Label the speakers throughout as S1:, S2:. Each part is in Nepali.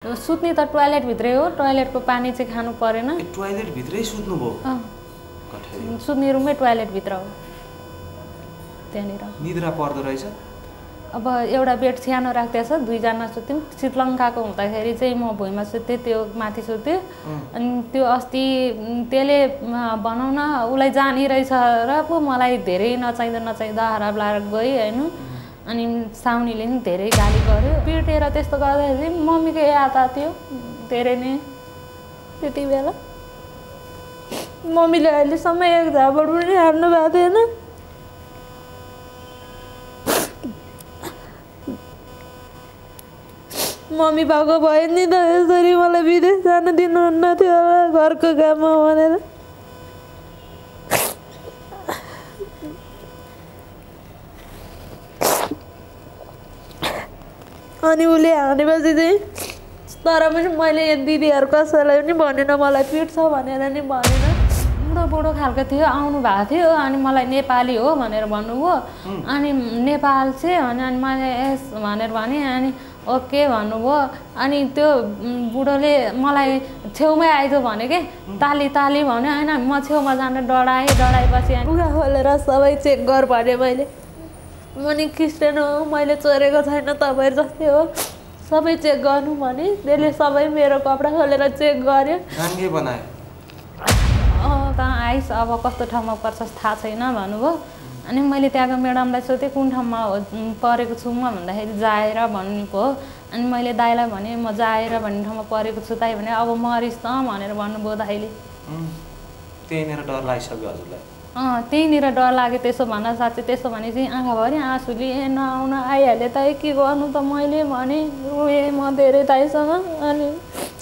S1: सुत्ने त टोयलेट भित्रै हो टोयलेटको पानी चाहिँ खानु परेन
S2: टोयलेट भित्रै सुत्नु भयो
S1: सुत्ने रुममै टोयलेट भित्र हो त्यहाँनिर
S2: निद्रा पर्दो रहेछ
S1: अब एउटा बेड सानो राख्दैछ दुईजना सुत्यौँ शीतलङ्काको हुँदाखेरि चाहिँ म भुइँमा सुत्थेँ त्यो माथि सुत्थेँ अनि त्यो अस्ति त्यसले भनौँ न उसलाई जानी रहेछ र पो मलाई धेरै नचाहिँदा हराब लागेर गएँ होइन अनि साउनीले नि धेरै गाली गर्यो पिटेर त्यस्तो गर्दाखेरि मम्मीको याद आयो धेरै नै त्यति बेला मम्मीले अहिलेसम्म एक झापड पनि हार्नु भएको थिएन मम्मी भएको भए नि त यसरी मलाई विदेश जान दिनुहुन्न थियो होला घरको काममा भनेर अनि उसले हानेपछि चाहिँ तर पनि मैले दिदीहरू कसैलाई पनि भनेन मलाई पिट्छ भनेर नि भनेन बुढो बुढो खालको थियो आउनु भएको थियो अनि मलाई नेपाली हो भनेर भन्नुभयो अनि नेपाल चाहिँ अनि मैले यस भनेर भने अनि ओके भन्नुभयो अनि त्यो बुढोले मलाई छेउमै आइदियो भने के ताली ताली भन्यो होइन म छेउमा जान डराएपछि लुगा खोलेर सबै चेक गर भने मैले म नि क्रिस्चियन हो मैले चोरेको छैन तपाईँहरू जस्तै हो सबै चेक गर्नु भने त्यसले सबै मेरो कपडा खोलेर चेक गर्यो त आइस अब कस्तो ठाउँमा पर्छ थाहा छैन भन्नुभयो अनि मैले त्यहाँको म्याडमलाई सोधेँ कुन ठाउँमा परेको छु म भन्दाखेरि जाएर भन्नुभयो अनि मैले दाइलाई भने म जाएर भन्ने ठाउँमा परेको छु दाइ भने अब मरिस् त भनेर भन्नुभयो दाइले
S2: त्यहीँनिर डर लागिसक्यो हजुरलाई
S1: त्यहीँनिर डर लाग्यो त्यसो भन्न साँच्चै त्यसो भने चाहिँ आँखाभरि आँसुले नआउन आइहाल्यो त के गर्नु त मैले भने रोएँ म धेरै दाइसँग अनि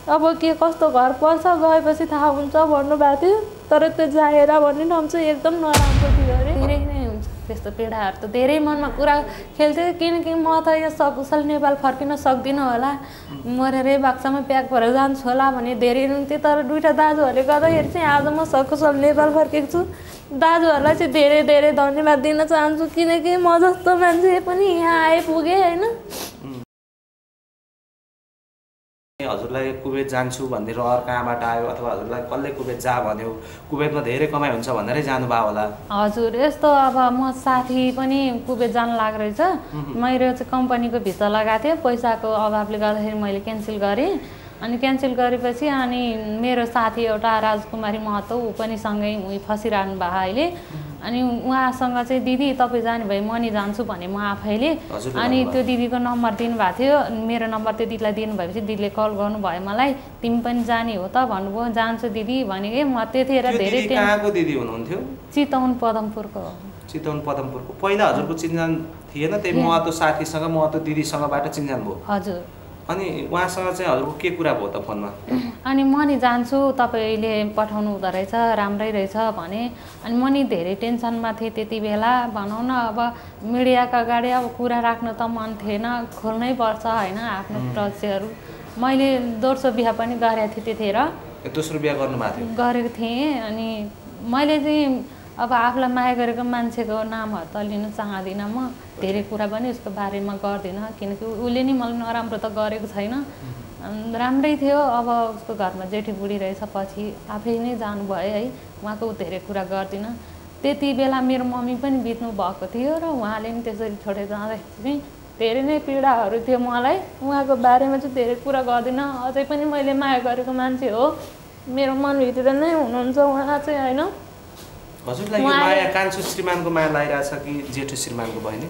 S1: अब के कस्तो घर पर्छ गएपछि थाहा हुन्छ भन्नुभएको थियो तर त्यो जाएर भन्ने ठाउँ चाहिँ एकदम नराम्रो थियो अरे धेरै नै हुन्छ त्यस्तो पीडाहरू त धेरै मनमा कुरा खेल्थ्यो किनकि म त यो सकुशल नेपाल फर्किन सक्दिनँ होला मरेरै बाक्सामा प्याक भएर जान्छु होला भने धेरै हुन्थ्यो तर दुईवटा दाजुहरूले गर्दाखेरि चाहिँ आज म सकुशल नेपाल फर्केको छु दाजुहरूलाई चाहिँ धेरै धेरै धन्यवाद दिन चाहन्छु किनकि म जस्तो मान्छे पनि यहाँ आइपुगेँ होइन
S2: हजुरलाई कुवेत जान्छु भन्ने रहर कहाँबाट आयो अथवा हजुरलाई कसले कुवेत जा भन्यो कुवेतमा धेरै कमाइ हुन्छ भनेरै जानुभयो होला
S1: हजुर यस्तो अब म साथी पनि कुवेत जान लाग्यो रहेछ मेरो चाहिँ कम्पनीको भिसा लगाएको थिएँ पैसाको अभावले गर्दाखेरि मैले क्यान्सल गरेँ अनि क्यान्सल गरेपछि अनि मेरो साथी एउटा राजकुमारी महतो ऊ पनि सँगै उही फसिरहनु भयो अहिले अनि उहाँसँग चाहिँ दिदी तपाईँ जाने भए म नि जान्छु भने म आफैले अनि त्यो दिदीको नम्बर दिनुभएको थियो मेरो नम्बर त्यो दिदीलाई दिनुभएपछि दिदीले कल गर्नुभयो मलाई तिमी पनि जाने हो त भन्नुभयो जान्छु दिदी भनेकै म त्यतिखेर धेरै
S2: कहाँको दिदी हुनुहुन्थ्यो
S1: चितवन पदमपुरको
S2: चितवन पदमपुरको पहिला हजुरको चिन्जान थिएन त्यही महतो साथीसँग महतो दिदीसँगबाट चिन्जान भयो
S1: हजुर
S2: अनि उहाँसँग चाहिँ हजुरको के कुरा भयो त फोनमा
S1: अनि म नि जान्छु तपाईँले पठाउनु हुँदो रहेछ राम्रै रहेछ भने अनि म नि धेरै टेन्सनमा थिएँ त्यति बेला भनौँ न अब मिडियाको अगाडि अब कुरा राख्नु त मन थिएन खोल्नै पर्छ होइन आफ्नो रहस्यहरू मैले दोस्रो बिहा पनि गरेको थिएँ त्यतिखेर
S2: दोस्रो बिहा गर्नुभएको थियो
S1: गरेको थिएँ अनि मैले चाहिँ अब आफूलाई माया गरेको मान्छेको नामहरू त लिनु चाहदिनँ म धेरै कुरा पनि उसको बारेमा गर्दिनँ किनकि उसले नि मलाई नराम्रो त गरेको छैन राम्रै थियो अब उसको घरमा जेठी बुढी रहेछ पछि आफै नै जानुभयो है उहाँको धेरै कुरा गर्दिनँ त्यति बेला मेरो मम्मी पनि बित्नु भएको थियो र उहाँले नि त्यसरी छोडेर जाँदाखेरि धेरै नै पीडाहरू थियो मलाई उहाँको बारेमा चाहिँ धेरै कुरा गर्दिनँ अझै पनि मैले माया गरेको मान्छे हो मेरो मनभित्र नै हुनुहुन्छ उहाँ चाहिँ होइन
S2: हजुरलाई यो माया कान्छो श्रीमानको माया लागिरहेछ कि जेठो श्रीमानको बहिनी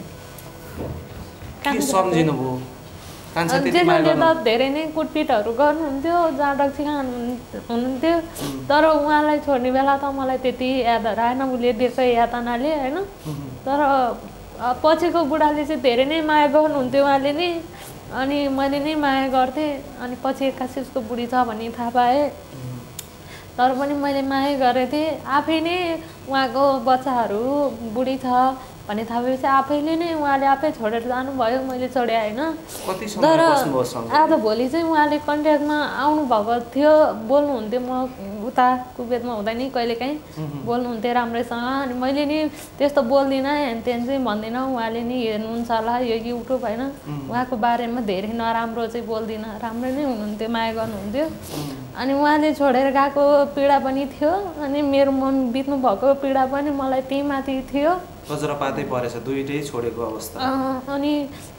S2: के सम्झिनु भयो कान्छो त्यति माया गर्नु
S1: त धेरै नै कुटपिटहरू गर्नुहुन्थ्यो जाडक्सी हुनुहुन्थ्यो तर उहाँलाई छोड्ने बेला त मलाई त्यति यादहरू आएन उसले दिएको यातनाले होइन तर पछिको बुढाले चाहिँ धेरै नै माया गर्नुहुन्थ्यो उहाँले नि अनि मैले नै माया गर्थेँ अनि पछि एक्कासी उसको बुढी छ भन्ने थाहा पाएँ तर पनि मैले माया गरेको थिएँ आफै नै उहाँको बच्चाहरू बुढी छ भन्ने थाहा भएपछि आफैले नै उहाँले आफै छोडेर जानुभयो, मैले छोडे होइन।
S2: तर
S1: आज भोलि चाहिँ उहाँले कन्ट्याक्टमा आउनुभएको थियो, बोल्नुहुन्थ्यो, म उता कुवेतमा हुँदा नि कहिलेकाहीँ बोल्नुहुन्थ्यो राम्रैसँग। अनि मैले नि त्यस्तो बोल्दिनँ, हेनतेन चाहिँ भन्दिनँ। उहाँले नि हेर्नुहुन्छ होला यो युट्युब होइन, उहाँको बारेमा धेरै नराम्रो चाहिँ बोल्दिनँ, राम्रो नै हुनुहुन्थ्यो, माया गर्नुहुन्थ्यो। अनि उहाँले छोडेर गएको पीडा पनि थियो, अनि मेरो मन बित्नु भएको पीडा पनि मलाई त्यही माथि थियो।
S2: वज्रपातै परेछ, दुईटै छोडेको अवस्था।
S1: अनि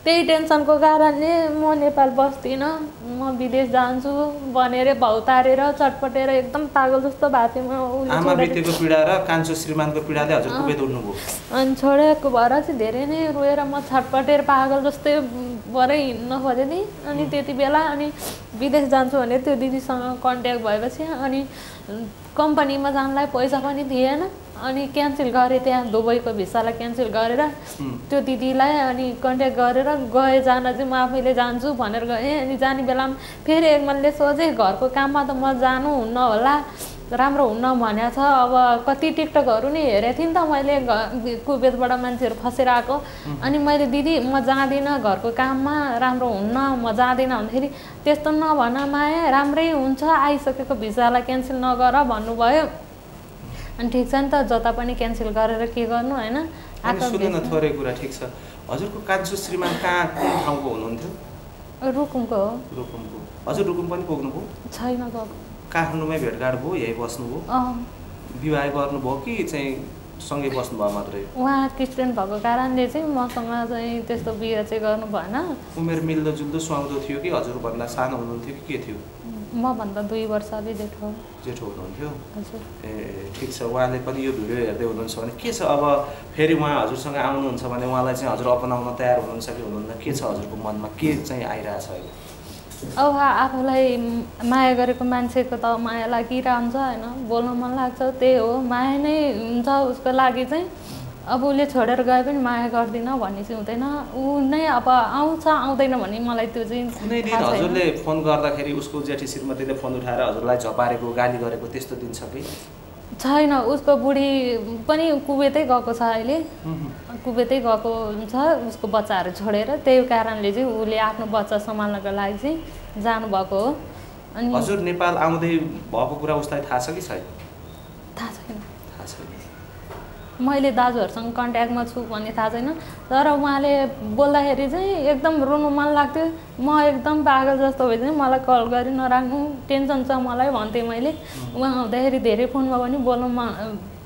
S1: त्यही टेन्सनको कारणले म नेपाल बस्दिनँ, म विदेश जान्छु भनेर भौतारेर चटपटेर एकदम पागल जस्तो भएको थियो।
S2: आमा बितेको पीडा र कान्छो श्रीमानको पीडाले हजुर कुवेत उड्नुभयो।
S1: अनि छोडेको भएर चाहिँ धेरै नै रोएर म छटपटेर पागल जस्तै भएर हिँड्न खोजेँ नि। अनि त्यति बेला अनि विदेश जान्छु भने त्यो दिदीसँग कन्ट्याक्ट भएपछि अनि कम्पनीमा जानलाई पैसा पनि थिएन, अनि क्यान्सल गरेँ, त्यहाँ दुबईको भिसालाई क्यान्सल गरेर त्यो दिदीलाई अनि कन्ट्याक्ट गरेर गएँ। जान चाहिँ म आफैले जान्छु भनेर गएँ। अनि जाने बेलामा फेरि एक मनले सोचेँ घरको काममा त म जानु हुन्न होला, राम्रो हुन्न भनेको छ। अब कति टिकटकहरू नि हेरेको थिएँ नि त मैले, कुवेतबाट मान्छेहरू फसेर आएको। अनि मैले दिदी म जाँदिनँ घरको काममा, राम्रो हुन्न, म जाँदिनँ भन्दाखेरि त्यस्तो नभन माया, राम्रै हुन्छ, आइसकेको भिसालाई क्यान्सल नगर भन्नुभयो। अनि ठिक छ नि त, जता पनि क्यान्सल गरेर के गर्नु होइन।
S2: सुन्नु न थोरै कुरा, ठिक छ। हजुरको कान्छो श्रीमान कहाँ कुन ठाउँको हुनुहुन्थ्यो?
S1: रुकुमको हो।
S2: रुकुमको। हजुर रुकुम पनि पुग्नुभयो?
S1: छैन गएको।
S2: काठमाडौँमै भेटघाट भयो, यही बस्नुभयो? विवाह गर्नुभयो कि चाहिँ सँगै बस्नुभयो मात्रै?
S1: उहाँ क्रिस्चियन भएको कारणले चाहिँ मसँग चाहिँ त्यस्तो बिहे चाहिँ गर्नु भएन।
S2: उमेर मिल्दोजुल्दो सुहाउँदो थियो कि हजुरभन्दा सानो हुनुहुन्थ्यो कि के थियो?
S1: मभन्दा 2 वर्ष अलि जेठो
S2: हुनुहुन्थ्यो?
S1: हजुर।
S2: ए ठिक छ। उहाँले पनि यो भिडियो हेर्दै हुनुहुन्छ भने के छ, अब फेरि उहाँ हजुरसँग आउनुहुन्छ भने उहाँलाई चाहिँ हजुर अपनाउन तयार हुनुहुन्छ कि हुनुहुन्न? के छ हजुरको मनमा, के चाहिँ आइरहेछ अहिले?
S1: अब आफूलाई माया गरेको मान्छेको त माया लागिरहन्छ होइन, बोल्न मन लाग्छ, त्यही हो, माया नै हुन्छ उसको लागि चाहिँ। अब उसले छोडेर गए पनि माया गर्दिनँ भन्ने चाहिँ हुँदैन। ऊ नै अब आउँछ आउँदैन भने मलाई त्यो चाहिँ
S2: कुनै दिन हजुरले फोन गर्दाखेरि उसको जेठी श्रीमतीले फोन उठाएर हजुरलाई झपारेको, गाली गरेको त्यस्तो दिन छ कि
S1: छैन? उसको बुढी पनि कुवेतै गएको छ अहिले, कुवेतै गएको छ उसको बच्चाहरू छोडेर। त्यही कारणले चाहिँ उसले आफ्नो बच्चा सम्हाल्नको लागि चाहिँ जानुभएको हो। अनि
S2: हजुर नेपाल आउँदै भएको कुरा उसलाई थाहा छ कि छैन?
S1: थाहा छैन।
S2: थाहा छैन।
S1: मैले दाजुहरूसँग कन्ट्याक्टमा छु भन्ने थाहा छैन। तर उहाँले बोल्दाखेरि चाहिँ एकदम रुनु मन लाग्थ्यो। म एकदम पागल जस्तो भए चाहिँ मलाई कल गरी नराख्नु, टेन्सन छ मलाई भन्थेँ मैले। उहाँ आउँदाखेरि धेरै फोनमा पनि बोल्नु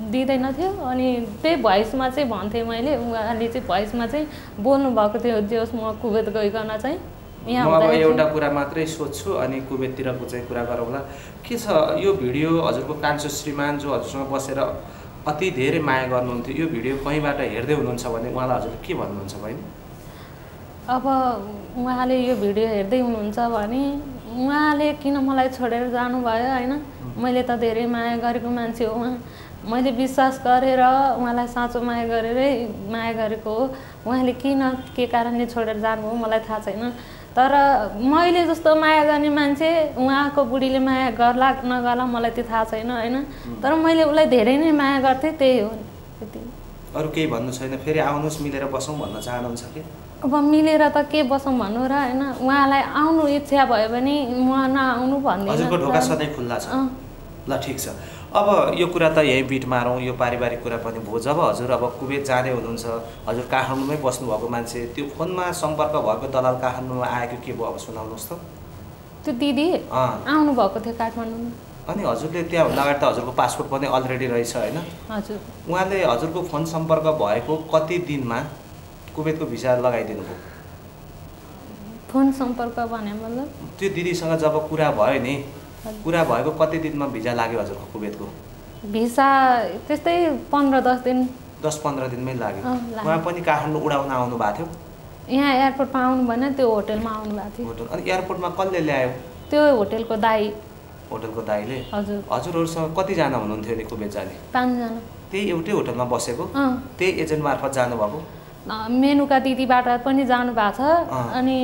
S1: दिँदैन थियो। अनि त्यही भोइसमा चाहिँ भन्थेँ मैले, उहाँले चाहिँ भोइसमा चाहिँ बोल्नु भएको थियो। जस म कुवेत गइकन चाहिँ
S2: यहाँ अब एउटा कुरा मात्रै सोध्छु अनि कुवेततिरको चाहिँ कुरा गरौँला। के छ यो भिडियो हजुरको कान्छो श्रीमान जो हजुरसँग बसेर अति धेरै माया गर्नुहुन्थ्यो, यो भिडियो कहीँबाट हेर्दै हुनुहुन्छ भने उहाँलाई हजुर के भन्नुहुन्छ बहिनी?
S1: अब उहाँले यो भिडियो हेर्दै हुनुहुन्छ भने उहाँले किन मलाई छोडेर जानुभयो होइन? मैले त धेरै माया गरेको मान्छे हो, मैले विश्वास गरेर उहाँलाई साँचो माया गरेरै माया गरेको हो। उहाँले किन के कारणले छोडेर जानुभयो मलाई थाहा छैन। तर मैले जस्तो माया गर्ने मान्छे उहाँको बुढीले माया गर्ला नगर्ला मलाई त्यो थाहा छैन होइन। तर मैले उसलाई धेरै नै माया गर्थेँ, त्यही हो। त्यति
S2: अरू केही भन्नु छैन? फेरि आउनुहोस् मिलेर बसौँ भन्न चाहनुहुन्छ कि?
S1: अब मिलेर त के बसौँ भन्नु र होइन। उहाँलाई आउनु इच्छा भयो भने म नआउनु भन्दिनँ।
S2: हजुरको ढोका सधैँ खुल्ला छ। ल ठिक छ। अब यो कुरा त यही बिट मारौँ, यो पारिवारिक कुरा पनि भयो। जब हजुर अब कुवेत जाँदै हुनुहुन्छ, हजुर काठमाडौँमै बस्नुभएको मान्छे, त्यो फोनमा सम्पर्क भएको दलाल काठमाडौँमा आएको के भयो अब सुनाउनुहोस् त।
S1: त्यो दिदी आउनुभएको थियो काठमाडौँमा।
S2: अनि हजुरले त्यहाँभन्दा अगाडि त हजुरको पासपोर्ट पनि अलरेडी रहेछ होइन?
S1: हजुर।
S2: उहाँले हजुरको फोन सम्पर्क भएको कति दिनमा कुवेतको भिसा लगाइदिनु भयो?
S1: फोन सम्पर्क भने मतलब
S2: त्यो दिदीसँग जब कुरा भयो नि, कुरा भएको कति दिनमा भिजा लाग्यो हजुरको कुवेतको?
S1: भिसा त्यस्तै 15-10 दिन।
S2: 10-15 दिनमै लाग्यो। उहाँ पनि काठमाडौँ उडाउन आउनु भएको थियो?
S1: यहाँ एयरपोर्टमा आउनु भएन, त्यो होटलमा आउनु भएको थियो।
S2: होटल? अनि एयरपोर्टमा कसले ल्यायो?
S1: त्यो होटलको दाइ।
S2: होटलको दाइले?
S1: हजुर।
S2: हजुरहरूसँग कतिजना हुनुहुन्थ्यो नि कुवेत जाने?
S1: 5 जना। त्यही
S2: एउटै होटलमा बसेको? त्यही एजेन्ट मार्फत जानुभएको?
S1: मेनुका दिदीबाट पनि जानु भएको छ, अनि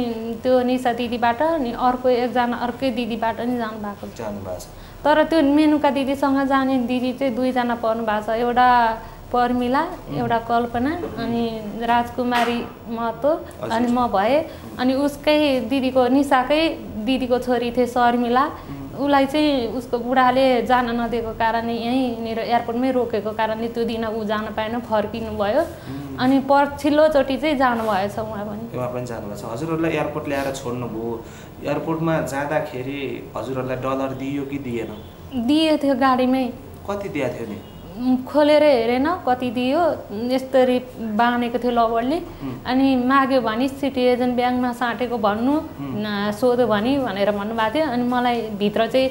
S1: त्यो निशा दिदीबाट, अनि अर्को एकजना अर्कै दिदीबाट नि जानु भएको छ।
S2: जानु भएको छ।
S1: तर त्यो मेनुका दिदीसँग जाने दिदी चाहिँ 2 जना पर्नु भएको छ। एउटा पर्मिला एउटा कल्पना अनि राजकुमारी महतो अनि म भए अनि उसकै दिदीको निशाकै दिदीको छोरी थिए शर्मिला उसलाई चाहिँ उसको बुढाले जान नदिएको कारणले यहीँनिर एयरपोर्टमै रोकेको कारणले त्यो दिन ऊ जान पाएन फर्किनु भयो अनि पछिल्लोचोटि चाहिँ जानुभएछ उहाँ पनि
S2: जानुभएछ हजुरहरूलाई एयरपोर्ट ल्याएर छोड्नुभयो एयरपोर्टमा जाँदाखेरि हजुरहरूलाई डलर दियो कि दिएन
S1: दिएको थियो गाडीमै
S2: कति दिएको थियो नि
S1: खोलेर हेरेन कति दियो यस्तरी बाँधेको थियो लवरले अनि माग्यो भने सिटिजन ब्याङ्कमा साटेको भन्नु सोध्यो भनेर भन्नुभएको थियो अनि मलाई भित्र चाहिँ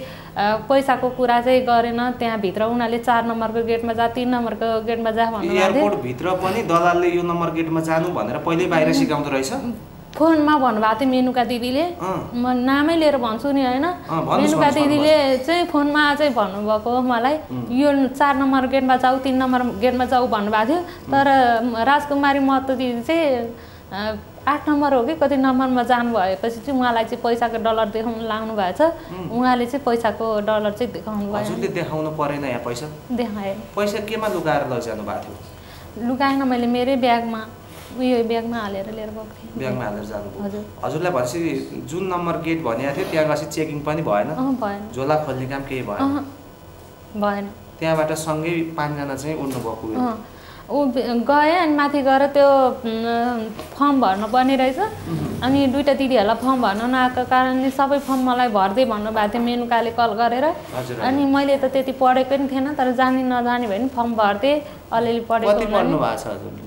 S1: पैसाको कुरा चाहिँ गरेन त्यहाँभित्र उनीहरूले 4 नम्बरको गेटमा जा 3 नम्बरको गेटमा जा भन्नुभएको थियो
S2: एयरपोर्टभित्र पनि दलालले यो नम्बर गेटमा जानु भनेर पहिल्यै बाहिर सिकाउँदो रहेछ
S1: फोनमा भन्नुभएको थियो मेनुका दिदीले म नामै लिएर भन्छु नि होइन मेनुका दिदीले चाहिँ फोनमा चाहिँ भन्नुभएको मलाई यो 4 नम्बर गेटमा जाऊ 3 नम्बर गेटमा जाऊ भन्नुभएको थियो तर राजकुमारी महतो दिदी चाहिँ 8 नम्बर हो कि कति नम्बरमा जानु भएपछि चाहिँ उहाँलाई चाहिँ पैसाको डलर देखाउनु लाग्नु भएछ उहाँले चाहिँ पैसाको डलर चाहिँ देखाउनु भयो
S2: हजुरले देखाउनु परेन यहाँ पैसा
S1: देखाए
S2: पैसा केमा लुकाएर लैजानु भएको थियो
S1: लुकाएन मैले मेरै ब्यागमा उयो ब्यागमा हालेर लिएर गएको थिएँ
S2: ब्यागमा हालेर जानुभयो हजुरलाई भनेपछि जुन नम्बर गेट भनेको थियो त्यहाँ गएपछि चेकिङ पनि भएन
S1: भएन
S2: झोला खोल्ने काम केही
S1: भएन
S2: त्यहाँबाट सँगै 5 जना चाहिँ उड्नुभएको
S1: ऊ गएँ अनि माथि गएर त्यो फर्म भर्नु पर्ने रहेछ अनि दुईटा दिदीहरूलाई फर्म भर्न नआएको कारणले सबै फर्म मलाई भर्दै भन्नुभएको थियो मेनुकाले कल गरेर अनि मैले त त्यति पढेको पनि थिएन तर जानी नजाने भए पनि फर्म भर्दै अलिअलि पढेको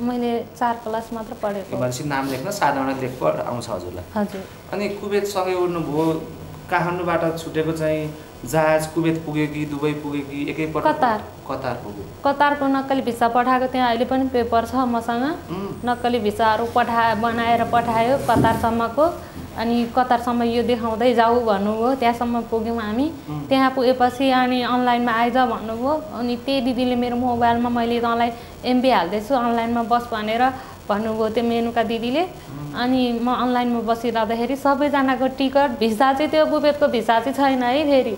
S1: मैले 4 क्लास मात्र पढेको
S2: भनेपछि नाम लेख्न साधारण लेख्न आउँछ हजुरलाई
S1: हजुर
S2: अनि कुवेतसँगै उड्नुभयो काठमाडौँबाट छुटेको चाहिँ जहाज कुवेत पुग्यो कि दुबई पुग्यो कि एकैपल्ट कतार पुग्यो
S1: कतारको नक्कली भिसा पठाएको त्यहाँ अहिले पनि पेपर छ मसँग नक्कली भिसाहरू बनाएर पठायो कतारसम्मको अनि कतारसम्म यो देखाउँदै जाऊ भन्नुभयो त्यहाँसम्म पुग्यौँ हामी त्यहाँ पुगेपछि अनि अनलाइनमा आइज भन्नुभयो अनि त्यही दिदीले मेरो मोबाइलमा मैले तँलाई एमबी हाल्दैछु अनलाइनमा बस भनेर भन्नुभयो त्यो मेनुका दिदीले अनि म अनलाइनमा बसिरहँदाखेरि सबैजनाको टिकट भिसा चाहिँ त्यो कुवेतको भिसा चाहिँ छैन है फेरि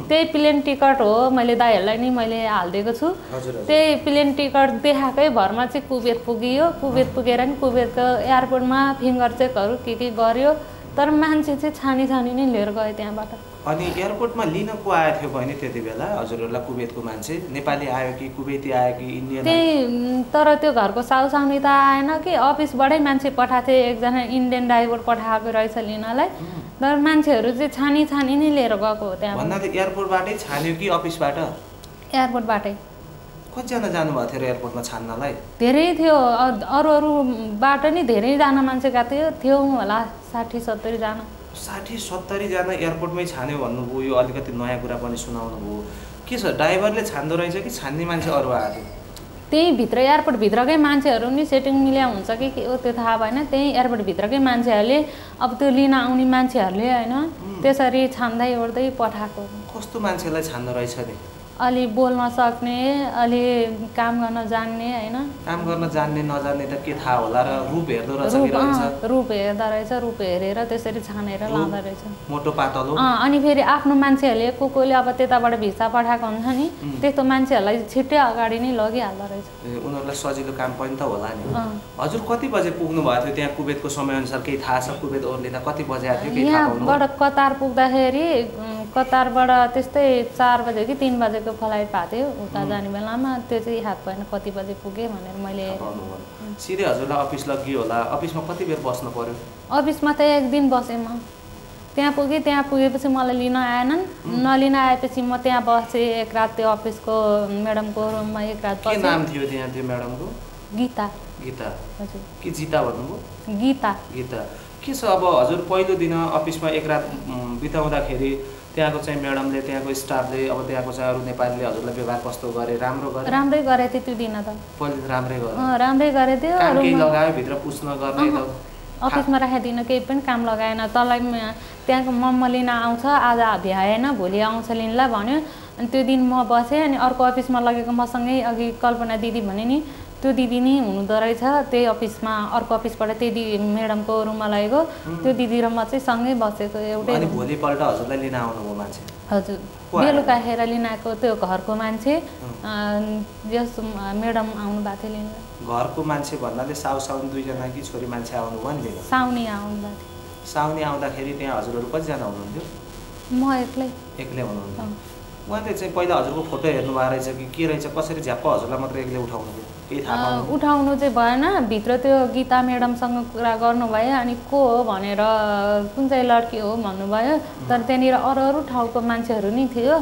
S1: त्यही प्लेन टिकट हो मैले दाइहरूलाई नि मैले हालिदिएको छु त्यही प्लेन टिकट देखाएकै भरमा चाहिँ कुवेत पुगियो कुवेत पुगेर नि कुवेतको एयरपोर्टमा फिङ्गर चेकहरू के गर्यो तर मान्छे चाहिँ छानी नै लिएर गयो त्यहाँबाट
S2: अनि एयरपोर्टमा लिन को आएको थियो बहिनी त्यति बेला हजुरहरूलाई कुवेतको मान्छे नेपाली आयो कि कुवेती आयो कि इन्डियन
S1: त्यही तर त्यो घरको साउसाउनी त आएन कि अफिसबाटै मान्छे पठाएको थिए एकजना इन्डियन ड्राइभर पठाएको रहेछ लिनलाई तर मान्छेहरू चाहिँ छानी नै लिएर गएको हो त्यहाँ
S2: भन्दा त एयरपोर्टबाटै छान्यो कि अफिसबाट
S1: एयरपोर्टबाटै
S2: कतिजना जानुभएको थियो एयरपोर्टमा छान्नलाई
S1: धेरै थियो अरूबाट नि धेरैजना मान्छे गएको थियो होला 60-70 जना
S2: 60-70 जना एयरपोर्टमै छान्यो भन्नुभयो यो अलिकति नयाँ कुरा पनि सुनाउनु भयो के छ ड्राइभरले छान्दो रहेछ कि छान्ने मान्छे अरू आएको
S1: त्यही भित्र एयरपोर्टभित्रकै मान्छेहरू नि सेटिङ मिल्या हुन्छ कि के हो त्यो थाहा भएन त्यही एयरपोर्टभित्रकै मान्छेहरूले अब त्यो लिन आउने मान्छेहरूले होइन त्यसरी छान्दै ओर्दै पठाएको
S2: कस्तो मान्छेलाई छान्दो रहेछ नि
S1: अलि बोल्न सक्ने अलि काम गर्न जान्ने होइन
S2: काम गर्न जान्ने नजान्ने त के थाहा होला र रूप हेर्दो रहेछ
S1: रूप हेर्दा रहेछ रूप हेरेर त्यसरी छानेर लाँदो रहेछ
S2: मोटो पातलो
S1: अनि फेरि आफ्नो मान्छेहरूले कोले अब त्यताबाट भिसा पठाएको हुन्छ नि त्यस्तो मान्छेहरूलाई छिट्टै अगाडि नै लगिहाल्दो रहेछ
S2: उनीहरूलाई सजिलो काम पनि त होला नि हजुर कति बजे पुग्नु भएको थियो त्यहाँ कुवेतको समयअनुसार केही थाहा छ कुवेत ओर्लिँदा कति बजे आएको थियो
S1: यहाँबाट कतार पुग्दाखेरि कतारबाट त्यस्तै 4 बजे कि 3 बजेको फ्लाइट भएको थियो उता जाने बेलामा त्यो चाहिँ याद भएन कति बजे पुगेँ भनेर मैले
S2: सिधै हजुरलाई अफिस लगियो होला अफिसमा कति बेर बस्नु पर्यो
S1: अफिसमा त 1 दिन बसेँ म त्यहाँ पुगेपछि मलाई लिन आएनन् नलिन आएपछि म त्यहाँ बसेँ एक रात त्यो अफिसको म्याडमको रुममा एक रात
S2: बसेँ के नाम थियो त्यहाँ त्यो म्याडमको
S1: गीता
S2: हजुर के जिता भन्नुभयो
S1: गीता
S2: के छ अब हजुर पहिलो दिन अफिसमा एक रात बिताउँदाखेरि त्यहाँको चाहिँ म्याडमले त्यहाँको स्टाफले अब त्यहाँको चाहिँ अरू नेपालीले हजुरलाई व्यवहार कस्तो गरे
S1: राम्रै गरेको थियो त्यो दिन त
S2: पहिले
S1: राम्रै गरेको थियो
S2: केही लगायो भित्र पुस्न गर्ने
S1: अफिसमा राखिदिनु केही पनि काम लगाएन तँलाई त्यहाँको मम्मा लिन आउँछ आज भ्याएन भोलि आउँछ लिनलाई भन्यो अनि त्यो दिन म बसेँ अनि अर्को अफिसमा लगेको मसँगै अघि कल्पना दिदी भने नि त्यो दिदी नै हुनुहुँदो रहेछ त्यही अफिसमा अर्को अफिसबाट त्यही म्याडमको रुममा लगेको त्यो दिदी र म चाहिँ सँगै बसेको एउटै
S2: अनि भोलिपल्ट हजुरलाई लिन आउनुभयो मान्छे
S1: हजुर बेलुका खेर लिन आएको त्यो घरको मान्छे यस म्याडम आउनु भएको थियो लिन
S2: घरको मान्छे भन्नाले साउन दुईजना कि छोरी मान्छे आउनुभयो नि लिन
S1: साउनी आउनु भएको थियो
S2: साउनी आउँदाखेरि त्यहाँ हजुरहरू कतिजना हुनुहुन्थ्यो
S1: म
S2: एक्लै हुनुहुन्थ्यो उहाँले चाहिँ पहिला हजुरको फोटो हेर्नु भएको रहेछ कि के रहेछ कसरी झ्याप्प हजुरलाई मात्र एक्लै उठाउनु भयो केही थाहा पाउनु
S1: उठाउनु चाहिँ भएन भित्र त्यो गीता म्याडमसँग कुरा गर्नुभयो अनि को हो भनेर कुन चाहिँ लड्की हो भन्नुभयो तर त्यहाँनिर अरू अरू ठाउँको मान्छेहरू नि थियो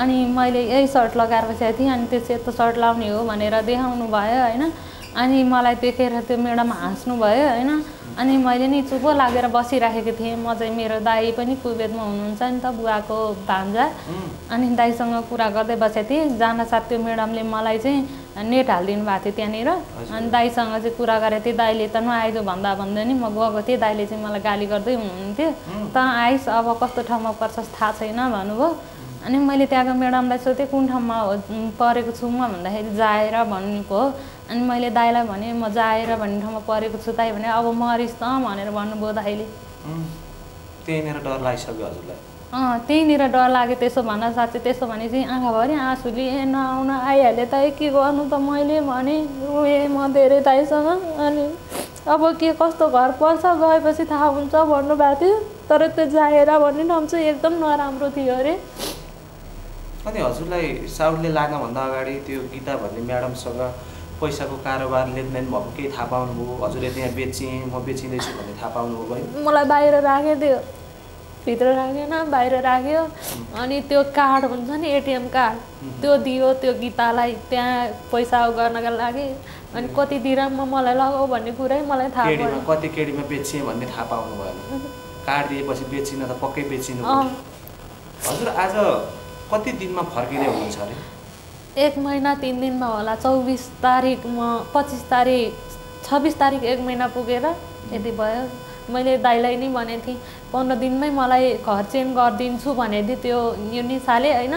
S1: अनि मैले यही सर्ट लगाएर बसेको थिएँ अनि त्यो सेतो सर्ट लाउने हो भनेर देखाउनु भयो होइन अनि मलाई देखेर त्यो म्याडम हाँस्नुभयो होइन अनि मैले नि चुप लागेर बसिराखेको थिएँ म चाहिँ मेरो दाई पनि कुवेतमा हुनुहुन्छ नि त बुवाको भान्जा अनि दाईसँग कुरा गर्दै बसेको थिएँ जानासाथ त्यो म्याडमले मलाई चाहिँ नेट हालिदिनु भएको थियो त्यहाँनिर अनि दाईसँग चाहिँ कुरा गरेको थिएँ दाईले त नआइज भन्दा नि म गएको थिएँ दाईले चाहिँ मलाई गाली गर्दै हुनुहुन्थ्यो त आइस अब कस्तो ठाउँमा पर्छस् थाहा छैन भन्नुभयो अनि मैले त्यहाँको म्याडमलाई सोधेँ कुन ठाउँमा परेको छु म भन्दाखेरि जाएर भन्नुको हो अनि मैले दाईलाई भने म जाएर भन्ने ठाउँमा परेको छु दाई भने अब मरिस् त भनेर भन्नुभयो दाईले
S2: त्यहीँनिर डर लागिसक्यो हजुरलाई
S1: त्यहीँनिर डर लाग्यो त्यसो भन्न साँच्चै त्यसो भने चाहिँ आँखाभरि आँसुले नआउन आइहाल्यो त के गर्नु त मैले भने रोएँ म धेरै दाईसँग अनि अब के कस्तो घर पर्छ गएपछि थाहा हुन्छ भन्नुभएको थियो तर त्यो जाएर भन्ने ठाउँ चाहिँ एकदम नराम्रो थियो अरे
S2: अनि हजुरलाई साउनले लाग्नभन्दा अगाडि त्यो गीता भन्ने म्याडमसँग पैसाको कारोबार लेनदेन भएको केही थाहा पाउनुभयो हजुरले त्यहाँ बेचेँ म बेचिँदैछु भन्ने थाहा पाउनुभयो भयो
S1: मलाई बाहिर राख्यो त्यो भित्र राखेन बाहिर राख्यो अनि त्यो कार्ड हुन्छ नि एटिएम कार्ड त्यो दियो त्यो गीतालाई त्यहाँ पैसा गर्नका लागि अनि कति दिएर मलाई लगाऊ भन्ने कुरै मलाई थाहा भयो
S2: कति केडीमा बेचिएँ भन्ने थाहा पाउनु भयो कार्ड दिएपछि बेचिन त पक्कै बेचिनु हजुर आज कति दिनमा फर्किँदै हुनुहुन्छ अरे
S1: 1 महिना 3 दिनमा होला 24 तारिक म 25 तारिक 26 तारिक 1 महिना पुगेर यति भयो मैले दाइलाई नि भनेको थिएँ 15 दिनमै मलाई घर चेन्ज गरिदिन्छु भनेको थिएँ त्यो यो निसाले होइन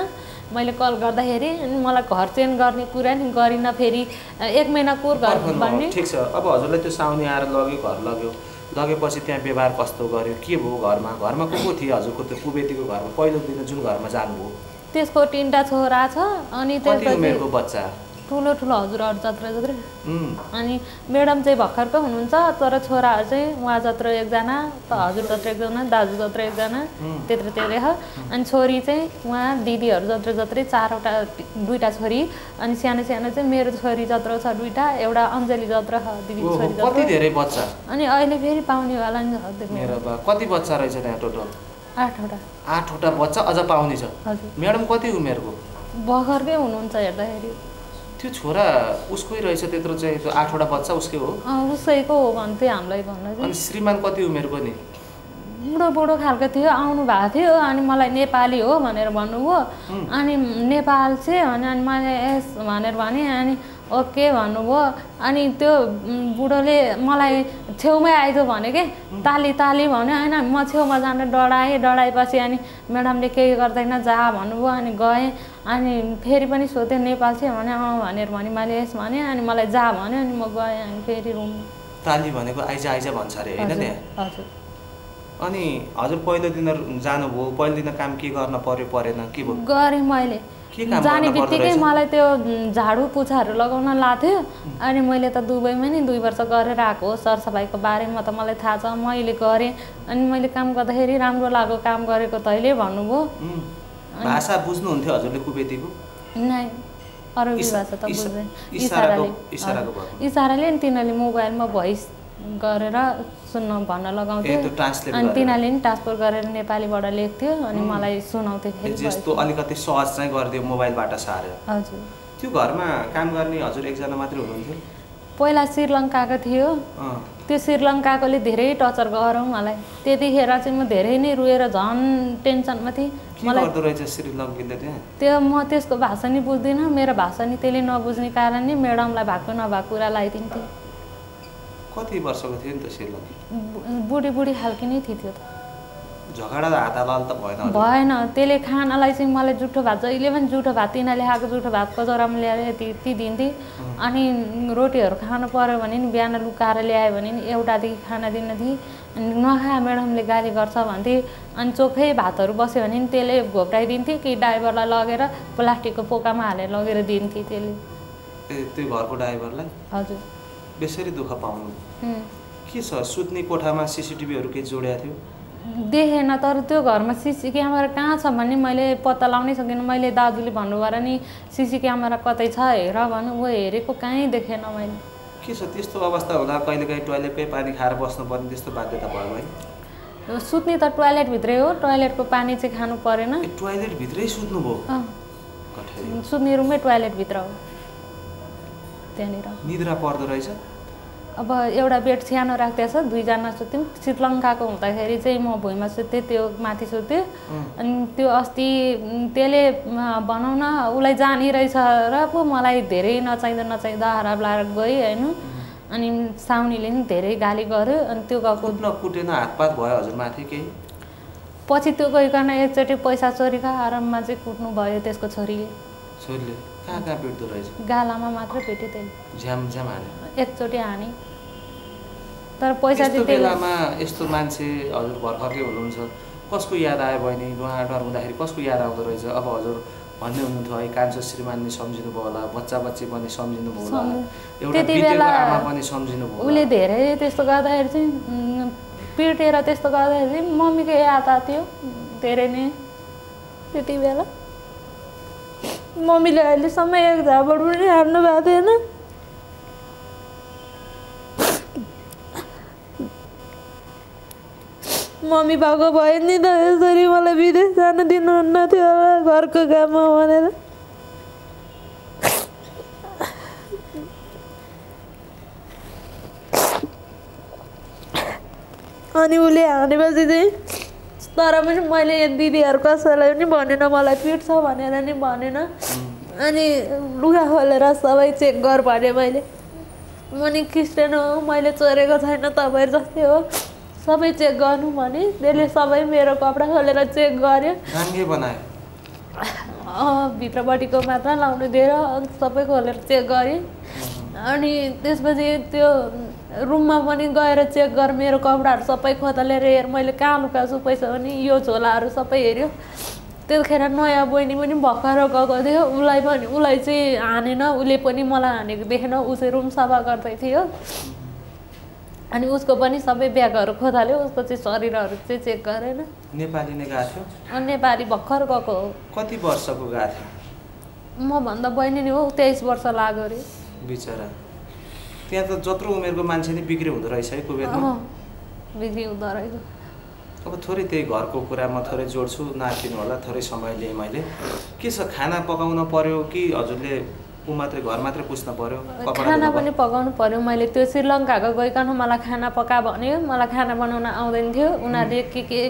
S1: मैले कल गर्दाखेरि अनि मलाई घर चेन्ज गर्ने कुरा नि गरिन फेरि 1 महिना कोर घर भन्ने
S2: ठीक छ अब हजुरलाई त्यो साउनी आएर लग्यो घर लग्यो लगेपछि त्यहाँ व्यवहार कस्तो गर्यो के भयो घरमा को थिए हजुरको त्यो कुवेतीको घरमा पहिलो दिन जुन घरमा जानुभयो
S1: त्यसको 3टा छोरा छ अनि त्यसपछि
S2: उमेरको बच्चा
S1: ठुलो हजुरहरु जत्रै अनि म्याडम चाहिँ भर्खरको हुनुहुन्छ तर छोराहरु चाहिँ उहाँ जत्रो एकजना त हजुर जत्रो एकजना दाजु जत्रो एकजना त्यत्रै हो अनि छोरी चाहिँ उहाँ दिदीहरु जत्रै 2टा छोरी अनि सानो चाहिँ मेरो छोरी जत्रो छ 2टा एउटा अञ्जली जत्रो छ दिदीको छोरी जत्रो
S2: कति धेरै बच्चा
S1: अनि अहिले फेरि पाउने वाला नि छ
S2: मेरो बा कति बच्चा रहेछ त्यहाँ टोटल
S1: 8वटा
S2: बच्चा अझ पाउने छ म्याडम कति उमेरको
S1: भर्खरकै हुनुहुन्छ हेर्दाखेरि
S2: त्यो छोरा उसकै रहेछ त्यत्रो चाहिँ त्यो 8वटा बच्चा उसकै हो
S1: उसैको हो भन्थे हामीलाई भन्न चाहिँ
S2: अनि श्रीमान कति उमेरको नि
S1: बुढो खालको थियो आउनु भएको थियो अनि मलाई नेपाली हो भनेर भन्नुभयो अनि नेपाल चाहिँ अनि मैले यस भनेर भने अनि ओके भन्नुभयो अनि त्यो बुढोले मलाई छेउमै आइज भने के ताली भन्यो हैन म छेउमा जान डराएपछि अनि म्याडमले केही गर्दैन जा भन्नुभयो अनि गएँ अनि फेरि पनि सोधे नेपाल चाहिँ भने भनेर भने मैले यस भने अनि मलाई जा भन्यो अनि म गएँ अनि फेरि रुम
S2: ताली भनेको आइज भन्छ अरे हैन त्यहाँ
S1: हजुर
S2: अनि हजुर पहिलो दिन जानुभयो पहिलो दिन काम के गर्न परेन के भयो
S1: गरेँ मैले जाने बित्तिकै मलाई त्यो झाडु पुछाहरू लगाउन लाग्थ्यो अनि मैले त दुबईमा नि 2 वर्ष गरेर आएको हो सरसफाइको बारेमा त मलाई थाहा छ मैले गरेँ अनि मैले काम गर्दाखेरि राम्रो लाग्यो काम गरेको तैले भन्नुभयो
S2: भाषा बुझ्नुहुन्थ्यो हजुरले कुवेतीको
S1: नै अरबी भाषा त बुझ्दैन इसाराले नि तिनीहरूले मोबाइलमा भोइस गरेर सुन्न भन्न लगाउँथ्यो अनि तिनीहरूले नि ट्रान्सफर गरेर नेपालीबाट लेख्थ्यो अनि मलाई सुनाउँथ्यो
S2: जस्तो अलिकति सहज चाहिँ गरिदियो मोबाइलबाट सारेर
S1: हजुर
S2: त्यो घरमा काम गर्ने हजुर एकजना मात्रै हुनुहुन्थ्यो
S1: पहिला श्रीलङ्काको थियो त्यो श्रीलङ्काकोले धेरै टर्चर गर्यो मलाई त्यतिखेर चाहिँ म धेरै नै रुएर झन् टेन्सनमा थिएँ
S2: मलाई गर्दो रहेछ श्रीलङ्कीले त्यहाँ
S1: त्यो म त्यसको भाषा नि बुझ्दिनँ मेरो भाषा नि त्यसले नबुझ्ने कारण नि म्याडमलाई भएको नभएको कुरा लगाइदिन्थेँ
S2: कति वर्षको थियो नि त श्रीलङ्की
S1: बुढी खालकी नै थियो त
S2: झगडा हातालाल त भएन
S1: भएन। त्यसले खानालाई चाहिँ मलाई जुठो भात जहिले पनि जुठो भात तिनीहरूले खाएको जुठो भात कचौरामा ल्याएर यति दिन्थे। अनि रोटीहरू खानु पऱ्यो भने नि बिहान लुकाएर ल्यायो भने नि एउटादेखि खाना दिन्थे। अनि नखा म्याडमले गाली गर्छ भन्थे। अनि चोखै भातहरू बस्यो भने नि त्यसले घोप्टाइदिन्थे कि ड्राइभरलाई लगेर प्लास्टिकको पोकामा हालेर लगेर दिन्थे त्यसले।
S2: त्यो घरको ड्राइभरलाई?
S1: हजुर।
S2: बेसरी दुःख पाउनु के छ? सुत्ने कोठामा सिसिटिभीहरू केही जोडेको थियो?
S1: देखेन, तर त्यो घरमा सिसी क्यामेरा कहाँ छ भन्ने मैले पत्ता लगाउनै सकिनँ। मैले दाजुले भन्नुभयो नि सिसी क्यामेरा कतै छ हेर भन्नु, वो हेरेको कहीँ देखेन मैले।
S2: के छ त्यस्तो अवस्था हुँदा कहिलेकाहीँ टोयलेटकै पानी खाएर बस्नुपर्ने त्यस्तो बाध्यता भयो है?
S1: सुत्ने त टोयलेटभित्रै हो, टोयलेटको पानी चाहिँ खानु परेन।
S2: टोयलेटभित्रै सुत्नुभयो?
S1: सुत्ने रुमै टोयलेटभित्र हो, त्यहाँनिर।
S2: निद्रा पर्दो रहेछ?
S1: अब एउटा बेड सानो राख्दै छ, दुईजना सुत्यौँ। शीतलङ्काको हुँदाखेरि चाहिँ म भुइँमा सुत्थेँ, त्यो माथि सुत्थ्यो। अनि त्यो अस्ति त्यसले बनाउन उसलाई जाने रहेछ र पो मलाई धेरै नचाहिँदा हराब लागेर गएँ होइन। अनि साउनीले नि धेरै गाली गर्यो। अनि त्यो गएको
S2: कुटेन, हातपात भयो हजुर माथि केही?
S1: पछि त्यो गइकन एकचोटि पैसा चोरीका आराममा चाहिँ कुट्नु भयो त्यसको छोरीले।
S2: छोरीले कहाँ कहाँ पिट्दो रहेछ?
S1: गालामा मात्र पिट्यो त्यसले।
S2: झ्याम हाने?
S1: एकचोटि हाने। तर पैसा
S2: चाहिँ बेलामा यस्तो मान्छे हजुर भर्खरै हुनुहुन्छ, कसको याद आयो बहिनी? डर हुँदाखेरि कसको याद आउँदो रहेछ? अब हजुर भन्ने हुनुहुन्थ्यो है कान्छो श्रीमान नि सम्झिनु भयो होला, बच्चा बच्ची पनि सम्झिनु भयो होला, एउटा बितेको आमा पनि सम्झिनु भयो।
S1: उसले धेरै त्यस्तो गर्दाखेरि चाहिँ पिटेर त्यस्तो गर्दाखेरि चाहिँ मम्मीको याद आएको थियो धेरै नै। त्यति बेला मम्मीले अहिलेसम्म एक झापड पनि हार्नु भएको थिएन। मम्मी भएको भयो नि त यसरी मलाई विदेश जान दिनुहुन्न थियो होला घरको काममा भनेर। अनि उसले हानेपछि चाहिँ तर पनि मैले दिदीहरू कसैलाई पनि भनेन मलाई पिट्छ भनेर नि भनेन। अनि लुगा खोलेर सबै चेक गर भने मैले। म नि क्रिस्चियन हो, मैले चोरेको छैन, तपाईँहरू जस्तै हो, सबै चेक गर्नु भने। त्यसले सबै मेरो कपडा खोलेर चेक गर्यो। भित्रपट्टिको मात्र लाउनु दिएर सबै खोलेर चेक गरेँ। अनि त्यसपछि त्यो रुममा पनि गएर चेक गर, मेरो कपडाहरू सबै खोतलेर हेर, मैले कहाँ लुकाएको छु पैसा पनि, यो झोलाहरू सबै हेऱ्यो। त्यतिखेर नयाँ बहिनी पनि भर्खर गएको थियो, उसलाई चाहिँ हानेन, उसले पनि मलाई हानेको देखेन। ऊ चाहिँ रुम सफा गर्दै थियो। अनि उसको पनि सबै ब्यागहरू खोताल्यो, उसको चाहिँ शरीरहरू चाहिँ चेक गरेन।
S2: नेपाली नै गएको थियो?
S1: नेपाली भर्खर गएको हो।
S2: कति वर्षको गएको थियो?
S1: म भन्दा बहिनी नि हो, 23 वर्ष लाग्यो अरे।
S2: बिचरा त्यहाँ त जत्रो उमेरको मान्छे नै बिक्री हुँदो रहेछ है कुवेतमा?
S1: बिक्री हुँदो रहेछ।
S2: अब थोरै त्यही घरको कुरामा थोरै जोड्छु, नातिनु होला, थोरै समय लिएँ मैले। के छ खाना पकाउन पर्यो कि हजुरले ऊ मात्रै घर मात्रै पुस्न पर्यो?
S1: खाना पनि पकाउनु पर्यो। मैले त्यो श्रीलङ्काको गइकन मलाई खाना पका भन्यो, मलाई खाना बनाउन आउँदैन थियो। उनीहरूले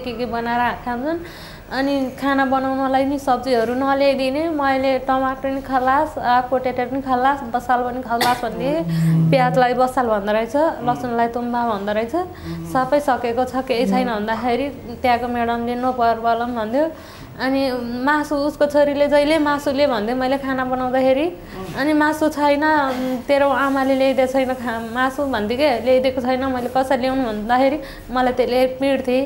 S1: के बनाएर खान्छन्। अनि खाना बनाउनलाई नि सब्जीहरू नल्याइदिने, मैले टमाटर पनि खलास, पोटेटो पनि खलास, बसाल पनि खलास भन्दिएँ। प्याजलाई बसाल भन्दो रहेछ, लसुनलाई तुम्बा भन्दो रहेछ। सबै सकेको छ, केही छैन भन्दाखेरि त्यहाँको म्याडमले नो प्रब्लम भन्थ्यो। अनि मासु उसको छोरीले जहिले मासुले भन्थ्यो मैले खाना बनाउँदाखेरि। अनि मासु छैन, तेरो आमाले ल्याइदिएको छैन मासु भन्थ्यो कि, ल्याइदिएको छैन, मैले कसरी ल्याउनु भन्दाखेरि मलाई त्यसले पिट्थे,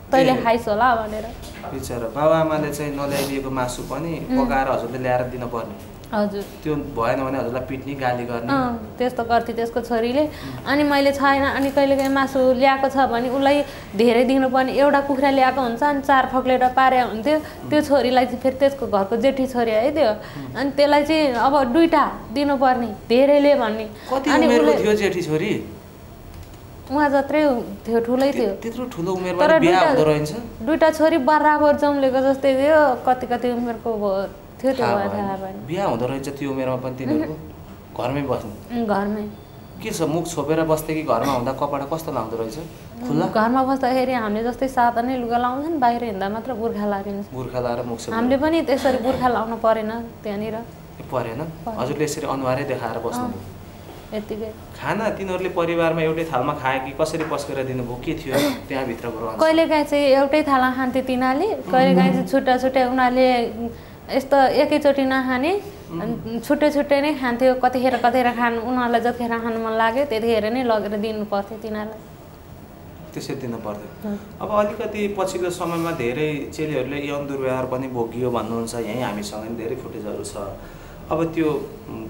S1: तैँले खाइस् होला भनेर।
S2: बिचरा बाबुआमाले चाहिँ नल्याइदिएको मासु पनि पकाएर हजुरले ल्याएर दिनुपर्ने?
S1: हजुर।
S2: त्यो भएन भने हजुरलाई पिट्ने, गाली गर्ने?
S1: त्यस्तो गर्थ्यो त्यसको छोरीले। अनि मैले छैन, अनि कहिलेकाहीँ मासु ल्याएको छ भने उसलाई धेरै दिनुपर्ने। एउटा कुखुरा ल्याएको हुन्छ अनि 4 फक्लेर पारे हुन्थ्यो। त्यो छोरीलाई चाहिँ फेरि त्यसको घरको जेठी छोरी है त्यो, अनि त्यसलाई चाहिँ अब 2टा दिनुपर्ने, धेरैले भन्ने।
S2: अनि उमेरको थियो जेठी छोरी?
S1: उहाँ जत्रै थियो, ठुलै थियो।
S2: त्यत्रो ठुलो उमेरमा बिहा हुँदो रहेछ?
S1: 2टा छोरी बराबर जम्लेको जस्तै थियो, कति उमेरको थियो त्यो थाहा भएन।
S2: बिहा हुँदो रहेछ त्यो उमेरमा पनि तिनीहरूको? घरमै बस्ने?
S1: घरमै।
S2: के छ मुख छोपेर बस्थे कि घरमा हुँदा कपडा कस्तो लाउँदो रहेछ? खुल्ला?
S1: घरमा बस्दाखेरि हामीले जस्तै सादा नै लुगा लाउँछन्, बाहिर हिँड्दा मात्र बुर्खा लागिन्छ।
S2: बुर्खा लाएर मुख छोपेर?
S1: हामीले पनि त्यसरी बुर्खा लाउनु परेन त्यहाँनिर।
S2: परेन? हजुरले यसरी अनुहारै देखाएर बस्नुभयो?
S1: यतिकै।
S2: खाना तिनीहरूले परिवारमा एउटै थालमा खाए कि कसरी पस्केर दिनुभयो, के थियो त्यहाँभित्रको रहन्छ?
S1: कहिलेकाहीँ चाहिँ एउटै थालमा खान्थे तिनीहरूले, कहिलेकाहीँ चाहिँ छुट्टा छुट्टै उनीहरूले यस्तो एकैचोटि नखाने छुट्टै छुट्टै नै खान्थ्यो। कतिखेर खानु उनीहरूलाई जतिखेर खानु मन लाग्यो त्यतिखेर नै लगेर दिनु पर्थ्यो तिनीहरूलाई,
S2: त्यसरी दिनु पर्थ्यो। अब अलिकति पछिल्लो समयमा धेरै चेलीहरूले यौन दुर्व्यवहार पनि भोगियो भन्नुहुन्छ, यहीँ हामीसँग धेरै फुटेजहरू छ। अब त्यो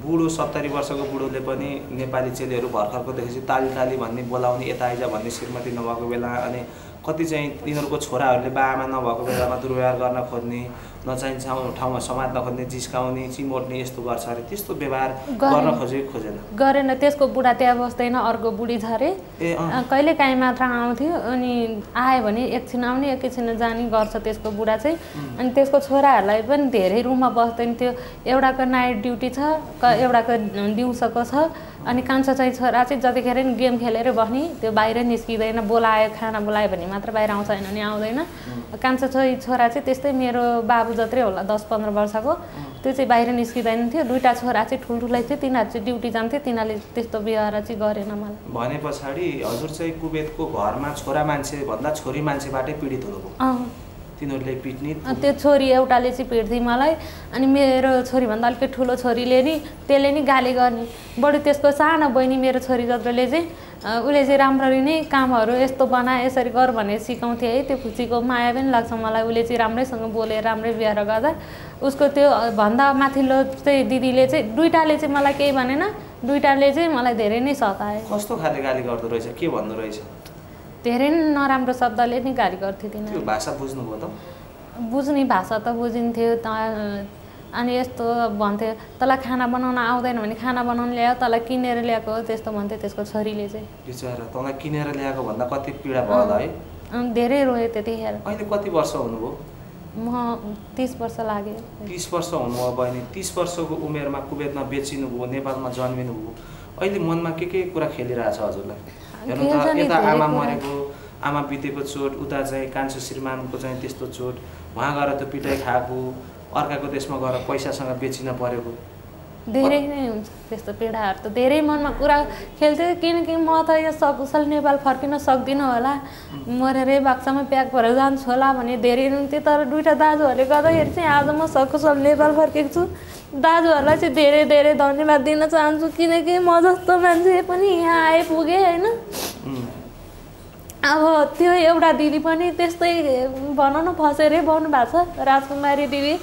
S2: बुढो 70 वर्षको बुढोले पनि नेपाली चेलीहरू भर्खरको देखेपछि ताली ताली भन्ने बोलाउने, यता आइज भन्ने श्रीमती नभएको बेला, अनि कति चाहिँ तिनीहरूको छोराहरूले बाआमा नभएको बेलामा दुर्व्यवहार गर्न खोज्ने, नचाहिने ठाउँमा समात्न खोज्ने, जिस्काउने, चिमोट्ने यस्तो गर्छ अरे। त्यस्तो व्यवहार गर्न खोजेको खोजेन?
S1: गरेन। त्यसको बुढा त्यहाँ बस्दैन, अर्को बुढी छ अरे। कहिलेकाहीँ मात्र आउँथ्यो, अनि आयो भने एकछिन आउने एकैछिन जाने गर्छ त्यसको बुढा चाहिँ। अनि त्यसको छोराहरूलाई पनि धेरै रुममा बस्दैन थियो। एउटाको नाइट ड्युटी छ, एउटाको दिउँसोको छ। अनि कान्छो चाहिँ छोरा चाहिँ जतिखेर नि गेम खेलेर बस्ने, त्यो बाहिर निस्किँदैन। बोलायो, खाना बोलायो भने मात्र बाहिर आउँछ, होइन भने आउँदैन। कान्छो छोरा चाहिँ त्यस्तै मेरो बाबु जत्रै होला, 10-15 वर्षको, त्यो चाहिँ बाहिर निस्किँदैन थियो। दुईवटा छोरा चाहिँ ठुल्ठुलै थियो, तिनीहरू चाहिँ ड्युटी जान्थ्यो, तिनीहरूले त्यस्तो व्यवहार चाहिँ गरेन मलाई।
S2: भने पछाडि हजुर चाहिँ कुवेतको घरमा छोरा मान्छे भन्दा छोरी मान्छेबाटै पीडित हुनुभयो? तिनीहरूले पिट्ने?
S1: त्यो छोरी एउटाले चाहिँ पिट्थ्यो मलाई। अनि मेरो छोरीभन्दा अलिकति ठुलो छोरीले नि त्यसले नि गाली गर्ने। बढी त्यसको सानो बहिनी मेरो छोरी जत्रोले चाहिँ उसले चाहिँ राम्ररी नै कामहरू यस्तो बना, यसरी गर भनेर सिकाउँथेँ है। त्यो खुसीको माया पनि लाग्छ मलाई। उसले चाहिँ राम्रैसँग बोलेर राम्रै व्यवहार गर्दा उसको त्यो भन्दा माथिल्लो चाहिँ दिदीले चाहिँ दुईटाले चाहिँ मलाई केही भनेन, दुईटाले चाहिँ मलाई धेरै नै सताए।
S2: कस्तो खाले गाली गर्दो रहेछ, के भन्दो रहेछ?
S1: धेरै नराम्रो शब्दले नि गाली गर्थ्यो तिनीहरू।
S2: त्यो भाषा बुझ्नुभयो त?
S1: बुझ्ने भाषा त बुझिन्थ्यो त। अनि यस्तो भन्थ्यो, तँलाई खाना बनाउन आउँदैन भने खाना बनाउनु ल्यायो, तँलाई किनेर ल्याएको हो, त्यस्तो भन्थ्यो त्यसको छोरीले चाहिँ।
S2: बिचरा तँलाई किनेर ल्याएको भन्दा कति पीडा भयो होला है?
S1: धेरै रोएँ त्यतिखेर।
S2: अहिले कति वर्ष हुनुभयो?
S1: म 30 वर्ष लाग्यो।
S2: 30 वर्ष हुनुभयो बहिनी। 30 वर्षको उमेरमा कुवेतमा बेचिनुभयो, नेपालमा जन्मिनुभयो। अहिले मनमा के कुरा खेलिरहेछ हजुरलाई? हेर्नु त, यता आमा मरेको, आमा बितेको चोट, उता चाहिँ कान्छो श्रीमानको चाहिँ त्यस्तो चोट, उहाँ गएर त्यो पिटाइ खाएको, अर्काको देशमा गएर पैसासँग बेचिन परेको,
S1: धेरै नै हुन्छ त्यस्तो पीडाहरू त। धेरै मनमा कुरा खेल्थ्यो, किनकि म त यो सकुशल नेपाल फर्किन सक्दिनँ होला, मरेरै बाक्सामा प्याक भएर जान्छु होला भने धेरै हुन्थ्यो। तर दुईवटा दाजुहरूले गर्दाखेरि चाहिँ आज म सकुशल नेपाल फर्केको छु। दाजुहरूलाई चाहिँ धेरै धेरै धन्यवाद दिन चाहन्छु, किनकि म जस्तो मान्छे पनि यहाँ आइपुगेँ होइन। अब त्यो एउटा दिदी पनि त्यस्तै भनौँ न फसेरै बस्नु भएको छ, राजकुमारी दिदी।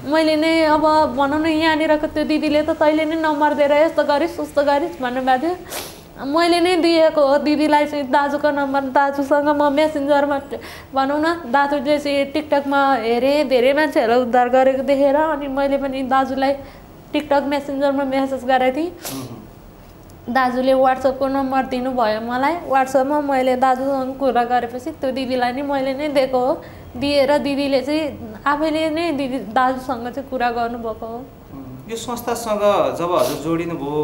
S1: मैले नै अब भनौँ न यहाँनिरको त्यो दिदीले त तैँले नै नम्बर दिएर यस्तो गरिस् उस्तो गरिस् भन्नुभएको थियो। मैले नै दिएको हो दिदीलाई चाहिँ दाजुको नम्बर। दाजुसँग म मेसेन्जरमा भनौँ न, दाजुले चाहिँ टिकटकमा हेरेँ, धेरै मान्छेहरू उद्धार गरेको देखेर, अनि मैले पनि दाजुलाई टिकटक मेसेन्जरमा मेसेज गरेको थिएँ। दाजुले वाट्सएपको नम्बर दिनुभयो मलाई। वाट्सएपमा मैले दाजुसँग कुरा गरेपछि त्यो दिदीलाई नै मैले नै दिएको हो। दिएर दिदीले चाहिँ आफैले नै दाजुसँग चाहिँ कुरा गर्नुभएको हो।
S2: यो संस्थासँग जब हजुर जोडिनुभयो,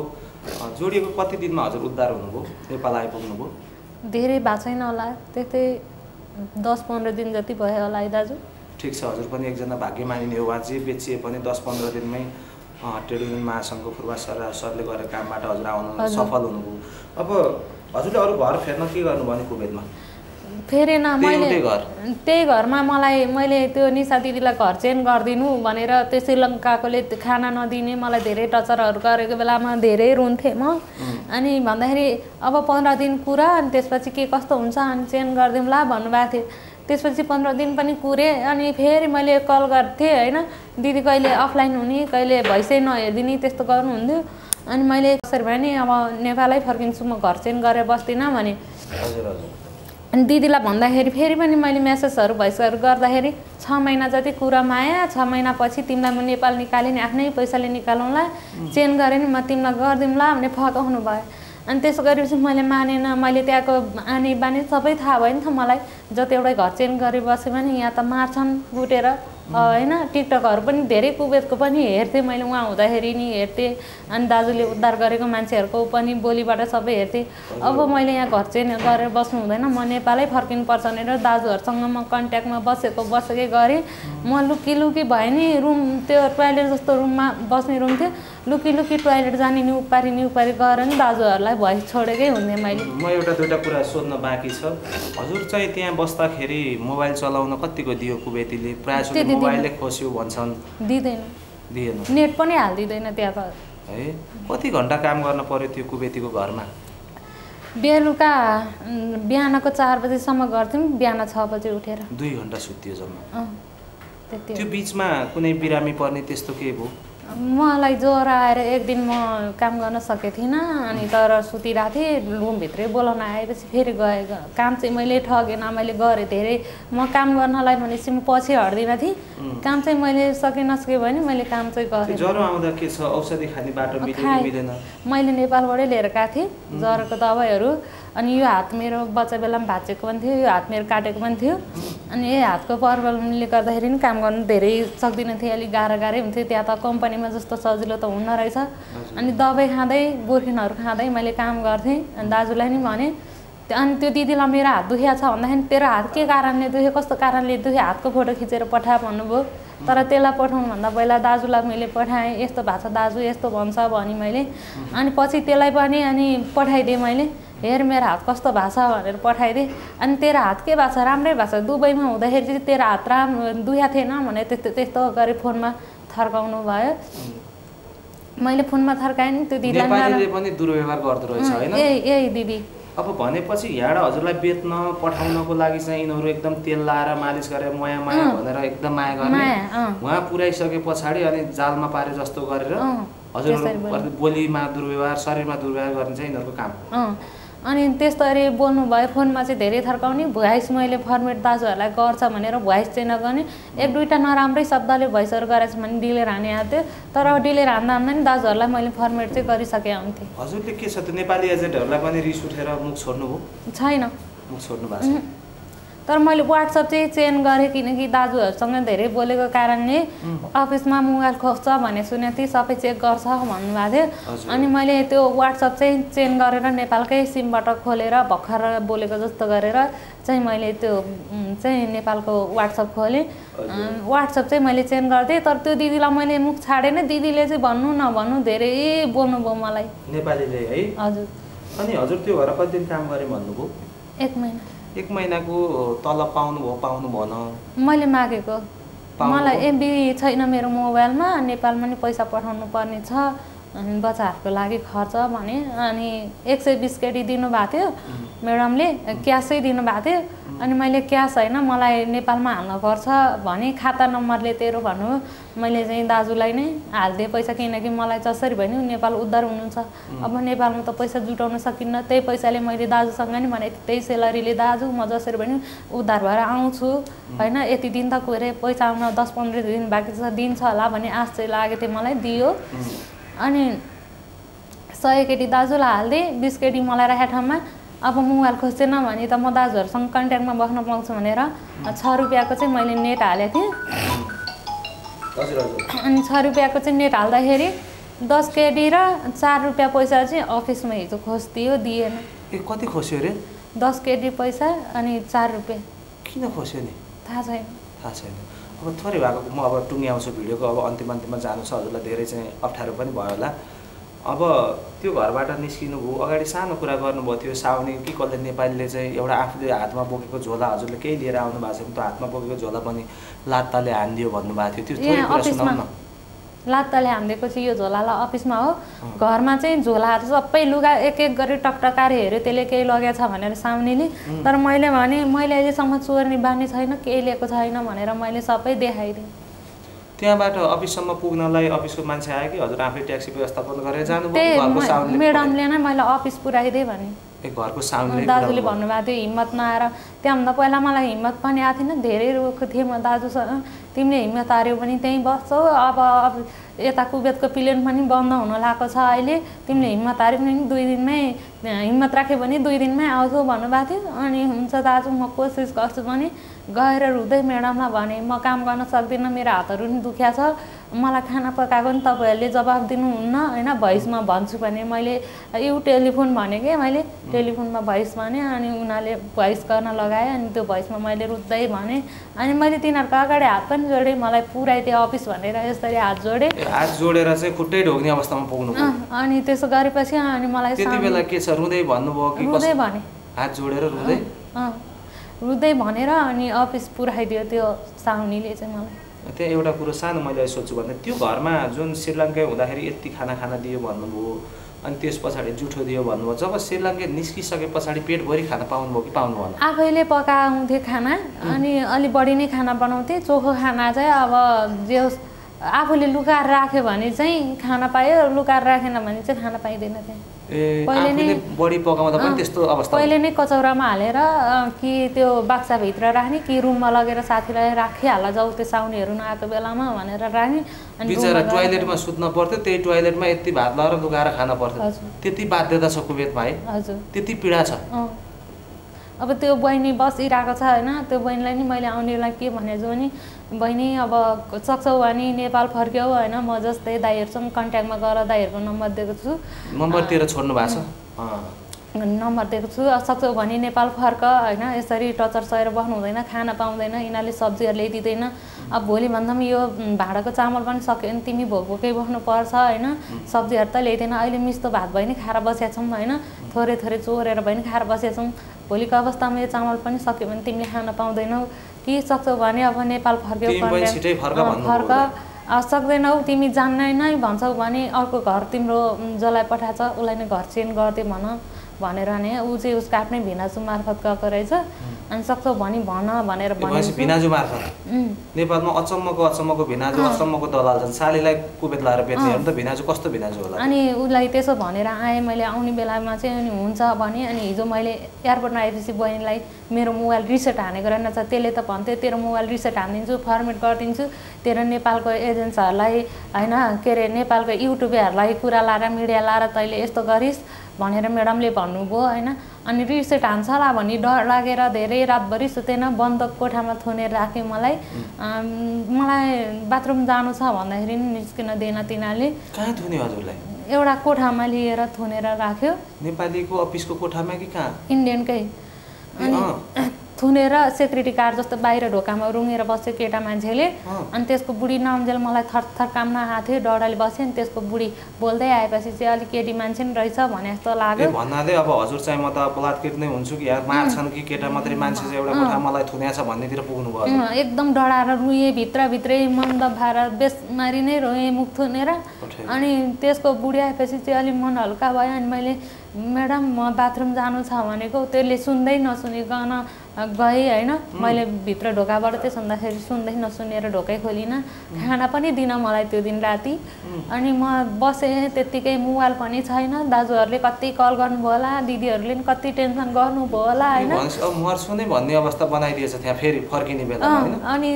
S2: जोडिएको कति दिनमा हजुर उद्धार हुनुभयो, नेपाल आइपुग्नुभयो? धेरै
S1: भएको छैन होला, त्यस्तै 10-15 दिन जति भयो होला है दाजु।
S2: ठिक छ, हजुर पनि एकजना भाग्यमानी हो। उहाँ जे बेचिए पनि 10-15 दिनमै ट्रेड युनियन महासङ्घको फुर्वा सरले गरेको कामबाट हजुर आउनु सफल हुनुभयो। अब हजुरले अरू घर फेर्न के गर्नुभयो नि कुवेतमा?
S1: फेरेन मैले, त्यही घरमा मैले त्यो निशा दिदीलाई घर चेन्ज गरिदिनु भनेर त्यो श्रीलङ्काकोले खाना नदिने मलाई धेरै टचरहरू गरेको बेलामा धेरै रुन्थेँ म। अनि भन्दाखेरि अब 15 दिन कुरा, अनि त्यसपछि के कस्तो हुन्छ अनि चेन्ज गरिदिउँला भन्नुभएको थियो। त्यसपछि 15 दिन पनि कुरेँ। अनि फेरि मैले कल गर्थेँ होइन, दिदी कहिले अफलाइन हुने, कहिले भैसै नहेरिदिने, त्यस्तो गर्नुहुन्थ्यो। अनि मैले कसरी भने अब नेपालै फर्किन्छु, म घर चेन्ज गरेर बस्दिनँ भने। अनि दिदीलाई भन्दाखेरि फेरि पनि मैले मेसेजहरू भइसहरू गर्दाखेरि 6 महिना जति कुरामा आयो, 6 महिनापछि तिमीलाई म नेपाल निकालेँ नि, आफ्नै पैसाले निकालौँला, चेन्ज गरेँ नि, म तिमीलाई गरिदिउँला भने फकाउनु भयो। अनि त्यसो गरेपछि मैले मानेन। मैले त्यहाँको आनी बानी सबै थाहा भयो नि त मलाई। जति एउटै घर चेन्ज गरी बस्यो भने यहाँ त मार्छन् गुटेर होइन। टिकटकहरू पनि धेरै कुवेतको पनि हेर्थेँ मैले, उहाँ हुँदाखेरि नि हेर्थेँ। अनि दाजुले उद्धार गरेको मान्छेहरूको पनि बोलीबाट सबै हेर्थेँ। अब मैले यहाँ घर चेन्ज गरेर बस्नु हुँदैन, म नेपालै फर्किनुपर्छ भनेर दाजुहरूसँग म कन्ट्याक्टमा बसेकै गरेँ। म लुकी भएँ नि, रुम त्यो टोयलेट जस्तो रुममा बस्ने रुम थियो, लुकी लुकी टोयलेट जाने नि उपारी गएर नि दाजुहरूलाई भोइस छोडेकै हुन्थेँ मैले।
S2: म एउटा दुईवटा कुरा सोध्न बाँकी छ। हजुर चाहिँ त्यहाँ बस्दाखेरि मोबाइल चलाउन कतिको दियो कुवेतीले? प्रायः जसो मोबाइलले खोस्यो भन्छन्। दिएन।
S1: नेट पनि हालिदिँदैन त्यहाँ त।
S2: है कति घन्टा काम गर्न पर्यो त्यो कुवेतीको घरमा?
S1: बेलुका बिहानको 4 बजेसम्म गर्थ्यौँ, बिहान 6 बजे उठेर।
S2: 2 घन्टा सुत्यो जम्मा।
S1: त्यति।
S2: त्यो बिचमा कुनै बिरामी पर्ने त्यस्तो के भयो?
S1: मलाई ज्वरो आएर एक दिन म काम गर्न सकेको थिइनँ अनि तर सुतिरहेको थिएँ। रुमभित्रै बोलाउन आएपछि फेरि गएँ। काम चाहिँ मैले ठगेन, मैले गरेँ धेरै। म काम गर्नलाई भनेपछि म पछि हट्दिनँ थिएँ। काम चाहिँ मैले नसके भने मैले काम चाहिँ गरेँ।
S2: ज्वरो आउँदा के छ, औषधि खाने बाटो मिलेन?
S1: मैले नेपालबाटै लिएर गएको थिएँ ज्वरोको दबाईहरू। अनि यो हात मेरो बच्चा बेलामा भाँचेको पनि थियो, यो हात मेरो काटेको पनि थियो। अनि यही हातको प्रब्लमले गर्दाखेरि नि काम गर्नु धेरै सक्दिनँ थिएँ, अलिक गाह्रै हुन्थ्यो। त्यहाँ त कम्पनीमा जस्तो सजिलो त हुन्न रहेछ। अनि दबाई खाँदै बोर्फिनहरू खाँदै मैले काम गर्थेँ। अनि दाजुलाई नि भने अनि त्यो दिदीलाई मेरो हात दुखेको छ भन्दाखेरि तेरो हात के कारणले दुख्यो, कस्तो कारणले दुख्यो, हातको फोटो खिचेर पठा भन्नुभयो। तर त्यसलाई पठाउनुभन्दा पहिला दाजुलाई मैले पठाएँ, यस्तो भएको छ दाजु, यस्तो भन्छ भने मैले। अनि पछि त्यसलाई पनि अनि पठाइदिएँ मैले, हेर मेरो हात कस्तो भएको छ भनेर पठाइदिएँ। अनि तेरो हात के भएको छ, राम्रै भएको छ, दुबईमा हुँदाखेरि चाहिँ तेरो हात दुखेको थिएन भने त्यस्तो गरी फोनमा थर्काउनु भयो। मैले फोनमा थर्काएँ नि त्यो दिदीलाई
S2: पनि दुर्व्यवहार गर्दो रहेछ हैन?
S1: यही दिदी।
S2: अब भनेपछि यहाँबाट हजुरलाई बेच्न पठाउनको लागि चाहिँ यिनीहरू एकदम तेल लाएर मालिस गरेर माया भनेर एकदम माया गर्ने, उहाँ पुर्याइसके पछाडि अनि जालमा पारे जस्तो गरेर हजुरहरू बोलीमा दुर्व्यवहार, शरीरमा दुर्व्यवहार गर्ने चाहिँ यिनीहरूको काम।
S1: अनि त्यस्तरी बोल्नुभयो। फोनमा चाहिँ धेरै थर्काउने, भोइस मैले फर्मेट दाजुहरूलाई गर्छ भनेर भोइस चाहिँ नगर्ने। एक दुईवटा नराम्रै शब्दले भोइसहरू गरेछ भने डिलेर हाने आएको थियो। तर डिलेर हान्दा नि दाजुहरूलाई मैले फर्मेट चाहिँ गरिसकेँ हुन्थेँ।
S2: हजुरले के छ त्यो नेपाली एजेन्टहरूलाई पनि रिस उठेर मुख छोड्नुभयो?
S1: छैन,
S2: मुख छोड्नु भएको छ।
S1: तर मैले वाट्सएप चाहिँ चेन्ज गरेँ किनकि दाजुहरूसँग धेरै बोलेको कारणले अफिसमा मोबाइल खोज्छ भने सुनेको थिएँ, सबै चेक गर्छ भन्नुभएको थियो। अनि मैले त्यो वाट्सएप चाहिँ चेन्ज गरेर नेपालकै सिमबाट खोलेर भर्खर बोलेको जस्तो गरेर चाहिँ मैले त्यो चाहिँ नेपालको वाट्सएप खोलेँ। वाट्सएप चाहिँ मैले चेन्ज गर्थेँ। तर त्यो दिदीलाई मैले मुख छाडेन। दिदीले चाहिँ भन्नु नभन्नु धेरै बोल्नुभयो मलाई
S2: नेपालीले है?
S1: हजुर।
S2: अनि हजुर त्यो भएर कति दिन काम गरेँ भन्नुभयो?
S1: 1 महिना।
S2: 1 महिनाको तलब पाउनु भन?
S1: मैले मागेको, मलाई एमबी छैन मेरो मोबाइलमा, नेपालमा नि पैसा पठाउनु पर्ने छ, अनि बच्चाहरूको लागि खर्च भने। अनि 120 केटी दिनुभएको थियो म्याडमले, क्यासै दिनुभएको थियो। अनि मैले क्यास होइन मलाई नेपालमा हाल्नुपर्छ भने खाता नम्बरले तेरो भन्नु। मैले चाहिँ दाजुलाई नै हालिदिएँ पैसा, किनकि मलाई जसरी भयो नि नेपाल उद्धार हुनुहुन्छ। अब नेपालमा त पैसा जुटाउन सकिन्न, त्यही पैसाले मैले दाजुसँग नि भने त्यही सेलरीले दाजु म जसरी भयो नि उद्धार भएर आउँछु होइन, यति दिन त गएर पैसा आउन 10-15 दिन बाँकी छ, दिन्छ होला भन्ने आश चाहिँ लागेको थियो मलाई, दियो। अनि 100 केटी दाजुलाई हालिदिएँ, 20 केटी मलाई राखेको ठाउँमा। अब मोबाइल खोज्दैन भने त म दाजुहरूसँग कन्ट्याक्टमा बस्न पाउँछु भनेर 6 रुपियाँको चाहिँ मैले नेट हालेको थिएँ। अनि 6 रुपियाँको चाहिँ नेट हाल्दाखेरि 10 केडी र 4 रुपियाँ पैसा चाहिँ अफिसमा हिजो खोजिदियो, दिएन।
S2: कति खोस्यो अरे?
S1: 10 केडी पैसा अनि 4 रुपियाँ।
S2: किन खोस्यो नि?
S1: थाहा छैन।
S2: अब थोरै भएको म अब टुङ्ग्याउँछु भिडियोको, अब अन्तिममा जानु छ। हजुरलाई धेरै चाहिँ अप्ठ्यारो पनि भयो होला। अब त्यो घरबाट निस्किनु भयो, अगाडि सानो कुरा गर्नुभयो थियो, साउने कि कसले नेपालीले चाहिँ एउटा आफूले हातमा बोकेको झोला, हजुरले केही लिएर आउनु भएको छ भने त्यो हातमा बोकेको झोला पनि लात्ताले हानिदियो भन्नुभएको थियो। त्यो थोरै कुरा सुनाउनु न।
S1: लात्ताले हानिदिएको चाहिँ यो झोलालाई अफिसमा हो, घरमा चाहिँ झोलाहरू सबै लुगा एक एक गरी टकटकाएर हेऱ्यो त्यसले केही लगेको छ भनेर साउनेले। तर मैले भने मैले अहिलेसम्म चोर्ने बानी छैन, केही लिएको छैन भनेर मैले सबै देखाइदिएँ।
S2: त्यहाँबाट अफिससम्म पुग्नलाई अफिसको मान्छे आयो कि हजुर आफै ट्याक्सी व्यवस्थापन गरेर जानुभयो?
S1: म्याडमले नै मैले अफिस पुऱ्याइदिएँ भने।
S2: घरको साउन्डले
S1: दाजुले भन्नुभएको थियो हिम्मत नआएर। त्यहाँभन्दा पहिला मलाई हिम्मत पनि आएको थिएन, धेरै रोएको थिएँ म दाजुसँग। तिमीले हिम्मत हार्यौ भने त्यहीँ बस्छौ, अब यता कुवेतको प्लेन पनि बन्द हुन लागेको छ अहिले, तिमीले हिम्मत हार्यौ भने 2 दिनमै हिम्मत राख्यो भने 2 दिनमै आउँछौ भन्नुभएको थियो। अनि हुन्छ दाजु म कोसिस गर्छु भने गएर रुँदै म्याडमलाई भने म काम गर्न सक्दिनँ, मेरो हातहरू नि दुख्या छ, मलाई खाना पकाएको नि तपाईँहरूले जवाब दिनुहुन्न होइन, भोइसमा भन्छु भने मैले यो टेलिफोन भने के मैले टेलिफोनमा भोइस भने अनि उनीहरूले भोइस गर्न लगाएँ। अनि त्यो भोइसमा मैले रुँदै भने अनि मैले तिनीहरूको अगाडि हात पनि जोडेँ, मलाई पुऱ्याइदिए अफिस भनेर यसरी हात जोडेँ।
S2: हात जोडेर चाहिँ खुट्टै ढोग्ने अवस्थामा पुग्नु भयो।
S1: अनि त्यसो गरेपछि अनि मलाई
S2: त्यति बेला के छ रुँदै भन्नुभयो कि
S1: रुँदै भने
S2: हात जोडेर रुँदै
S1: रुँदै भनेर अनि अफिस पुऱ्याइदियो त्यो साउनीले चाहिँ मलाई।
S2: त्यहाँ एउटा कुरो सानो मैले सोध्छु भने त्यो घरमा जुन श्रीलङ्का हुँदाखेरि यति खाना दियो भन्नुभयो अनि त्यस पछाडि जुठो दियो भन्नुभयो, जब श्रीलङ्का निस्किसके पछाडि पेटभरि खाना पाउनुभयो कि पाउनु भएन?
S1: आफैले पकाउँथे खाना अनि अलि बढी नै खाना बनाउँथे। चोखो खाना चाहिँ अब जे आफूले लुकाएर राख्यो भने चाहिँ खाना पायो, लुकाएर राखेन भने चाहिँ खाना पाइँदैन थियो।
S2: पहिले नै बढी पकाउँदा पनि त्यस्तो अवस्था
S1: पहिले नै कचौरामा हालेर कि त्यो बाक्साभित्र राख्ने कि रुममा लगेर साथीलाई राखिहाल्ला जाऊ त्यो साउनीहरू नआएको बेलामा भनेर राख्ने। अनि
S2: बिचरा टोयलेटमा सुत्न पर्थ्यो, त्यही टोयलेटमा यति भात लगाएर लुकाएर खान पर्थ्यो। त्यति बाध्यता छ कुवेतमा है? हजुर, त्यति पीडा छ।
S1: अब त्यो बहिनी बसिरहेको छ होइन, त्यो बहिनीलाई नि मैले आउनेलाई के भनेछु भने बहिनी अब सक्छौ भने नेपाल फर्क्यौ होइन, म जस्तै दाइहरूसँग कन्ट्याक्टमा गएर दाइहरूको नम्बर दिएको छु,
S2: नम्बरतिर छोड्नु भएको छ,
S1: नम्बर दिएको छु, सक्छौ भने नेपाल फर्क होइन, यसरी टचर सहेर बस्नु हुँदैन, खाना पाउँदैन, यिनीहरूले सब्जीहरू ल्याइदिँदैन। अब भोलि भन्दा पनि यो भाँडाको चामल पनि सक्यो भने तिमी भोकै बस्नुपर्छ होइन, सब्जीहरू त ल्याइदिएन, अहिले मिस्तो भात भए नि खाएर बसेका छौँ होइन, थोरै थोरै चोरेर भए नि खाएर बसेका छौँ, भोलिको अवस्थामा यो चामल पनि सक्यो भने तिमीले खान पाउँदैनौ कि सक्छौ भने अब नेपाल फर्क्यौ, फर्क सक्दैनौ, तिमी जान्नै नै भन्छौ भने अर्को घर तिम्रो जसलाई पठाएको छ उसलाई नै घर चेन्ज गरिदिए भनेर नि ऊ चाहिँ उसको आफ्नै भिनाजु मार्फत गएको रहेछ। अनि सक्छौ भने भन भनेर
S2: भनेपछि भिनाजु मार्फत नेपालमा अचम्मको भिनाजु अचम्मको दलाल छन्, सालीलाई कुवेत लगाएर बेच्नेहरू त भिनाजु कस्तो भिनाजु होला?
S1: अनि उसलाई त्यसो भनेर आएँ मैले, आउने बेलामा चाहिँ अनि हुन्छ भने अनि हिजो मैले एयरपोर्टमा आएपछि बहिनीलाई मेरो मोबाइल रिसेट हानेको रहेनछ, त्यसले त भन्थ्यो तेरो मोबाइल रिसेट हानिदिन्छु, फर्मेट गरिदिन्छु, तेरो नेपालको एजेन्टहरूलाई होइन के अरे नेपालको युट्युबरहरूलाई कुरा लाएर मिडिया लाएर तैँले यस्तो गरिस् भनेर म्याडमले भन्नुभयो होइन। अनि रिसेट हान्छ होला भन्ने डर लागेर धेरै रातभरि सुतेन, बन्द कोठामा थुनेर राख्यो मलाई। बाथरुम जानु छ भन्दाखेरि निस्किन दिएन तिनीहरूले।
S2: कहाँ थुन्यो हजुरलाई?
S1: एउटा कोठामा लिएर थुनेर राख्यो।
S2: नेपालीको अफिसको कोठामा कि कहाँ?
S1: इन्डियनकै। थुनेर सेक्युरिटी गार्ड जस्तो बाहिर ढोकामा रुँगेर बस्यो केटा मान्छेले। अनि त्यसको बुढी नम्जेल मलाई थरथर काम्न आएको थियो, डरले बस्यो। अनि त्यसको बुढी बोल्दै आएपछि चाहिँ अलिक केटी मान्छे नि रहेछ भने जस्तो लाग्यो।
S2: भन्नाले अब हजुर चाहिँ म त बलात्कृत नै हुन्छु कि यार मार्छन् कि केटा मात्रै मान्छे चाहिँ एउटा कोठा मलाई थुन्या छ भन्नेतिर पुग्नु भयो।
S1: एकदम डराएर रुएँ, भित्रभित्रै मन्द भाएर बेसमारी नै रोएँ मुख थुनेर। अनि त्यसको बुढी आएपछि चाहिँ अलिक मन हल्का भयो। अनि मैले म्याडम म बाथरुम जानु छ भनेको, त्यसले सुन्दै नसुनिकन गएँ होइन। मैले भित्र ढोकाबाट त्यो सुन्दाखेरि सुन्दै नसुनेर ढोकै खोलिनँ। खाना पनि दिन मलाई त्यो दिन राति। अनि म बसेँ त्यत्तिकै, मोबाइल पनि छैन, दाजुहरूले कति कल गर्नुभयो होला, दिदीहरूले पनि कति टेन्सन गर्नुभयो होला होइन।
S2: मर्छु नै भन्ने अवस्था बनाइदिएछ त्यहाँ फेरि फर्किने बेला हैन।
S1: अनि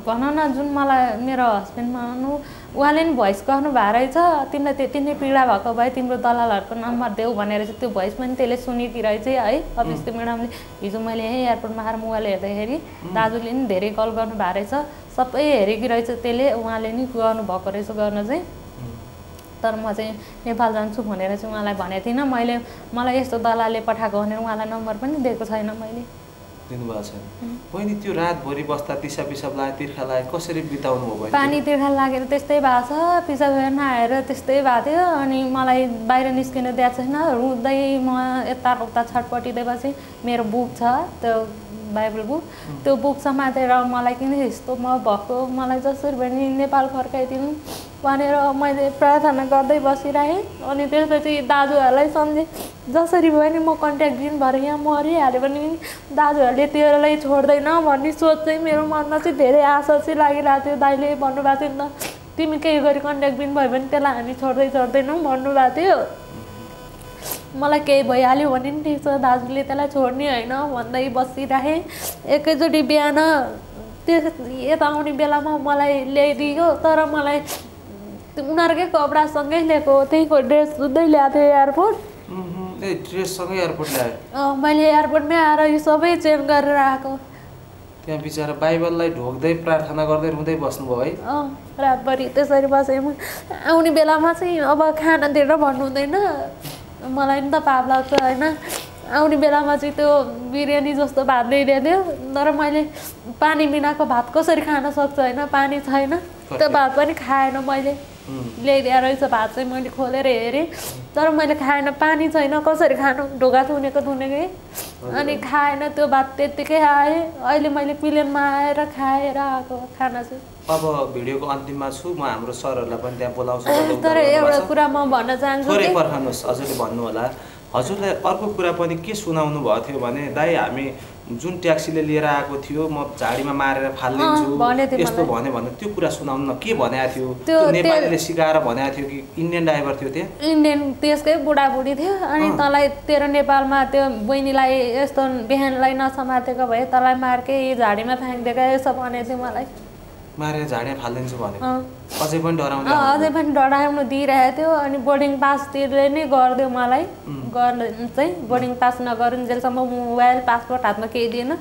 S1: भन न जुन मलाई मेरो हस्बेन्ड मान्नु उहाँले नि भोइस गर्नु भएको रहेछ, तिमीलाई त्यति नै पीडा भएको भए तिम्रो दलालहरूको नम्बर देऊ भनेर चाहिँ त्यो भोइस पनि त्यसले सुनिदिइ रहेछ है अफिसको म्याडमले। हिजो मैले यहीँ एयरपोर्टमा आएर मोबाइल हेर्दाखेरि दाजुले नि धेरै कल गर्नु भएको रहेछ, सबै हेरेकी रहेछ त्यसले, उहाँले नि गर्नुभएको रहेछ गर्न चाहिँ। तर म चाहिँ नेपाल जान्छु भनेर चाहिँ उहाँलाई भनेको थिइनँ मैले। मलाई यस्तो दलालले पठाएको भनेर उहाँलाई नम्बर पनि दिएको छैन मैले।
S2: दिनुभएको छैन। बहिनी त्यो रातभरि बस्दा पिसाब लाग्यो, तिर्खा लाग्यो, कसरी बिताउनु भयो?
S1: पानी तिर्खा लागेर त्यस्तै भएको छ, पिसाब नआएर त्यस्तै भएको थियो। अनि मलाई बाहिर निस्किन दिएको छैन, रुँदै म यताउता छटपटिदिएपछि मेरो बुक छ त्यो बाइबल बुक, त्यो बुक समातेर मलाई किन यस्तो म भएको, मलाई जसरी पनि नेपाल फर्काइदिनु भनेर मैले प्रार्थना गर्दै बसिरहेँ। अनि त्यसपछि दाजुहरूलाई सम्झेँ जसरी भयो नि म कन्ट्याक्ट दिन भएर यहाँ मरिहाल्यो भने दाजुहरूले तेरोलाई छोड्दैन भन्ने सोच चाहिँ मेरो मनमा चाहिँ धेरै आशा चाहिँ लागिरहेको थियो। दाइले भन्नुभएको थियो नि त, तिमी केही गरी कन्ट्याक्ट दिन भयो भने त्यसलाई हामी छोड्दैनौँ भन्नुभएको थियो। मलाई केही भइहाल्यो भने नि ठिक छ, दाजुले त्यसलाई छोड्ने होइन भन्दै बसिरहेँ। एकैचोटि बिहान यता आउने बेलामा मलाई ल्याइदियो, तर मलाई उनीहरूकै कपडासँगै ल्याएको, त्यहीँको ड्रेस जुत्दै ल्याएको थियो एयरपोर्ट।
S2: ड्रेससँगै एयरपोर्ट ल्यायो?
S1: मैले एयरपोर्टमै आएर यो सबै चेन्ज गरेर आएको।
S2: त्यहाँ बिचरा बाइबललाई ढोक्दै प्रार्थना गर्दै रुँदै बस्नुभयो है?
S1: रातभरि त्यसरी बसेँ म। आउने बेलामा चाहिँ अब खाना दिएर भन्नु हुँदैन, मलाई नि त पाप लाग्छ होइन। आउने बेलामा चाहिँ त्यो बिरयानी जस्तो भात ल्याइदियो, तर मैले पानी बिनाको भात कसरी खान सक्छु होइन, पानी छैन। त्यो भात पनि खाएन मैले, ल्याइदिएर रहेछ भात चाहिँ मैले खोलेर हेरेँ, तर मैले खाएन, पानी छैन, कसरी खानु, ढोका थुनेकै। अनि खाएन त्यो भात, त्यत्तिकै आएँ। अहिले मैले प्लेनमा आएर खाएर आएको खाना चाहिँ।
S2: अब भिडियोको अन्तिममा छु म, हाम्रो सरहरूलाई पनि त्यहाँ बोलाउँछु।
S1: तर एउटा कुरा म भन्न चाहन्छु,
S2: थोरै पर्खनुहोस्, हजुरले भन्नु होला। हजुरलाई अर्को कुरा पनि के सुनाउनु भएको थियो भने, दाइ हामी जुन ट्याक्सीले लिएर आएको थियो म झाडीमा मारेर फालिदिन्छु यस्तो भन्यो भने त्यो कुरा सुनाउनु न, के भनेको थियो? त्यो नेपालीले सिकाएर भनेको थियो कि इन्डियन ड्राइभर थियो? त्यो
S1: इन्डियन त्यसकै बुढाबुढी थियो। अनि तँलाई तेरो नेपालमा त्यो बहिनीलाई यस्तो बिहानलाई नसमातेको भए तँलाई मार्के झाडीमा फ्याँकिदिएको यसो भनेको थियो मलाई।
S2: मारेर झाडीमा फालिदिन्छु भने अझै पनि डराउनु?
S1: अझै पनि डराउनु दिइरहेको थियो। अनि बोर्डिङ पास त्यसले नै गरिदियो मलाई, गर्न चाहिँ बोर्डिङ पास नगरुन्जेलसम्म मोबाइल पासपोर्ट हातमा केही दिएन।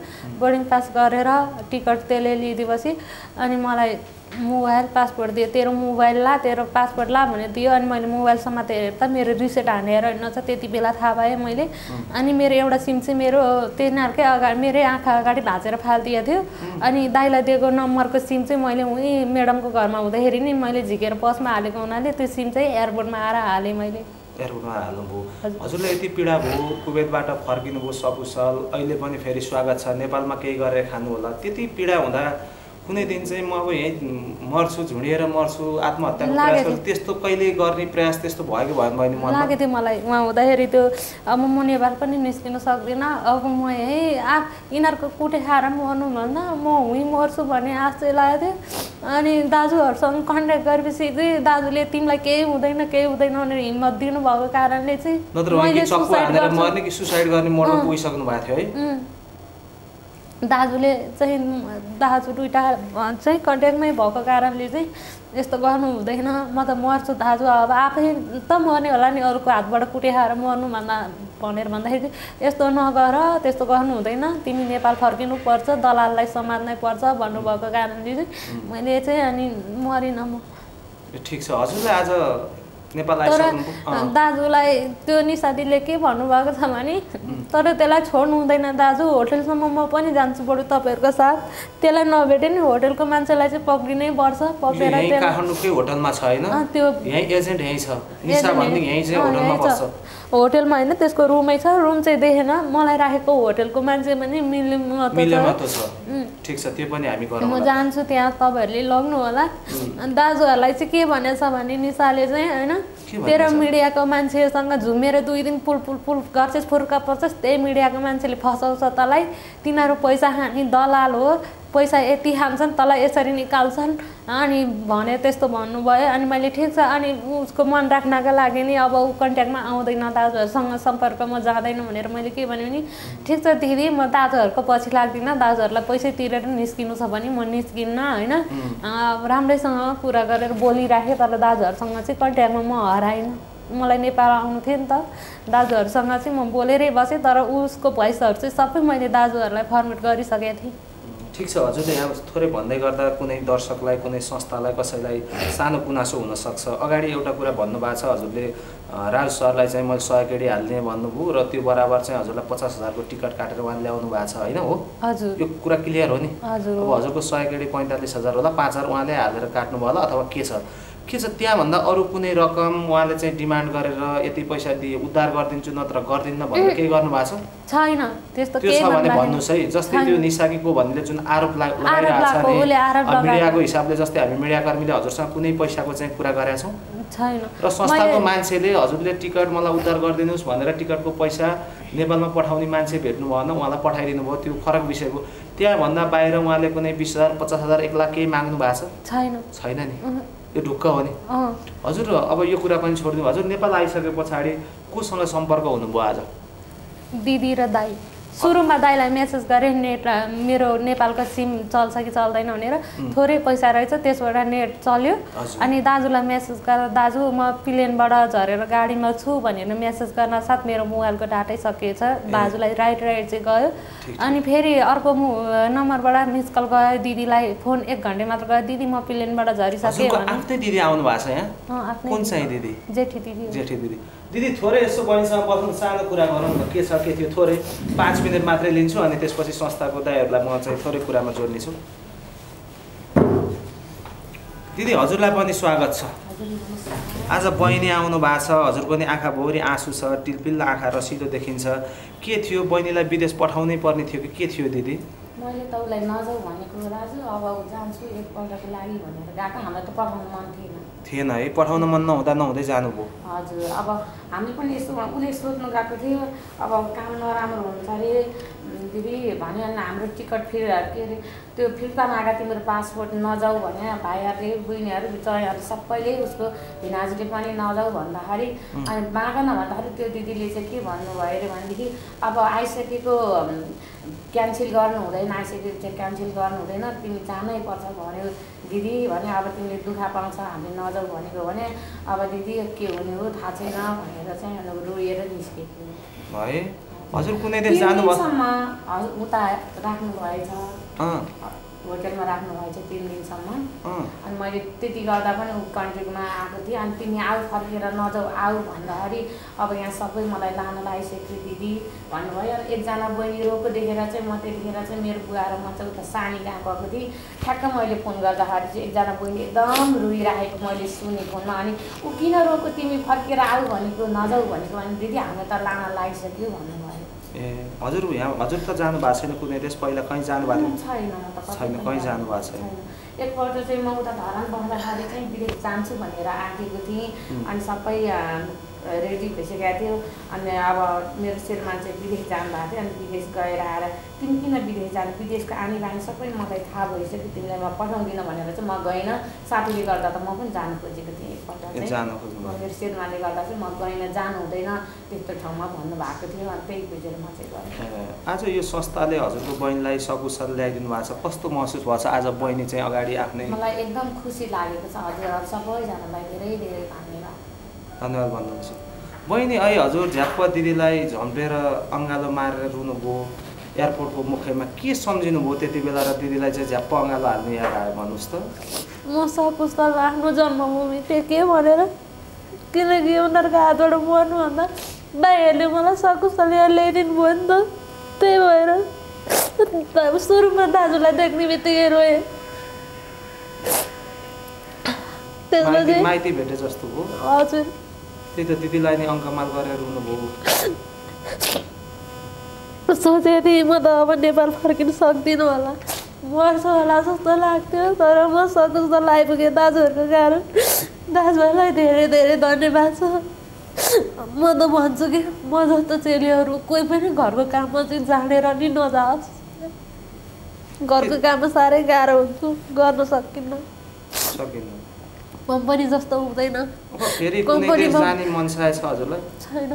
S1: बोर्डिङ पास गरेर टिकट त्यसले लिइदिएपछि अनि मलाई मोबाइल पासपोर्ट दियो। तेरो मोबाइल ला, तेरो पासपोर्ट ला भनेर दियो। अनि मैले मोबाइल समातेर हेर्दा मेरो रिसेट हानेर रहेनछ, त्यति बेला थाहा पाएँ मैले। अनि मेरो एउटा सिम चाहिँ मेरो तिनीहरूकै अगाडि, मेरै आँखा अगाडि भाँचेर फालिदिएको थियो। अनि दाइलाई दिएको नम्बरको सिम चाहिँ मैले उहीँ म्याडमको घरमा हुँदाखेरि नि मैले झिकेर बसमा हालेको हुनाले त्यो सिम चाहिँ एयरपोर्टमा आएर हालेँ मैले।
S2: एयरपोर्टमा हाल्नुभयो। हजुरले यति पीडा भयो, कुवेतबाट फर्किनुभयो सकुशल, अहिले पनि फेरि स्वागत छ, नेपालमा केही गरेर खानु होला। त्यति पीडा हुँदा कुनै दिन चाहिँ म अब यहीँ मर्छु, झुडिएर मर्छु, आत्महत्याको प्रयास गर्छु, त्यस्तो कहिले गर्ने प्रयास त्यस्तो भयो कि भएन? मैले मन
S1: लागेको थियो मलाई उहाँ हुँदाखेरि त्यो। अब म नेपाल पनि निस्किन सक्दिनँ, अब म यहीँ यिनीहरूको कुटे खाएर मर्नु भन्दा म उहीँ मर्छु भन्ने आश चाहिँ लागेको थियो। अनि दाजुहरूसँग कन्ट्याक्ट गरेपछि चाहिँ दाजुले तिमीलाई केही हुँदैन भनेर हिम्मत दिनुभएको कारणले चाहिँ मैले
S2: सुसाइड गर्ने मोडमा पुगिसक्नु भएको थियो है।
S1: दाजुले चाहिँ दाजु दुइटा चाहिँ कन्ट्याक्टमै भएको कारणले चाहिँ यस्तो गर्नु हुँदैन, म त मर्छु दाजु, अब आफै त मर्ने होला नि, अरूको हातबाट कुटे खाएर मर्नु भनेर भन्दाखेरि यस्तो नगर, त्यस्तो गर्नु हुँदैन, तिमी नेपाल फर्किनु पर्छ, दलाललाई समात्नै पर्छ भन्नुभएको कारणले चाहिँ मैले चाहिँ अनि मरिनँ म।
S2: ठिक छ। हजुरले आज नेपाल
S1: तर दाजुलाई त्यो निसादीले के भन्नुभएको छ भने, तर त्यसलाई छोड्नु हुँदैन दाजु, होटलसम्म म पनि जान्छु बरु तपाईँहरूको साथ, त्यसलाई नभेटे नि होटलको मान्छेलाई चाहिँ पक्रिनै पर्छ। पक्रेर
S2: काठमाडौँकै होटलमा छ हैन, त्यो यही एजेन्ट यही छ, निसा भन्ने यही चाहिँ होटलमा बस्छ।
S1: होटलमा होइन, त्यसको रुमै छ, रुम चाहिँ देखेन, मलाई राखेको होटलको मान्छे पनि
S2: मिलेमतो छ। ठिक छ, त्यो पनि हामी गरौँ,
S1: म जान्छु त्यहाँ, तपाईँहरूले लग्नु होला। दाजुहरूलाई चाहिँ के भनेछ भने निसाले चाहिँ होइन, तेरो मिडियाको मान्छेसँग झुमेर 2 दिन पुल गर्छस्, फुर्का पर्छस्, त्यही मिडियाको मान्छेले फसाउँछ तँलाई, तिनीहरू पैसा खाने दलाल हो, पैसा यति खान्छन् तँलाई यसरी निकाल्छन् अनि भने त्यस्तो भन्नुभयो। अनि मैले ठिक छ, अनि उसको मन राख्नका लागि नि अब ऊ कन्ट्याक्टमा आउँदैन, दाजुहरूसँग सम्पर्कमा जाँदैन भनेर मैले के भने नि, ठिक छ दिदी म दाजुहरूको पछि लाग्दिनँ, दाजुहरूलाई पैसा तिरेर निस्किनु छ भने म निस्किन्न होइन, राम्रैसँग कुरा गरेर बोलिराखेँ, तर दाजुहरूसँग चाहिँ कन्ट्याक्टमा म हराइनँ। मलाई नेपाल आउनु थियो नि त, दाजुहरूसँग चाहिँ म बोलेरै बसेँ, तर उसको भोइसहरू चाहिँ सबै मैले दाजुहरूलाई फर्मेट गरिसकेको थिएँ।
S2: ठिक छ। हजुरले यहाँ थोरै भन्दै गर्दा कुनै दर्शकलाई, कुनै संस्थालाई, कसैलाई सानो गुनासो हुनसक्छ। अगाडि एउटा कुरा भन्नुभएको छ, हजुरले राज सरलाई चाहिँ मैले 100 केडी हालिदिएँ भन्नुभयो र त्यो बराबर चाहिँ हजुरलाई 50,000 को टिकट काटेर उहाँले ल्याउनु भएको छ होइन? हो,
S1: हजुर,
S2: यो कुरा क्लियर हो नि? अब हजुरको 100 केडी 45,000 होला, 5,000 उहाँले हालेर काट्नुभयो होला अथवा के छ त्यहाँभन्दा अरू कुनै रकम उहाँले चाहिँ डिमान्ड गरेर यति पैसा दिए उद्धार गरिदिन्छु नत्र गर्दिन्न भनेर केही गर्नुभएको
S1: छैन? त्यस्तो
S2: केही छ भने भन्नुहोस् है। जस्तै त्यो निसाकीको भन्नेले जुन आरोप लगाइरहेको छ नि मिडियाको हिसाबले, जस्तै हामी मिडियाकर्मीले हजुरसँग कुनै पैसाको चाहिँ कुरा गरेका छौँ
S1: छैन,
S2: र संस्थाको मान्छेले हजुरले टिकट मलाई उद्धार गरिदिनुहोस् भनेर टिकटको पैसा नेपालमा पठाउने मान्छे भेट्नु भएन, उहाँलाई पठाइदिनु भयो, त्यो फरक विषय हो। त्यहाँभन्दा बाहिर उहाँले कुनै 20,000 50,000 1 लाख केही माग्नु भएको छ? छैन नि, यो ढुक्क हो नि। हजुर अब यो कुरा पनि छोडिदिउँ, हजुर नेपाल आइसके पछाडि कोसँग सम्पर्क हुनुभयो आज?
S1: दिदी र दाइ सुरुमा दाइलाई मेसेज गरेँ नेट मेरो नेपालको सिम चल्छ कि चल्दैन भनेर थोरै पैसा रहेछ त्यसबाट नेट चल्यो अनि दाजुलाई मेसेज गरेर दाजु म प्लेनबाट झरेर गाडीमा छु भनेर मेसेज गर्न साथ मेरो मोबाइलको डाटै सकिएछ दाजुलाई राइट चाहिँ गयो अनि फेरि अर्को नम्बरबाट मिस कल गयो दिदीलाई फोन 1 घन्टा मात्र गयो दिदी म प्लेनबाट झरिसकेँ भने
S2: आफ्नै दिदी आउनु भएको छ यहाँ कुन चाहिँ दिदी
S1: जेठी दिदी
S2: दिदी थोरै यसो बहिनीसँग बस्नु सानो कुरा गरौँ न के छ के थियो थोरै 5 मिनट मात्रै लिन्छु अनि त्यसपछि संस्थाको दाइहरूलाई म चाहिँ थोरै कुरामा जोड्नेछु दिदी हजुरलाई पनि स्वागत छ आज बहिनी आउनु भएको छ हजुर पनि आँखा भौरी आँसु छ टिलपिल्ला आँखा रसिलो देखिन्छ के थियो बहिनीलाई विदेश पठाउनै पर्ने थियो कि के थियो दिदी
S3: मैले त उसलाई नजाऊ भनेको दाजु अब जान्छु एकपल्टको लागि भनेर गएको हामीलाई त पठाउनु मन
S2: थिएन है पठाउन मन नहुँदै जानुभयो
S3: हजुर अब हामी पनि यसो उसले सोध्नु गएको थियो अब काम नराम्रो हुन्छ अरे दिदी भन्यो अनि हाम्रो टिकट के अरे त्यो फिर्ता मागा तिम्रो पासपोर्ट नजाऊ भने भाइहरूले बहिनीहरू बिचराहरू सबैले उसको भिनाजुले पनि नजाऊ भन्दाखेरि अनि माग न भन्दाखेरि त्यो दिदीले चाहिँ के भन्नुभयो अरे भनेदेखि अब आइसकेको क्यान्सल गर्नु हुँदैन आइसकेको चाहिँ क्यान्सल गर्नु हुँदैन तिमी जानै पर्छ भन्यो दिदी भने अब तिमीले दुःख पाउँछ हामीले नजाऊ भनेको भने अब दिदी के हुने हो थाहा छैन भनेर चाहिँ अनि रोएर निस्केको
S2: है हजुर कुनै देश जानुभयो
S3: उता राख्नुभएछ होटेलमा राख्नुभएछ 3 दिनसम्म अनि मैले त्यति गर्दा पनि ऊ कन्ट्रीमा आएको थिएँ अनि तिमी आऊ फर्केर नजाऊ आऊ भन्दाखेरि अब यहाँ सबै मलाई लान लागिसक्यो दिदी भन्नुभयो अनि एकजना बहिनी रोको देखेर चाहिँ म त्यतिखेर चाहिँ मेरो बुवा र म चाहिँ उता सानी कहाँ गएको थिएँ ठ्याक्क मैले फोन गर्दाखेरि चाहिँ एकजना बहिनी एकदम रोइरहेको मैले सुनेँ फोनमा अनि ऊ किन रोको तिमी फर्केर आऊ भनेको नजाऊ भनेको अनि दिदी हामी त लान लागिसक्यो भन्नुभयो
S2: ए हजुर यहाँ हजुर त जानु भएको छैन कुनै देश पहिला कहीँ जानु भएको
S3: छैन
S2: कहीँ जानु भएको छैन
S3: एकपल्ट चाहिँ म उता धरान बस्दाखेरि चाहिँ विदेश जान्छु भनेर आँटेको थिएँ अनि सबै रेडी भइसकेको थियो अनि अब मेरो श्रीमान चाहिँ विदेश जानुभएको थियो अनि विदेश गएर आएर तिमी किन विदेश जानु विदेशको आनी बानी सबै मलाई थाहा भइसक्यो तिमीलाई म पठाउँदिनँ भनेर चाहिँ म गइनँ साथीले गर्दा त म पनि जानु खोजेको थिएँ एकपल्ट चाहिँ मेरो श्रीमानले गर्दा चाहिँ म गइनँ जानु हुँदैन त्यस्तो ठाउँमा भन्नुभएको थियो अनि त्यही बुझेर म चाहिँ गएँ
S2: आज यो संस्थाले हजुरको बहिनीलाई सकुशल ल्याइदिनु भएको छ कस्तो महसुस भएको छ आज बहिनी चाहिँ अगाडि आफ्नै
S3: मलाई एकदम खुसी लागेको छ हजुरहरू सबैजनालाई धेरै धेरै
S2: धन्यवाद भन्नुहुन्छ बहिनी अहिले हजुर झ्याप्प दिदीलाई झम्पेर अँगालो मारेर रुनुभयो एयरपोर्टको मुखैमा के सम्झिनु भयो त्यति बेला र दिदीलाई चाहिँ झ्याप्प अँगालो हाल्ने याद आयो भन्नुहोस् त
S1: म सकुशल आफ्नो जन्मभूमि टेकेँ भनेर किनकि उनीहरूको हातबाट मर्नुभन्दा दाइहरूले मलाई सकुशल यहाँ ल्याइदिनु भयो नि त त्यही भएर सुरुमा दाजुलाई देख्ने बित्तिकै रोएँ त्यसपछि
S2: माइती भेटे जस्तो भयो
S1: हजुर
S2: त्यही त दिदीलाई नै अङ्कमाल गरेर रुनुभयो
S1: सोचेको थिएँ म त अब नेपाल फर्किन सक्दिनँ होला मर्छ होला जस्तो लाग्थ्यो तर म सकुशल आइपुगेँ दाजुहरूको कारण दाजुहरूलाई धेरै धेरै धन्यवाद छ म त भन्छु कि म जस्तो चेलीहरू कोही पनि घरको काममा चाहिँ जानेर नि नजाओस् घरको काममा साह्रै गाह्रो हुन्छ गर्न सकिन्न कम्पनी जस्तो हुँदैन छैन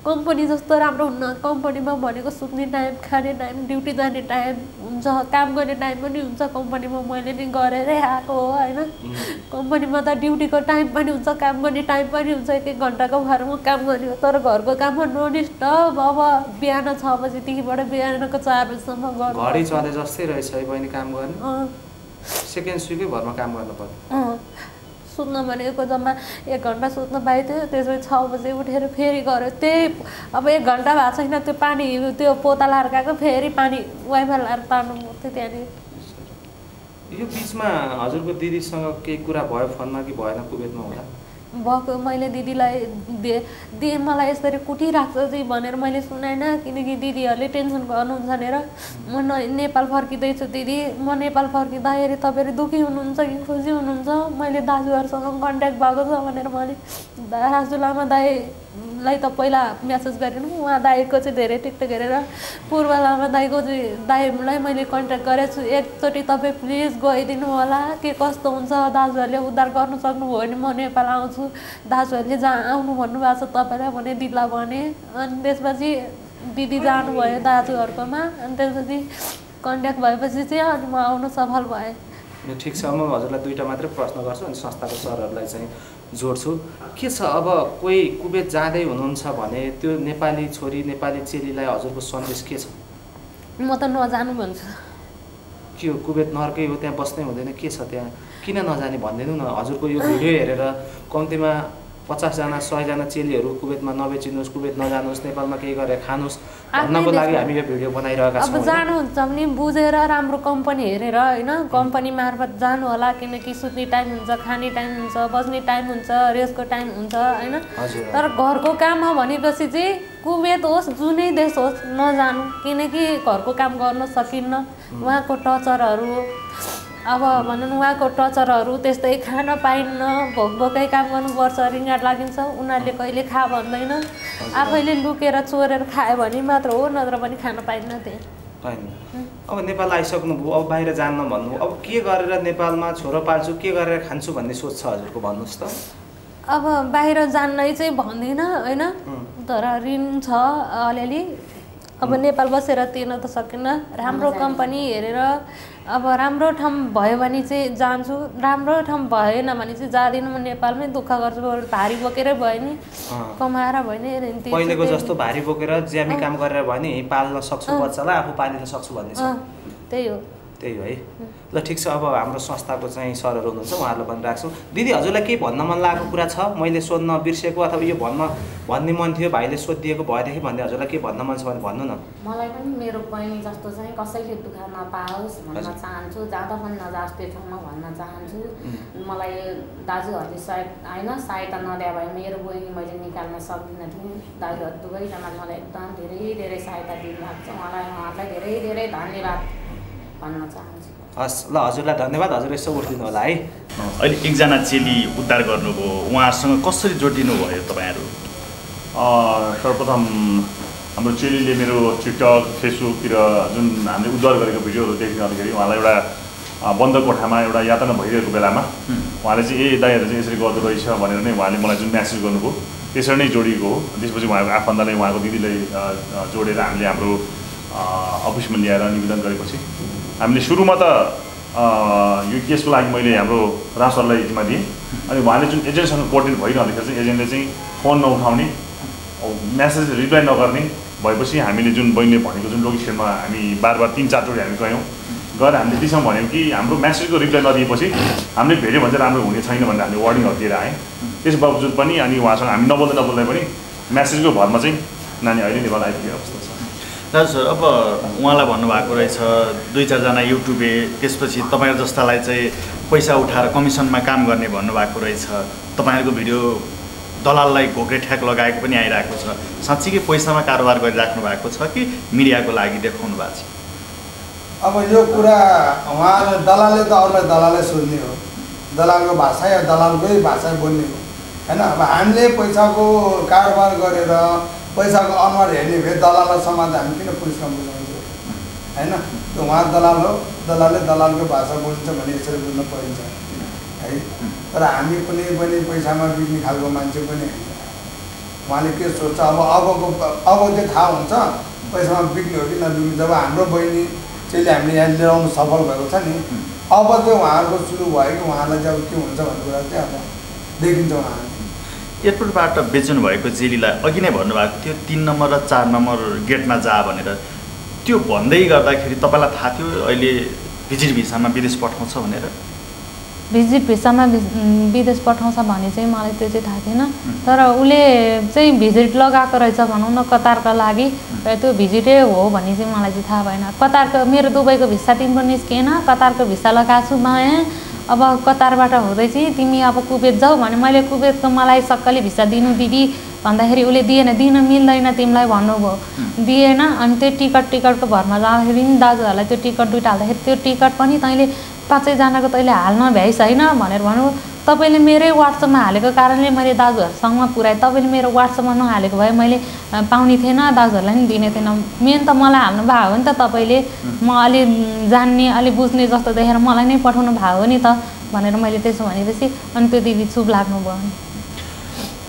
S1: कम्पनी जस्तो राम्रो हुन्न कम्पनीमा भनेको सुत्ने टाइम खाने टाइम ड्युटी जाने टाइम हुन्छ काम गर्ने टाइम पनि हुन्छ कम्पनीमा मैले नि गरेरै आएको हो होइन कम्पनीमा त ड्युटीको टाइम पनि हुन्छ काम गर्ने टाइम पनि हुन्छ 1-1 घन्टाको भरमा काम गर्ने हो तर घरको काममा नोनिस्ट अब बिहान 6 बजीदेखिबाट बिहानको 4 बजीसम्म गर्नु
S2: घडी चले जस्तै रहेछ है बहिनी काम गर्ने सेकेन्ड सुकै भरमा काम गर्नु पर्यो
S1: सुत्न भनेको जम्मा 1 घन्टा सुत्न पाइथ्यो त्यसपछि 6 बजे उठेर फेरि गऱ्यो त्यही अब 1 घन्टा भएको छैन त्यो पानी त्यो पोता लाएर गएको फेरि पानी वाइफाई लाएर तार्नु पर्थ्यो त्यहाँनिर
S2: यो बिचमा हजुरको दिदीसँग केही कुरा भयो फोनमा कि भएन कुवेतमा हुँदा
S1: भएको मैले दिदीलाई मलाई यसरी कुटिराख्छ चाहिँ भनेर मैले सुनाइनँ किनकि दिदीहरूले टेन्सन गर्नुहुन्छ भनेर म नेपाल फर्किँदैछु दिदी म नेपाल फर्किँदाखेरि तपाईँहरू दुःखी हुनुहुन्छ कि खुसी हुनुहुन्छ मैले दाजुहरूसँग कन्ट्याक्ट भएको छ भनेर भने राजु लामा दाईलाई त पहिला म्यासेज गरेन उहाँ दाईको चाहिँ धेरै टिकटक हेरेर पूर्व लामा दाईको चाहिँ दाईलाई मैले कन्ट्याक्ट गरेको छु एकचोटि तपाईँ प्लिज गइदिनु होला के कस्तो हुन्छ दाजुहरूले उद्धार गर्नु सक्नुभयो भने म नेपाल आउँछु दाजुहरूले जहाँ आउनु भन्नुभएको छ तपाईँलाई भने दिदीलाई भने अनि त्यसपछि दिदी जानुभयो दाजुहरूकोमा अनि त्यसपछि कन्ट्याक्ट भएपछि चाहिँ अनि म आउन सफल भएँ।
S2: ठिक छ, म हजुरलाई दुईवटा मात्रै प्रश्न गर्छु अनि संस्थाको सरहरूलाई चाहिँ जोड्छु। के छ अब कोही कुवेत जाँदै हुनुहुन्छ भने त्यो नेपाली छोरी नेपाली चेलीलाई हजुरको सन्देश के छ?
S1: म त नजानु भन्छु।
S2: के हो कुवेत नर्कै हो, त्यहाँ बस्नै हुँदैन, के छ त्यहाँ, किन नजाने भनिदिनु न। हजुरको यो भिडियो हेरेर कम्तीमा 50 जना 100 जना चेलीहरू कुवेतमा नबेचिनुहोस्, कुवेत नजानुहोस्, नेपालमा केही गरेर खानुहोस् भन्नको लागि हामी यो भिडियो बनाइरहेका छौँ।
S1: अब जानुहुन्छ भने बुझेर राम्रो कम्पनी हेरेर होइन, कम्पनी मार्फत जानु होला, किनकि सुत्ने टाइम हुन्छ, खाने टाइम हुन्छ, बस्ने टाइम हुन्छ, रेस्टको टाइम हुन्छ होइन। तर घरको काम हो भनेपछि चाहिँ कुवेत होस् जुनै देश होस् नजानु, किनकि घरको काम गर्न सकिन्न। उहाँको टर्चरहरू अब भनौँ उहाँको टर्चरहरू त्यस्तै खान पाइन्न, भोकै काम गर्नुपर्छ, रिङ्गाट लागिन्छ, उनीहरूले कहिले खा भन्दैन, आफैले लुकेर चोरेर खायो भने मात्र हो, नत्र पनि खान पाइन्न त्यहाँ
S2: पाइन्न। अब नेपाल आइसक्नुभयो, अब बाहिर जान्न भन्नु, अब के गरेर नेपालमा छोरो पाल्छु, के गरेर खान्छु भन्ने सोच छ हजुरको, भन्नुहोस् त।
S1: अब बाहिर जान्नै चाहिँ भन्दिनँ होइन, तर ऋण छ अलिअलि, अब नेपाल बसेर तिर्न त सकिन्न। राम्रो कम्पनी हेरेर अब राम्रो ठाउँ भयो भने चाहिँ जान्छु, राम्रो ठाउँ भएन भने चाहिँ जाँदिनँ। म नेपालमै दुःख गर्छु, भारी बोकेरै भयो नि, कमाएर भयो नि,
S2: पहिलेको जस्तो भारी बोकेर ज्यामी काम गरेर भयो नि पाल्न सक्छु बच्चालाई, आफू पालिन सक्छु भन्ने छ।
S1: त्यही हो
S2: है। ल ठिक छ, अब हाम्रो संस्थाको चाहिँ सरहरू हुनुहुन्छ, उहाँहरूलाई पनि राख्छौँ। दिदी हजुरलाई केही भन्न मन लागेको कुरा छ, मैले सोध्न बिर्सेको अथवा यो भन्ने मन थियो, भाइले सोधिदिएको भएदेखि भन्ने हजुरलाई के भन्न मन छ भने भन्नु न।
S3: मलाई पनि मेरो बहिनी जस्तो चाहिँ कसैले दुःख नपाओस् भन्न चाहन्छु, जाँदा पनि नजाओस् त्यो ठाउँमा भन्न चाहन्छु। मलाई दाजुहरूले सहायता नदिए भए मेरो बहिनी मैले निकाल्न सक्दिनँ थिएँ। दाजुहरू दुवैजनाले मलाई एकदम धेरै धेरै सहायता दिनुभएको छ, उहाँलाई धेरै धेरै धन्यवाद भन्न चाहन्छु।
S2: हस् ल, हजुरलाई धन्यवाद। हजुर यसो उठिदिनु होला है।
S4: अहिले एकजना चेली उद्धार गर्नुभयो, उहाँसँग कसरी जोडिनु भयो तपाईँहरू?
S5: सर्वप्रथम हाम्रो चेलीले मेरो टिकटक फेसबुकतिर जुन हामीले उद्धार गरेको भिडियोहरू देखिँदाखेरि उहाँलाई एउटा बन्द कोठामा एउटा यातना भइरहेको बेलामा उहाँले चाहिँ दाइहरू चाहिँ यसरी गर्दो रहेछ भनेर नै उहाँले मलाई जुन म्यासेज गर्नुभयो त्यसरी नै जोडिएको हो। त्यसपछि उहाँको आफन्तलाई उहाँको दिदीलाई जोडेर हामीले हाम्रो अफिसमा ल्याएर निवेदन गरेपछि हामीले सुरुमा त यो केसको लागि मैले हाम्रो राजसरलाई जिम्मा दिएँ। अनि उहाँले जुन एजेन्टसँग कोर्डिनेट भइरहँदाखेरि चाहिँ एजेन्टले चाहिँ फोन नउठाउने, म्यासेज रिप्लाई नगर्ने भएपछि हामीले जुन बहिनीले भनेको जुन लोकेसनमा हामी बार 3-4 चोटि हामी गएर हामीले त्यसमा भन्यौँ कि हाम्रो म्यासेजको रिप्लाई नदिएपछि हामीले भेट्यो भने चाहिँ राम्रो हुने छैन भनेर हामीले वार्निङहरू दिएर आएँ। त्यस बावजुद पनि अनि उहाँसँग हामी नबोल्दै पनि म्यासेजको भरमा चाहिँ नानी अहिले नेपाल आइपुगेको अवस्था छ।
S4: दाजु सर, अब उहाँलाई भन्नुभएको रहेछ 2-4 जना युट्युबे, त्यसपछि तपाईँहरू जस्तालाई चाहिँ पैसा उठाएर कमिसनमा काम गर्ने भन्नुभएको रहेछ। तपाईँहरूको भिडियो दलाललाई घोक्रे ठ्याक लगाएको पनि आइरहेको छ। साँच्चीकै पैसामा कारोबार गरिराख्नु भएको छ कि मिडियाको लागि देखाउनु भएको छ?
S6: अब यो कुरा उहाँले दलालले त अरूलाई दलालले सोध्ने हो, दलालको भाषा या दलालकै भाषा बोल्ने हो होइन। अब हामीले पैसाको कारोबार गरेर पैसाको अनुहार हेर्ने भए दलाललाई समाज हामी किन पुलिसमा बुझाउँछौँ होइन। उहाँ दलाल हो, दलालले दलालको भाषा बोल्छ भने यसरी बुझ्न परिन्छ है। तर हामी कुनै पनि पैसामा बिक्ने खालको मान्छे पनि होइन। उहाँले के सोध्छ अब चाहिँ थाहा हुन्छ पैसामा बिक्ने हो कि नबिक्ने। जब हाम्रो बहिनी चाहिँ हामीले यहाँ लिएर आउनु सफल भएको छ नि, अब चाहिँ उहाँहरूको सुरु भयो कि उहाँलाई चाहिँ अब के हुन्छ भन्ने कुरा चाहिँ अब देखिन्छ। उहाँले
S4: एयरपोर्टबाट बेच्नु भएको चेलीलाई अघि नै भन्नुभएको थियो 3 नम्बर र 4 नम्बर गेटमा जा भनेर, त्यो भन्दै गर्दाखेरि तपाईँलाई थाहा थियो अहिले भिजिट भिसामा विदेश पठाउँछ भनेर?
S1: भिजिट भिसामा विदेश पठाउँछ भने चाहिँ मलाई त्यो चाहिँ थाहा थिएन। तर उसले चाहिँ भिजिट लगाएको रहेछ भनौँ न कतारका लागि, त्यो भिजिटै हो भन्ने चाहिँ मलाई चाहिँ थाहा भएन। कतारको मेरो दुबईको भिसा तिम्रो निस्किएन, कतारको भिसा लगाएको छु म। अब कतारबाट हुँदै चाहिँ तिमी अब कुवेत जाऊ भने मैले कुवेतको मलाई सक्कली भिसा दिनु दिदी भन्दाखेरि उसले दिन मिल्दैन तिमीलाई भन्नुभयो, दिएन। अनि त्यो टिकटको भरमा जाँदाखेरि पनि दाजुहरूलाई त्यो टिकट 2टा हाल्दाखेरि त्यो टिकट पनि तैँले 5 जनाको तैँले हाल्न भ्याइस् होइन भनेर भन्नु। तपाईँले मेरै वाट्सएपमा हालेको कारणले मैले दाजुहरूसँग पुऱ्याएँ, तपाईँले मेरो वाट्सएपमा नहालेको भए मैले पाउने थिएन, दाजुहरूलाई पनि दिने थिएन। मेन त मलाई हाल्नु भएको हो नि त, तपाईँले म अलि जान्ने अलि बुझ्ने जस्तो देखेर मलाई नै पठाउनु भएको हो नि त भनेर मैले त्यसो भनेपछि अनि त्यो दिदी चुप लाग्नुभयो।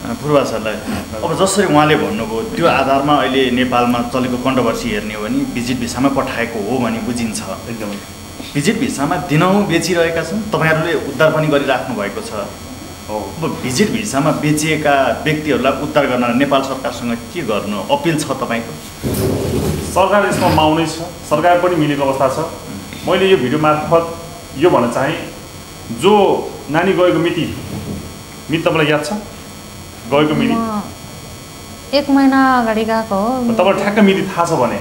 S4: पूर्वा सरलाई अब जसरी उहाँले भन्नुभयो त्यो आधारमा अहिले नेपालमा चलेको कन्ट्रोभर्सी हेर्ने हो भने भिजिट भिसामा पठाएको हो भने बुझिन्छ।
S5: एकदमै
S4: भिजिट भिसामा दिनहुँ बेचिरहेका छन्, तपाईँहरूले उद्धार पनि गरिराख्नु भएको छ। अब भिजिट भिसामा बेचिएका व्यक्तिहरूलाई उद्धार गर्न नेपाल सरकारसँग के गर्नु अपिल छ तपाईँको?
S5: सरकार यसमा माउनै छ, सरकार पनि मिलेको अवस्था छ। मैले यो भिडियो मार्फत यो भन्न चाहेँ, जो नानी गएको मिति तपाईँलाई याद छ? गएको मिति
S1: 1 महिना अगाडि गएको हो।
S5: तपाईँलाई ठ्याक्क मिति थाहा छ भने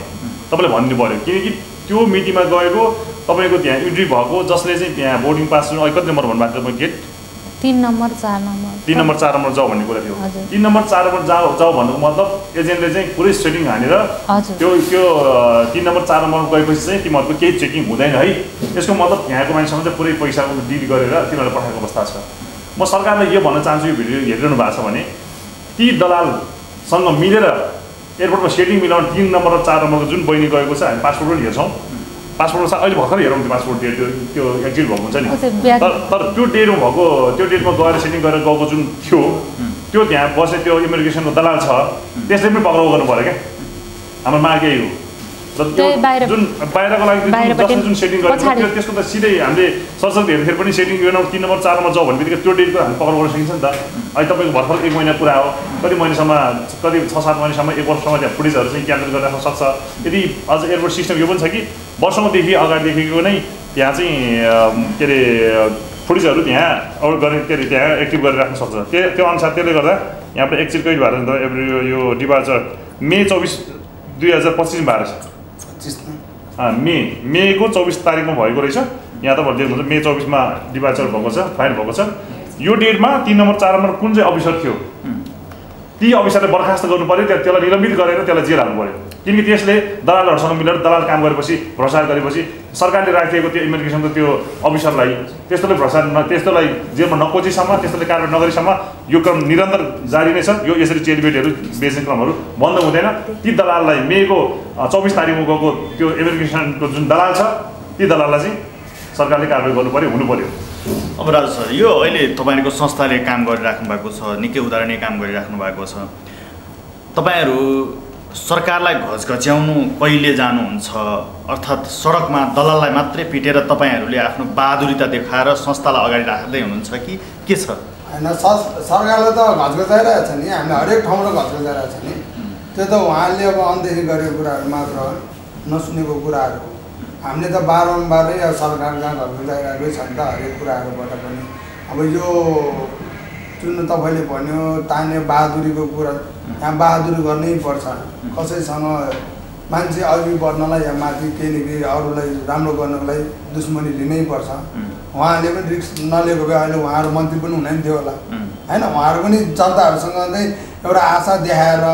S5: तपाईँले भन्नु पऱ्यो, किनकि त्यो मितिमा गएको तपाईँको त्यहाँ इन्ट्री भएको जसले चाहिँ त्यहाँ बोर्डिङ पास कति नम्बर भन्नुभएको थियो? Gate
S1: 3 number 4 number
S5: 3 number 4 number जाऊ भन्ने कुरा थियो। 3 नम्बर 4 नम्बर जाऊ भन्नुको मतलब एजेन्टले चाहिँ पुरै सेटिङ हानेर त्यो 3 नम्बर 4 नम्बर गएपछि चाहिँ तिमीहरूको केही चेकिङ हुँदैन है, यसको मतलब यहाँको मान्छेसँग चाहिँ पुरै पैसाको डिल गरेर तिनीहरूले पठाएको अवस्था छ। म सरकारले यो भन्न चाहन्छु, यो भिडियो हेरिरहनु भएको छ भने ती दलालसँग मिलेर एयरपोर्टमा सेटिङ मिलाउन 3 नम्बर र 4 नम्बरको जुन बहिनी गएको छ, हामी पासपोर्ट पनि हेर्छौँ। पासपोर्टमा अहिले भर्खर हेरौँ त्यो पासपोर्ट डेट त्यो एक्जिट भएको हुन्छ नि, तर त्यो डेटमा भएको त्यो डेटमा गएर सेटिङ गरेर गएको जुन थियो त्यो त्यहाँ बस्ने त्यो इमिग्रेसनको दलाल छ त्यसले पनि पक्राउ गर्नु पऱ्यो क्या। हाम्रो माग यही हो। र त्यो जुन बाहिरको लागि जुन सेटिङ गरेको त्यसको त सिधै हामीले सरसर्ती हेर्दाखेरि पनि सेटिङ 3 नम्बर 4 नम्बर जाऊ भन्ने बित्तिकै त्यो डेटको हामी पक्राउ गर्न सकिन्छ नि त। अहिले तपाईँको भर्खर 1 महिना कुरा हो, कति महिनासम्म कति 6-7 महिनासम्म 1 वर्षसम्म त्यहाँ फुटेजहरू चाहिँ क्याप्चर गरेर राख्न सक्छ। यदि अझ एयरपोर्ट सिस्टम यो पनि छ कि वर्षौँदेखि अगाडिदेखिको नै त्यहाँ चाहिँ के अरे फुटेजहरू त्यहाँ अरू गर्ने के अरे त्यहाँ एक्टिभ गरेर राख्न सक्छ। त्यो अनुसार त्यसले गर्दा यहाँबाट एक्जिट कहिले भएर त यो डिपार्चर मे 24 2025मा भएर छ। मेको 24 तारिकमा भएको रहेछ। यहाँ तपाईँहरू देख्नुहुन्छ मे 24मा डिपार्चर भएको छ, फाइन भएको छ। यो डेटमा 3 नम्बर 4 नम्बर कुन चाहिँ अफिसर थियो ती अफिसरले बर्खास्त गर्नु पऱ्यो, त्यसलाई निलम्बित गरेर त्यसलाई जेल हाल्नु पऱ्यो। किनकि त्यसले दलालहरूसँग मिलेर दलाल काम गरेपछि भ्रष्टाचार गरेपछि सरकारले राखिएको त्यो इमिग्रेसनको त्यो अफिसरलाई त्यस्तोले भ्रष्टाचार त्यस्तोलाई जेलमा नकोचीसम्म त्यस्तोले कारवाही नगरीसम्म यो क्रम निरन्तर जारी नै छ। यो यसरी चेलीबेटीहरू बेच्ने क्रमहरू बन्द हुँदैन। ती दलाललाई मेको 24 तारिकमा गएको त्यो इमिग्रेसनको जुन दलाल छ ती दलाललाई चाहिँ सरकारले कारवाही गर्नु पऱ्यो, हुनु पऱ्यो।
S4: अब राजु सर, यो अहिले तपाईँहरूको संस्थाले काम गरिराख्नु भएको छ, निकै उदाहरणीय काम गरिराख्नु भएको छ। तपाईँहरू सरकारलाई घचघच्याउनु कहिले जानुहुन्छ? अर्थात् सडकमा दलाललाई मात्रै पिटेर तपाईँहरूले आफ्नो बहादुरीता देखाएर संस्थालाई अगाडि राख्दै हुनुहुन्छ कि के छ?
S6: होइन, सरकारले त घचघचाइरहेको छ नि, हामीले हरेक ठाउँमा घचघचाइरहेको छ नि। त्यो त उहाँले अब अनदेखि गरेको कुराहरू मात्र हो, नसुनेको कुराहरू हो। हामीले त बारम्बारै सरकार जहाँ घचघचाइरहेकै छ नि त हरेक कुराहरूबाट पनि। अब यो जुन तपाईँले भन्यो तान्ने बहादुरीको कुरा, यहाँ बहादुरी गर्नै पर्छ। कसैसँग मान्छे अघि बढ्नलाई या माथि केही न केही अरूलाई राम्रो गर्नको लागि दुश्मनी लिनै पर्छ। उहाँले पनि रिस्क नलिएको भए अहिले उहाँहरू मन्त्री पनि हुँदैन थियो होला होइन। उहाँहरू पनि जनताहरूसँग चाहिँ एउटा आशा देखाएर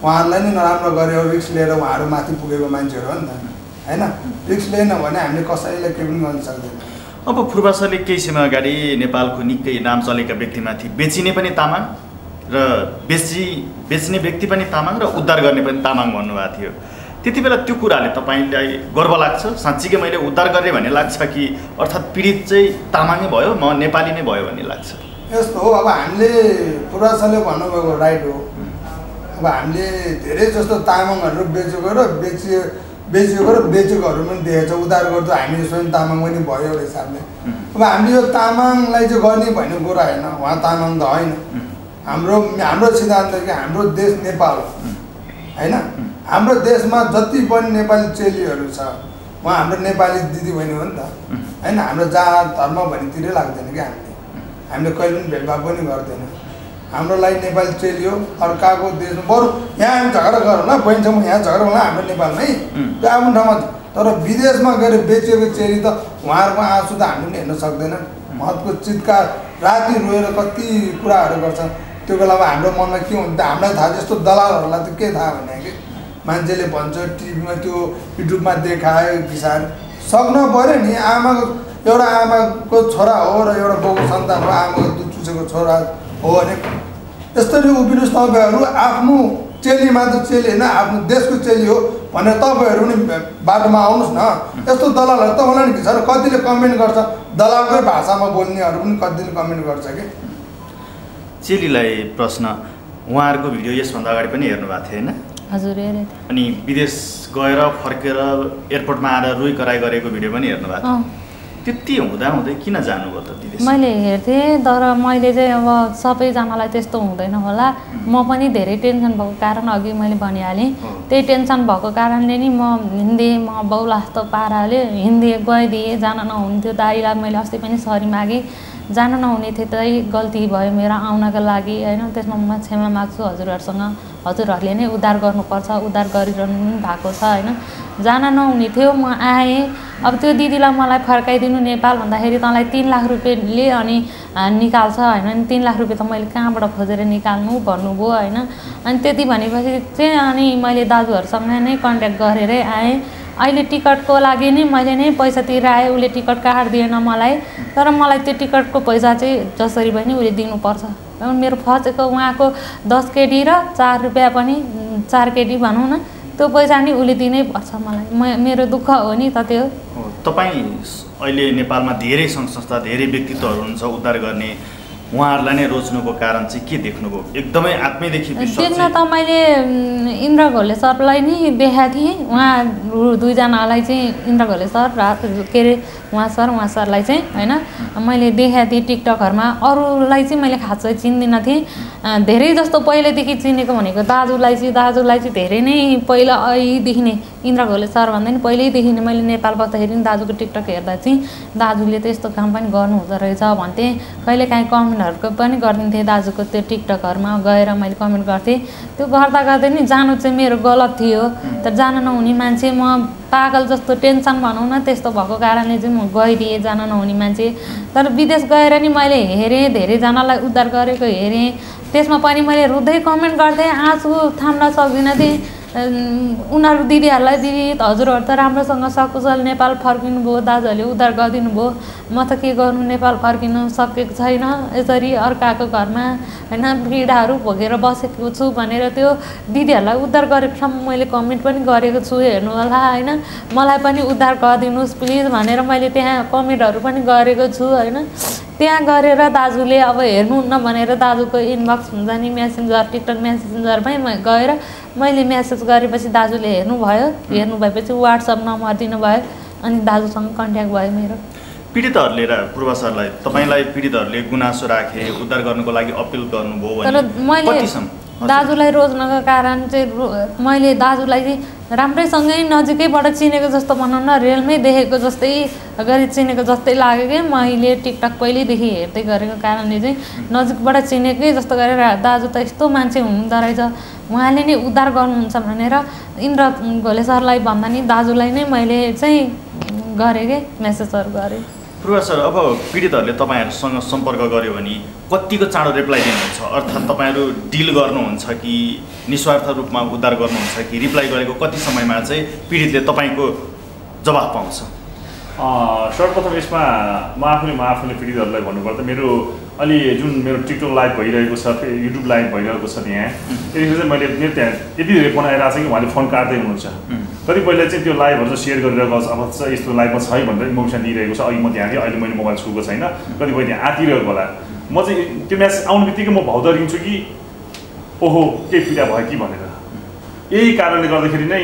S6: उहाँहरूलाई नै नराम्रो गरेर रिस्क लिएर उहाँहरू माथि पुगेको मान्छेहरू हो नि त होइन। रिस्क लिएन भने हामीले कसैलाई केही पनि गर्न सक्दैन।
S4: अब पूर्वासरले केही समय अगाडि नेपालको निकै नाम चलेका व्यक्तिमाथि बेचिने पनि तामाङ र बेच्ने व्यक्ति पनि तामाङ र उद्धार गर्ने पनि तामाङ भन्नुभएको थियो। त्यति बेला त्यो कुराले तपाईँलाई गर्व लाग्छ? साँच्चीकै मैले उद्धार गरेँ भन्ने लाग्छ कि अर्थात् पीडित चाहिँ तामाङै भयो, म नेपाली नै भयो भन्ने लाग्छ?
S6: यस्तो हो, अब हामीले पूर्वासरले भन्नुभएको राइट हो। अब हामीले धेरै जस्तो तामाङहरू बेचेको र बेचेकोहरू पनि देखेको छ। उद्धार गर्दा हामी स्वयं तामाङ पनि भयो एउटा हिसाबले। अब हामीले यो तामाङलाई चाहिँ गर्ने भन्ने कुरा होइन, उहाँ तामाङ त होइन। हाम्रो सिद्धान्त कि हाम्रो देश नेपाल हो होइन। हाम्रो देशमा जति पनि नेपाली चेलीहरू छ उहाँ हाम्रो नेपाली दिदीबहिनी हो नि त होइन। हाम्रो जात धर्म भन्नेतिरै लाग्दैन कि हामीले कहिले पनि भेदभाव पनि गर्दैन। हाम्रो लागि नेपाली चेली हो, अर्काको देशमा बरु यहाँ हामी झगडा गरौँ ल, बहिनीसँग यहाँ झगडा होला हाम्रो नेपालमै त्यो आफ्नो ठाउँमा। तर विदेशमा गएर बेचिएको चेली त उहाँहरूको आँसु त हामीले पनि हेर्न सक्दैन। महत्त्वको चितकार राति रोएर कति कुराहरू गर्छ। त्यो बेला अब हाम्रो मनमा के हुन्छ हामीलाई थाहा, जस्तो दलालहरूलाई त के थाहा भने कि मान्छेले भन्छ टिभीमा त्यो युट्युबमा देखायो किसान सक्न पऱ्यो नि। एउटा आमाको छोरा हो र एउटा बाउको सन्तान हो, आमाको दुध चुसेको छोरा हो भने यसरी उभिनुहोस्। तपाईँहरू आफ्नो चेली मात्र चेली होइन, आफ्नो देशको चेली हो भनेर तपाईँहरू पनि बाटोमा आउनुहोस् न। यस्तो दलालहरू तपाईँलाई नि सर कतिले कमेन्ट गर्छ, दलालकै भाषामा बोल्नेहरू पनि कतिले कमेन्ट गर्छ कि।
S4: चेलीलाई प्रश्न, उहाँहरूको भिडियो यसभन्दा अगाडि पनि हेर्नु भएको थियो होइन?
S1: हजुर हेरेँ।
S4: अनि विदेश गएर फर्केर एयरपोर्टमा आएर रोइ कराइ गरेको भिडियो पनि हेर्नु भएको थियो। त्यति हुँदै किन जानुभयो त विदेश?
S1: मैले हेर्थेँ तर मैले चाहिँ अब सबैजनालाई त्यस्तो हुँदैन होला, म पनि धेरै टेन्सन भएको कारण अघि मैले भनिहालेँ, त्यही टेन्सन भएको कारणले नि म हिँड्दै म बौला जस्तो पाराले हिँड्दै गइदिएँ। जान नहुन्थ्यो, दाइलाई मैले अस्ति पनि सरी मागेँ, जान नहुने थियो, त्यही गल्ती भयो मेरो आउनको लागि होइन। त्यसमा म क्षमा माग्छु हजुरहरूसँग, हजुरहरूले नै उद्धार गर्नुपर्छ, उद्धार गरिरहनु पनि भएको छ होइन। जान नहुने थियो, म आएँ। अब त्यो दिदीलाई मलाई फर्काइदिनु नेपाल भन्दाखेरि तँलाई 3 लाख रुपियाँले अनि निकाल्छ होइन। 3 लाख रुपियाँ त मैले कहाँबाट खोजेर निकाल्नु भन्नुभयो होइन। अनि त्यति भनेपछि चाहिँ अनि मैले दाजुहरूसँग नै कन्ट्याक्ट गरेरै आएँ। अहिले टिकटको लागि नै मैले नै पैसा तिराएँ, उसले टिकट काटिदिएन मलाई, तर मलाई त्यो टिकटको पैसा चाहिँ जसरी पनि उसले दिनुपर्छ। मेरो फसेको उहाँको 10 केडी र 4 रुपियाँ पनि 4 केडी भनौँ न, त्यो पैसा नि उसले दिनै पर्छ मलाई। मेरो दुःख हो नि त त्यो।
S4: तपाईँ अहिले नेपालमा धेरै सङ्घ संस्था, धेरै व्यक्तित्वहरू हुन्छ उद्धार गर्ने, उहाँहरूलाई नै रोज्नुको कारण चाहिँ के देख्नुभयो? एकदमै आत्मीयदेखि
S1: देख्न त मैले इन्द्र घोले सरलाई नै देखाएको थिएँ। उहाँ दुईजनालाई चाहिँ इन्द्र घोले सर के अरे उहाँ सरलाई चाहिँ होइन मैले देखाएको थिएँ टिकटकहरूमा। अरूलाई चाहिँ मैले खासै चिन्दिनँ थिएँ। धेरै जस्तो पहिल्यैदेखि चिनेको भनेको दाजुलाई चाहिँ धेरै नै पहिला अहिलेदेखि नै इन्द्र घोले सर भन्दा नि पहिल्यैदेखि नै मैले नेपाल बस्दाखेरि नि दाजुको टिकटक हेर्दा चाहिँ दाजुले त यस्तो काम पनि गर्नुहुँदो रहेछ भन्थेँ। कहिलेकाहीँ कमेन्टहरूको पनि गरिदिन्थेँ दाजुको त्यो टिकटकहरूमा गएर मैले कमेन्ट गर्थेँ। त्यो गर्दा गर्दै नि जानु चाहिँ मेरो गलत थियो, तर जान नहुने मान्छे म पागल जस्तो टेन्सन भनौँ न त्यस्तो भएको कारणले चाहिँ म गइदिएँ, जान नहुने मान्छे। तर विदेश गएर नि मैले हेरेँ, धेरैजनालाई उद्धार गरेको हेरेँ, त्यसमा पनि मैले रुँदै कमेन्ट गर्थेँ, आँसु थाम्न सक्दिनँ थिएँ। उनीहरू दिदीहरूलाई दिदी हजुरहरू त राम्रोसँग सकुशल नेपाल फर्किनु भयो, दाजुहरूले उद्धार गरिदिनु भयो, म त के गर्नु नेपाल फर्किनु सकेको छैन, यसरी अर्काको घरमा होइन पीडाहरू भोगेर बसेको छु भनेर त्यो दिदीहरूलाई उद्धार गरेकोसम्म मैले कमेन्ट पनि गरेको छु, हेर्नु होला होइन। मलाई पनि उद्धार गरिदिनुहोस् प्लिज भनेर मैले त्यहाँ कमेन्टहरू पनि गरेको छु होइन। त्यहाँ गरेर दाजुले अब हेर्नुहुन्न भनेर दाजुको इनबक्स हुन्छ नि मेसेन्जर, टिकटक मेसेन्जरमै गएर मैले मेसेज गरेपछि दाजुले हेर्नुभयो, हेर्नु भएपछि वाट्सएप नम्बर दिनुभयो, अनि दाजुसँग कन्ट्याक्ट भयो मेरो।
S4: पीडितहरूले र पूर्व सरलाई तपाईँलाई पीडितहरूले गुनासो राखे, उद्धार गर्नुको लागि अपिल गर्नुभयो भने
S1: तर मैले दाजुलाई रोज्नको कारण चाहिँ मैले दाजुलाई चाहिँ राम्रैसँगै नजिकैबाट चिनेको जस्तो भनौँ न, रेलमै देखेको जस्तै गरी चिनेको जस्तै लाग्यो कि मैले टिकटक पहिल्यैदेखि हेर्दै गरेको कारणले चाहिँ नजिकबाट चिनेकै जस्तो गरेर दाजु त यस्तो मान्छे हुनुहुँदो रहेछ, उहाँले नै उद्धार गर्नुहुन्छ भनेर इन्द्र घोले सरलाई भन्दा नि दाजुलाई नै मैले चाहिँ गरेँ कि मेसेजहरू गरेँ।
S4: पूर्व सर, अब पीडितहरूले तपाईँहरूसँग सम्पर्क गर्यो भने कतिको चाँडो रिप्लाई दिनुहुन्छ? अर्थात् तपाईँहरू डिल गर्नुहुन्छ कि निस्वार्थ रूपमा उद्धार गर्नुहुन्छ कि रिप्लाई गरेको कति समयमा चाहिँ पीडितले तपाईँको जवाफ पाउँछ?
S5: सर्वप्रथम यसमा म आफूले पीडितहरूलाई भन्नुपर्दा मेरो अलि जुन मेरो टिकटक लाइभ भइरहेको छ, युट्युब लाइभ भइरहेको छ त्यहाँ, त्यतिखेर चाहिँ मैले मेरो त्यहाँ यति धेरै फोन आइरहेको छ कि उहाँले फोन काट्दै हुनुहुन्छ। कतिपयले चाहिँ त्यो लाइभहरू चाहिँ सेयर गरिरहेको छ, अब चाहिँ यस्तो लाइभमा छ है भनेर इमोसन दिइरहेको छ, अघि म त्यहाँ थिएँ, अहिले मैले मोबाइल छुएको छैन, कतिपय त्यहाँ आतिरहेको होला। म चाहिँ त्यो म्यासेज आउने बित्तिकै म भौदरिन्छु कि ओहो केही पीडा भयो कि भनेर। यही कारणले गर्दाखेरि नै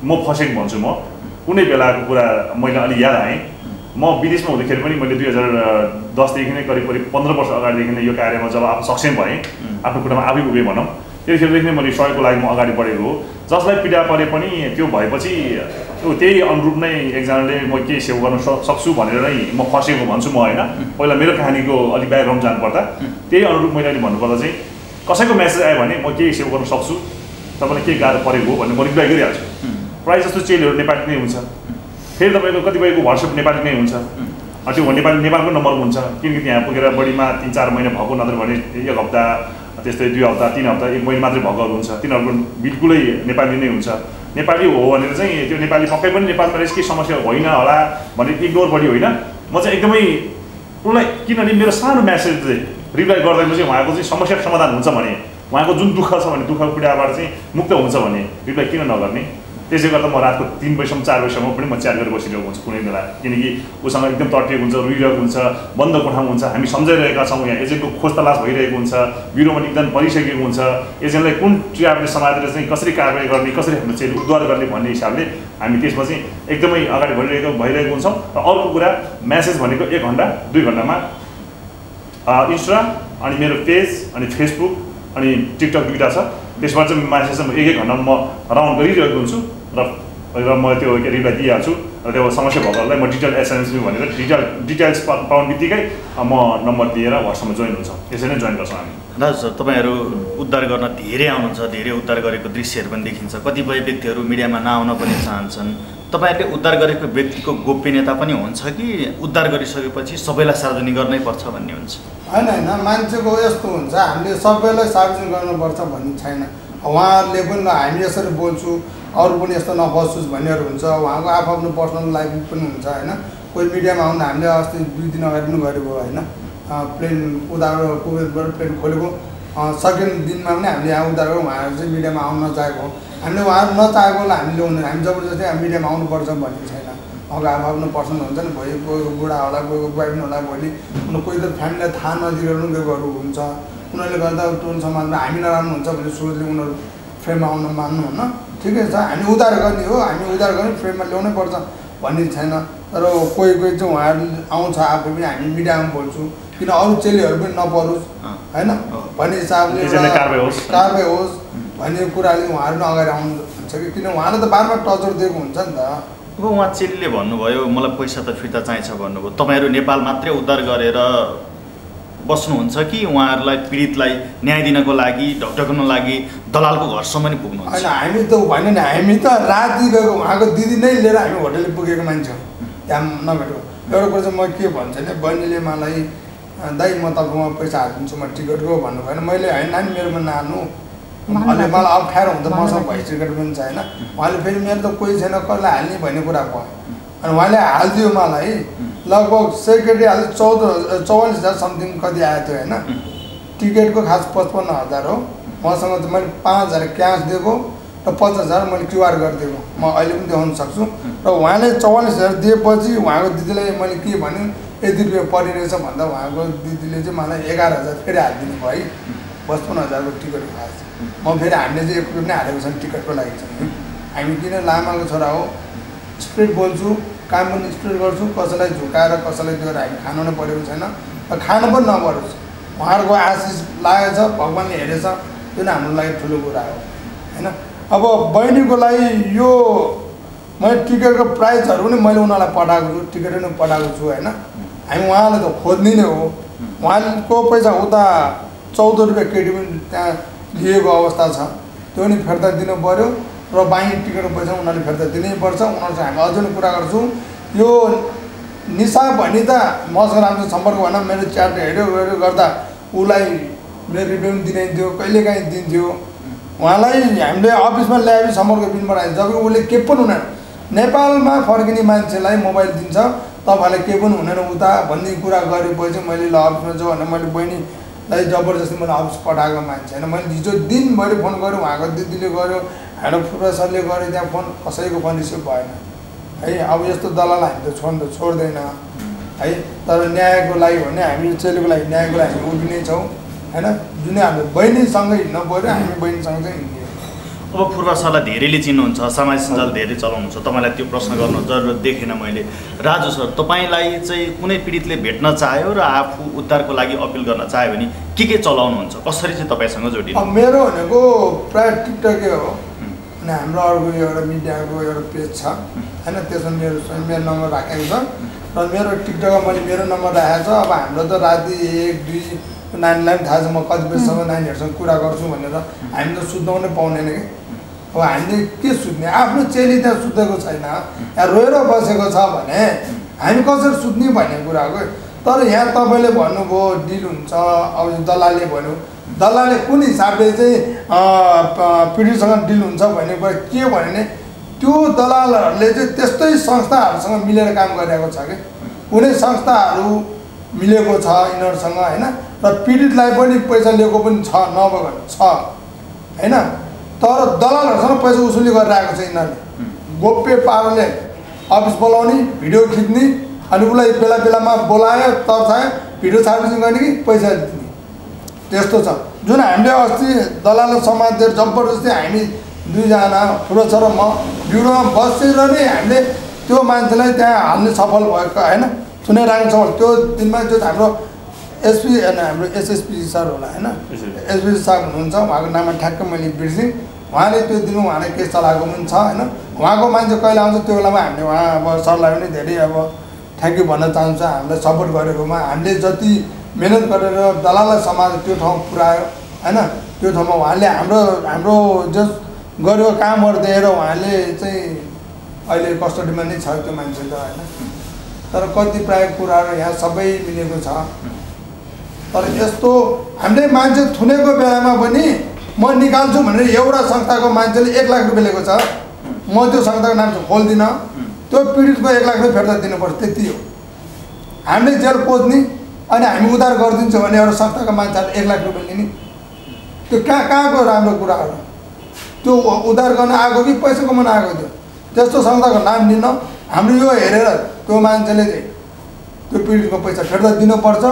S5: म फसेको भन्छु। म कुनै बेलाको कुरा मैले अलि याद आएँ, म विदेशमा हुँदाखेरि पनि मैले 2010देखि नै करिब 15 वर्ष अगाडिदेखि नै यो कार्यमा जब आफू सक्षम भएँ, आफ्नो कुरामा आफै उभिएँ भनौँ, त्यतिखेरदेखि नै मैले सहयोगको लागि म अगाडि बढेको हो। जसलाई पीडा परे पनि त्यो भएपछि त्यही अनुरूप नै एकजनाले म केही सेवा गर्न सक्छु भनेर नै म फसेको भन्छु म होइन। पहिला मेरो कहानीको अलिक ब्याकग्राउन्ड जानुपर्दा त्यही अनुरूप मैले अहिले भन्नुपर्दा चाहिँ कसैको मेसेज आयो भने म केही सेवा गर्न सक्छु, तपाईँलाई के गाह्रो परेको हो भने म रिप्लाई गरिहाल्छु। प्रायः जस्तो चेलहरू नेपाली नै हुन्छ, फेरि तपाईँको कतिपयको वाट्सएप नेपाली नै हुन्छ, त्यो नेपालको नम्बर हुन्छ, किनकि त्यहाँ पुगेर बढीमा 3-4 महिना भएको, नत्र भने 1 हप्ता, त्यस्तै 2 हप्ता 3 हप्ता 1 महिना मात्रै भएकोहरू हुन्छ, तिनीहरूको बिल्कुलै नेपाली नै हुन्छ। नेपाली हो भनेर चाहिँ त्यो नेपाली पक्कै पनि नेपालमा केही समस्या होइन होला भनेर इग्नोर पनि होइन। म चाहिँ एकदमै उसलाई, किनभने मेरो सानो म्यासेज चाहिँ रिप्लाई गर्दाखेरि चाहिँ उहाँको चाहिँ समस्याको समाधान हुन्छ भने, उहाँको जुन दुःख छ भने दुःख पीडाबाट चाहिँ मुक्त हुन्छ भने रिप्लाई किन नगर्ने। त्यसले गर्दा म रातको 3 बजीसम्म 4 बजीसम्म पनि म च्याट गरेर बसिरहेको हुन्छु कुनै बेला, किनकि उसँग एकदम तटिएको हुन्छ, रुइरहेको हुन्छ, बन्द कोठामा हुन्छ, हामी सम्झाइरहेका छौँ, यहाँ एजेन्टको खोज तलास भइरहेको हुन्छ, ब्युरोमा निवेदन परिसकेको हुन्छ, एजेन्टलाई कुन ट्र्यापले समातेर चाहिँ कसरी कारबाही गर्ने, कसरी हाम्रो चाहिँ उद्धार गर्ने भन्ने हिसाबले हामी त्यसमा चाहिँ एकदमै अगाडि भइरहेको हुन्छौँ। र अर्को कुरा म्यासेज भनेको 1 घन्टा 2 घन्टामा इन्स्टा अनि मेरो पेज अनि फेसबुक अनि टिकटक दुईवटा छ, त्यसमा चाहिँ म्यासेज 1 घन्टामा म राउन्ड गरिरहेको हुन्छु र म त्यो रिप्लाई दिइहाल्छु र त्यो समस्या भएकोहरूलाई म डिटेल एसएमएस भनेर डिटेल्स पाउने बित्तिकै म नम्बर दिएर व्हाट्सएपमा जोइन हुन्छ, यसरी नै जोइन गर्छौँ हामी।
S4: दाजु सर तपाईँहरू उद्धार गर्न धेरै आउनुहुन्छ, धेरै उद्धार गरेको दृश्यहरू पनि देखिन्छ, कतिपय व्यक्तिहरू मिडियामा नआउन पनि चाहन्छन्, तपाईँहरूले उद्धार गरेको व्यक्तिको गोपनीयता पनि हुन्छ कि उद्धार गरिसकेपछि सबैलाई सार्वजनिक गर्नै पर्छ भन्ने हुन्छ?
S6: होइन मान्छेको यस्तो हुन्छ, हामीले सबैलाई सार्वजनिक गर्नुपर्छ भन्ने छैन। उहाँहरूले पनि हामी यसरी बोल्छु अरू पनि यस्तो नफसोस् भन्नेहरू हुन्छ, उहाँको आफ्नो पर्सनल लाइफ पनि हुन्छ होइन। कोही मिडियामा आउँदा हामीले अस्ति 2 दिन अगाडि पनि गरेको होइन, प्लेन उद्धार कुवेतबाट प्लेन खोलेको सेकेन्ड दिनमा पनि हामीले यहाँ उद्धार गरेर उहाँहरू चाहिँ मिडियामा आउन नचाहेको, हामीले उहाँहरू नचाहेकोलाई हामीले ल्याउनु, हामी जबरजस्ती मिडियामा आउनुपर्छ भन्ने छैन। उहाँको आफ्नो पर्सनल हुन्छ नि, भोलि कोहीको बुढा होला, कोहीको बुवा पनि होला, भोलि कोही त फ्यामिलीलाई थाहा नदिएर गएको हुन्छ, उनीहरूले गर्दा टोल समाजमा हामी नराम्रो हुन्छ भने सोचले उनीहरू फ्रेममा आउन मान्नुहुन्न, ठिकै छ, हामी उद्धार गर्ने हो, हामी उद्धार गर्ने फ्रेममा ल्याउनै पर्छ भन्ने छैन। तर कोही चाहिँ उहाँहरू आउँछ आफै पनि हामी मिडियामा बोल्छु, किन अरू चेलीहरू पनि नपरोस् होइन भन्ने हिसाबले कारबाही होस् भन्ने कुराले उहाँहरू पनि अगाडि आउनुहुन्छ कि, किन उहाँले त बार टर्चर दिएको हुन्छ नि त।
S4: अब उहाँ चेलीले भन्नुभयो मलाई पैसा त फिर्ता चाहिन्छ भन्नुभयो, तपाईँहरू नेपाल मात्रै उद्धार गरेर बस्नुहुन्छ कि उहाँहरूलाई पीडितलाई न्याय दिनको लागि ढकढकाउनको लागि दलालको घरसम्म नि पुग्नुहुन्छ?
S6: होइन हामी त भन्यो नि, हामी त राति गएको उहाँको दिदी नै लिएर हामी होटलले पुगेको मान्छे हो, त्यहाँ नभेटेको। एउटा कुरा चाहिँ म के भन्छु भने बहिनीले मलाई दाइ म तपाईँकोमा पैसा हालिदिन्छु म टिकटको भन्नुभयो भने मैले होइन नानी मेरोमा नहाल्नु, अहिले मलाई अप्ठ्यारो हुन्छ, मसँग भोइस टिकट पनि छैन, उहाँले फेरि मेरो त कोही छैन कसलाई हाल्ने भन्ने कुरा भयो। अनि उहाँले हालिदियो मलाई, लगभग सेक्रेटरी हाल्यो 44,000 समथिङ कति आएको थियो होइन, टिकटको खास 55,000 हो, मसँग त मैले 5,000 क्यास दिएको र 50,000 मैले क्युआर गरिदिएको, म अहिले पनि देखाउन सक्छु। र उहाँले 44,000 दिएपछि उहाँको दिदीलाई मैले के भने यति रुपियाँ परिरहेछ भन्दा उहाँको दिदीले चाहिँ मलाई 11,000 फेरि हालिदिनु भयो है, 55,000को टिकट खास। म फेरि हामीले चाहिँ 1 रुपियाँ पनि हालेको छैन टिकटको लागि चाहिँ, हामी किन लामाको छोरा हो, स्ट्रेट बोल्छु, काम पनि स्ट्रेट गर्छु, कसैलाई झुकाएर कसैलाई दिएर हामी खानु नै परेको छैन र खानु पनि नपरोस्, उहाँहरूको आशिष लागेको छ, भगवान्ले हेरेछ, त्यो नै हाम्रो लागि ठुलो कुरा हो होइन। अब बहिनीको लागि यो मैले टिकटको प्राइसहरू पनि मैले उनीहरूलाई पठाएको छु, टिकट पनि पठाएको छु होइन। हामी उहाँलाई त खोज्ने नै हो, उहाँको पैसा उता 14 रुपियाँ केटी पनि त्यहाँ लिएको अवस्था छ, त्यो पनि फिर्ता दिनु पऱ्यो र बाँकी टिकटको पैसा उनीहरूले फिर्ता दिनै पर्छ। उनीहरूसँग हामी अझै पनि कुरा गर्छौँ, यो निशा भन्ने त मसँग राम्रो सम्पर्क भएन, मेरो च्याट हेऱ्यो गर्दा उसलाई मेरो रिप्लाई पनि दिइदिन्थ्यो, कहिलेकाहीँ दिन्थ्यो, उहाँलाई हामीले अफिसमा ल्याए सम्पर्क पिन बनाइदिन्छ, जब उसले के पनि हुँदैन, नेपालमा फर्किने मान्छेलाई मोबाइल दिन्छ तपाईँलाई के पनि हुँदैन उता भन्ने कुरा गरेपछि मैले ल अफिसमा जाउँ भनेर मैले बहिनीलाई जबरजस्ती मैले अफिस पठाएको मान्छे होइन। मैले हिजो दिनभरि फोन गरेँ, उहाँको दिदीले गर्यो, हाम्रो प्रोफेसरले गर्यो, त्यहाँ फोन कसैको फोन रिसिभ भएन है। अब यस्तो दलाल हामी त छोड्दैन है, तर न्यायको लागि भने हामी चेलीको लागि न्यायको लागि हामी उभिनै छौँ होइन। जुनै हाम्रो बहिनीसँगै हिँड्नु पऱ्यो, हामी बहिनीसँग चाहिँ हिँड्यो।
S4: अब पूर्वा सरलाई धेरैले चिन्नुहुन्छ, सामाजिक सञ्जाल धेरै चलाउनुहुन्छ, तपाईँलाई त्यो प्रश्न गर्नु जरुरत देखेन मैले। राजु सर, तपाईँलाई चाहिँ कुनै पीडितले भेट्न चाह्यो र आफू उद्धारको लागि अपिल गर्न चाह्यो भने के चलाउनुहुन्छ, कसरी चाहिँ तपाईँसँग जोडिनु?
S6: मेरो भनेको प्रायः टिकटकै हो, अनि हाम्रो अर्को एउटा मिडियाको एउटा पेज छ होइन, त्यसमा मेरो नम्बर राखेको छ र मेरो टिकटकमा मैले मेरो नम्बर राखेको छ। अब हाम्रो त राति 1-2 नानीलाई पनि थाहा छ म कति बजीसम्म नानीहरूसँग कुरा गर्छु भनेर, हामी त सुत्नु पाउँदैन कि। अब हामीले के सुत्ने, आफ्नो चेली त्यहाँ सुतेको छैन, यहाँ रोएर बसेको छ भने हामी कसरी सुत्ने भन्ने कुरा हो। तर यहाँ तपाईँले भन्नुभयो डिल हुन्छ, अब दलालले भन्यो, दलालले कुन हिसाबले चाहिँ पीडितसँग डिल हुन्छ भन्ने कुरा के भने त्यो दलालहरूले चाहिँ त्यस्तै संस्थाहरूसँग मिलेर काम गरिरहेको छ कि, कुनै संस्थाहरू मिलेको छ यिनीहरूसँग होइन, र पीडितलाई पनि पैसा लिएको पनि छ नभएको छ होइन, तर दलालहरूसँग पैसा उसुली गरिरहेको छ यिनीहरूले गोप्य पाराले अफिस बोलाउने भिडियो खिच्ने अनि उसलाई बेला बेलामा बोलायो तर्सायो भिडियो सार्वजनिक गर्ने कि पैसा दिने त्यस्तो छ। जुन हामीले अस्ति दलाल समातेर जबरजस्ती हामी दुईजना ठुलो छ र म ब्युरोमा बसेर नै हामीले त्यो मान्छेलाई त्यहाँ हाल्ने सफल भएको होइन सुनाइरहेको सफल। त्यो दिनमा जो हाम्रो एसपी होइन हाम्रो एसएसपी सर होला होइन एसपी साहब हुनुहुन्छ उहाँको नाममा ठ्याक्कै मैले बिर्सेँ। उहाँले त्यो दिनमा उहाँले केस चलाएको पनि छ होइन। उहाँको मान्छे कहिले आउँछ त्यो बेलामा हामीले उहाँ अब सरलाई पनि धेरै अब थ्याङ्क यू भन्न चाहन्छ हामीलाई सपोर्ट गरेकोमा। हामीले जति मेहनत गरेर दलाललाई समाज त्यो ठाउँ पुऱ्यायो होइन त्यो ठाउँमा उहाँले हाम्रो जस गरेको कामहरू दिएर उहाँले चाहिँ अहिले कस्टडीमा नै छ त्यो मान्छे त होइन। तर कतिपय कुराहरू यहाँ सबै मिलेको छ। तर यस्तो हामीले मान्छे थुनेको बेलामा पनि म निकाल्छु भनेर एउटा संस्थाको मान्छेले 1 लाख रुपियाँ लिएको छ म त्यो संस्थाको नाम चाहिँ खोल्दिनँ त्यो पीडितको 1 लाख रुपियाँ फिर्ता दिनुपर्छ त्यति हो। हामीले जेल पोज्ने अनि हामी उद्धार गरिदिन्छौँ भने एउटा संस्थाको मान्छेहरूले 1 लाख रुपियाँ लिने त्यो कहाँको राम्रो कुराहरू त्यो उद्धार गर्न आएको कि पैसा कमाउन आएको थियो त्यस्तो संस्थाको नाम लिन हाम्रो यो हेरेर त्यो मान्छेले चाहिँ त्यो पीडितको पैसा फिर्ता दिनुपर्छ।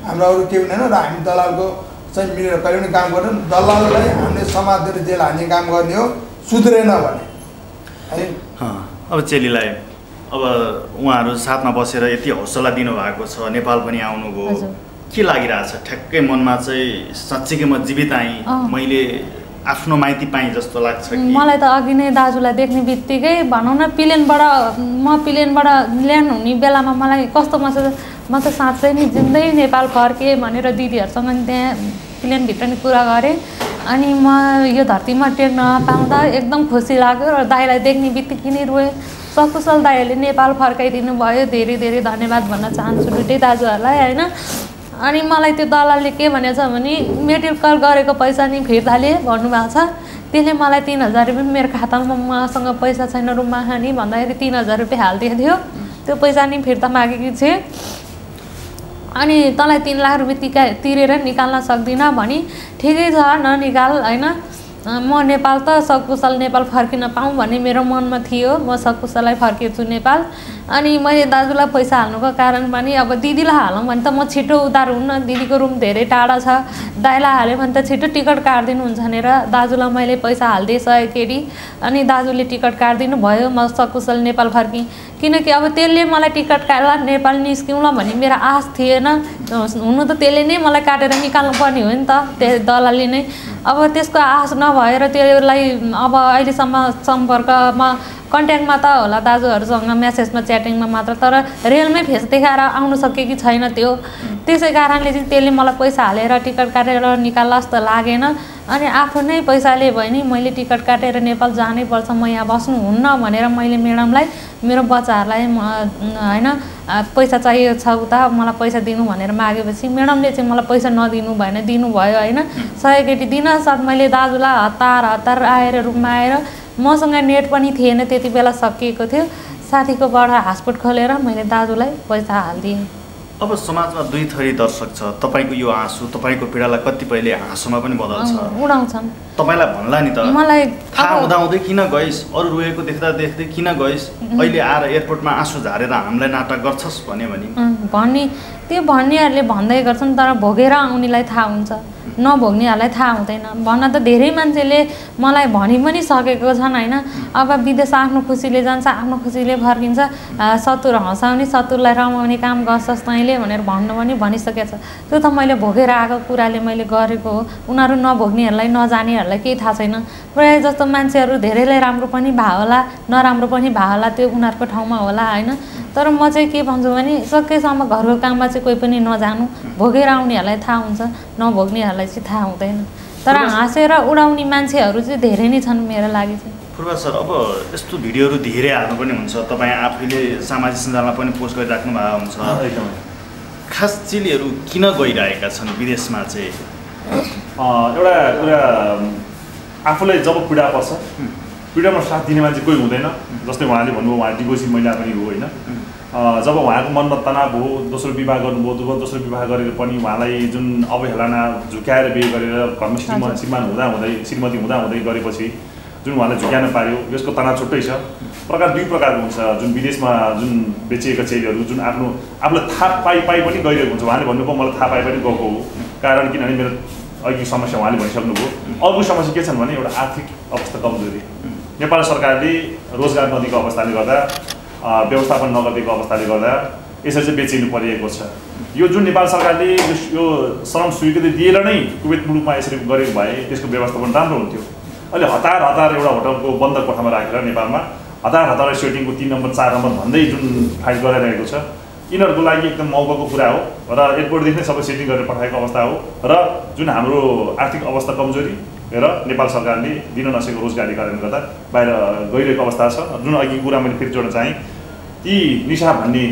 S6: हाम्रो अरू केही पनि होइन र हामी दलालको चाहिँ मिलेर कहिले पनि काम गर्दैन। दलाललाई हामीले समातेर जेल हान्ने काम गर्ने हो सुध्रेन भने है।
S4: अब चेलीलाई अब उहाँहरू साथमा बसेर यति हौसला दिनुभएको छ नेपाल पनि आउनुभयो के लागिरहेछ ठ्याक्कै मनमा चाहिँ साँच्चीकै म जीवित आएँ मैले आफ्नो माइती पाएँ जस्तो लाग्छ कि?
S1: मलाई त अघि नै दाजुलाई देख्ने बित्तिकै भनौँ न प्लेनबाट ल्यान्ड हुने बेलामा मलाई कस्तो म त साँच्चै नै जिउँदै नेपाल फर्केँ भनेर दिदीहरूसँग त्यहाँ प्लेनभित्र नि कुरा गरेँ। अनि म यो धरतीमा टेक्न पाउँदा एकदम खुसी लाग्यो र दाइलाई देख्ने बित्तिकै नै रोएँ। सकुशल दाइहरूले नेपाल फर्काइदिनु भयो धेरै धेरै धन्यवाद भन्न चाहन्छु दुइटै दाजुहरूलाई होइन। अनि मलाई त्यो दलालले के भनेको छ भने मेडिकल गरेको पैसा नि फिर्ताले भन्नुभएको छ। त्यसले मलाई 3000 रुपियाँ मेरो खातामा मसँग पैसा छैन रुममा खाने भन्दाखेरि 3000 रुपियाँ हालिदिएको थियो त्यो पैसा नि फिर्ता मागेकी थिएँ। अनि तँलाई 3 लाख रुपियाँ तिरेर निकाल्न सक्दिनँ भने ठिकै छ ननिकाल होइन म नेपाल त सकुशल नेपाल फर्किन पाऊँ भन्ने मेरो मनमा थियो। म सकुशलै फर्केछु नेपाल। अनि मैले दाजुलाई पैसा हाल्नुको कारण पनि अब दिदीलाई हालौँ भने त म छिटो उद्धार हुन्न दिदीको रुम धेरै टाढा छ दाइलाई हाल्यो भने त छिटो टिकट काटिदिनुहुन्छ भनेर दाजुलाई मैले पैसा हालिदिएँ केटी। अनि दाजुले टिकट काटिदिनु भयो म सकुशल नेपाल फर्केँ। किनकि अब त्यसले मलाई टिकट काट्ला नेपाल निस्क्यौँला भन्ने मेरो आश थिएन। हुनु त त्यसले नै मलाई काटेर निकाल्नु पर्ने हो नि त त्यो दलालले नै। अब त्यसको आश नभएर त्यसलाई अब अहिलेसम्म सम्पर्कमा कन्ट्याक्टमा त होला दाजुहरूसँग मेसेजमा च्याटिङमा मात्र तर रेलमै फेस देखाएर आउनु सकेकी छैन त्यो। त्यसै कारणले चाहिँ त्यसले मलाई पैसा हालेर टिकट काटेर निकाल्ला जस्तो लागेन। अनि आफू नै पैसाले भयो नि मैले टिकट काटेर नेपाल जानै पर्छ म यहाँ बस्नुहुन्न भनेर मैले म्याडमलाई मेरो बच्चाहरूलाई होइन पैसा चाहिएको छ उता मलाई पैसा दिनु भनेर मागेपछि म्याडमले चाहिँ मलाई पैसा नदिनु भएन दिनुभयो होइन। सय केटी दिनसाथ मैले दाजुलाई हतार आएर रुममा आएर मसँग नेट पनि थिएन त्यति बेला सकिएको थियो साथीकोबाट हटस्पट खोलेर मैले दाजुलाई पैसा हालिदिएँ।
S4: अब समाजमा दुई थरी दर्शक छ तपाईँको यो आँसु तपाईँको पीडालाई कतिपयले हाँसोमा पनि बदल्छ
S1: उडाउँछन्।
S4: तपाईँलाई भन्ला नि त
S1: मलाई
S4: थाहा हुँदाहुँदै किन गइस् अरू रोएको देख्दै किन गइस् अहिले आएर एयरपोर्टमा आँसु झारेर हामीलाई नाटक गर्छस् भन्ने त्यो भन्नेहरूले भन्दै गर्छन् तर भोगेर आउनेलाई थाहा हुन्छ नभोग्नेहरूलाई थाहा हुँदैन। भन्न त धेरै मान्छेले मलाई भनि पनि सकेको छन् होइन। अब विदेश आफ्नो खुसीले जान्छ आफ्नो खुसीले फर्किन्छ सतुर हँसाउने सतुरलाई रमाउने काम गर्छस् तैँले भनेर भन्नु पनि भनिसकेको छ। त्यो त मैले भोगेर आएको कुराले मैले गरेको हो। उनीहरू नभोग्नेहरूलाई नजानेहरूलाई केही थाहा छैन। प्रायः जस्तो मान्छेहरू धेरैलाई राम्रो पनि भए होला नराम्रो पनि भए होला त्यो उनीहरूको ठाउँमा होला होइन। तर म चाहिँ के भन्छु भने सकेसम्म घरको काममा चाहिँ कोही पनि नजानु भोगेर आउनेहरूलाई थाहा हुन्छ नभोग्नेहरूलाई चाहिँ थाहा हुँदैन। तर हाँसेर उडाउने मान्छेहरू चाहिँ धेरै नै छन् मेरो लागि चाहिँ। पूर्वा सर अब यस्तो भिडियोहरू धेरै हाल्नु पनि हुन्छ तपाईँ आफैले सामाजिक सञ्जालमा पनि पोस्ट गरिराख्नु भएको हुन्छ खास चेलीहरू किन गइरहेका छन् विदेशमा चाहिँ?
S5: एउटा कुरा आफूलाई जब पीडा पर्छ पीडामा साथ दिने मान्छे कोही हुँदैन। जस्तै उहाँले भन्नुभयो उहाँ डिभोर्सी महिला पनि हो होइन। जब उहाँको मनमा तनाव हो दोस्रो विवाह गर्नुभयो दोस्रो विवाह गरेर पनि उहाँलाई जुन अवहेलना झुक्याएर बिहे गरेर घरमा श्रीमती हुँदाहुँदै गरेपछि जुन उहाँले झुक्याउन पार्यो यसको तनाव छुट्टै छ। प्रकार दुई प्रकारको हुन्छ, जुन विदेशमा जुन बेचिएका चेलीहरू जुन आफूलाई थाहा पाइ पनि गइरहेको हुन्छ। उहाँले भन्नुभयो मलाई थाहा पाए पनि गएको हो, कारण किनभने मेरो अघि समस्या उहाँले भनिसक्नुभयो। अर्को समस्या के छन् भने एउटा आर्थिक अवस्था कमजोरी। नेपाल सरकारले रोजगार नदिएको अवस्थाले गर्दा, व्यवस्थापन नगरेको अवस्थाले गर्दा यसरी चाहिँ बेचिनु परिएको छ। यो जुन नेपाल सरकारले यो श्रम स्वीकृति दिएर नै कुवेत मुलुकमा यसरी गरेको भए त्यसको व्यवस्थापन राम्रो हुन्थ्यो। अहिले हतार एउटा होटलको बन्द कोठामा राखेर नेपालमा हतार सेटिङको 3 नम्बर 4 नम्बर भन्दै जुन फाइट गरिरहेको छ, यिनीहरूको लागि एकदम मौकाको कुरा हो र एयरपोर्टदेखि नै सबै सेटिङ गरेर पठाएको अवस्था हो र जुन हाम्रो आर्थिक अवस्था कमजोरी र नेपाल सरकारले दिन नसकेको रोजगारी कारणले गर्दा बाहिर गइरहेको अवस्था छ। जुन अघि कुरा मैले फेरि जोड्न चाहेँ, ती निशा भन्ने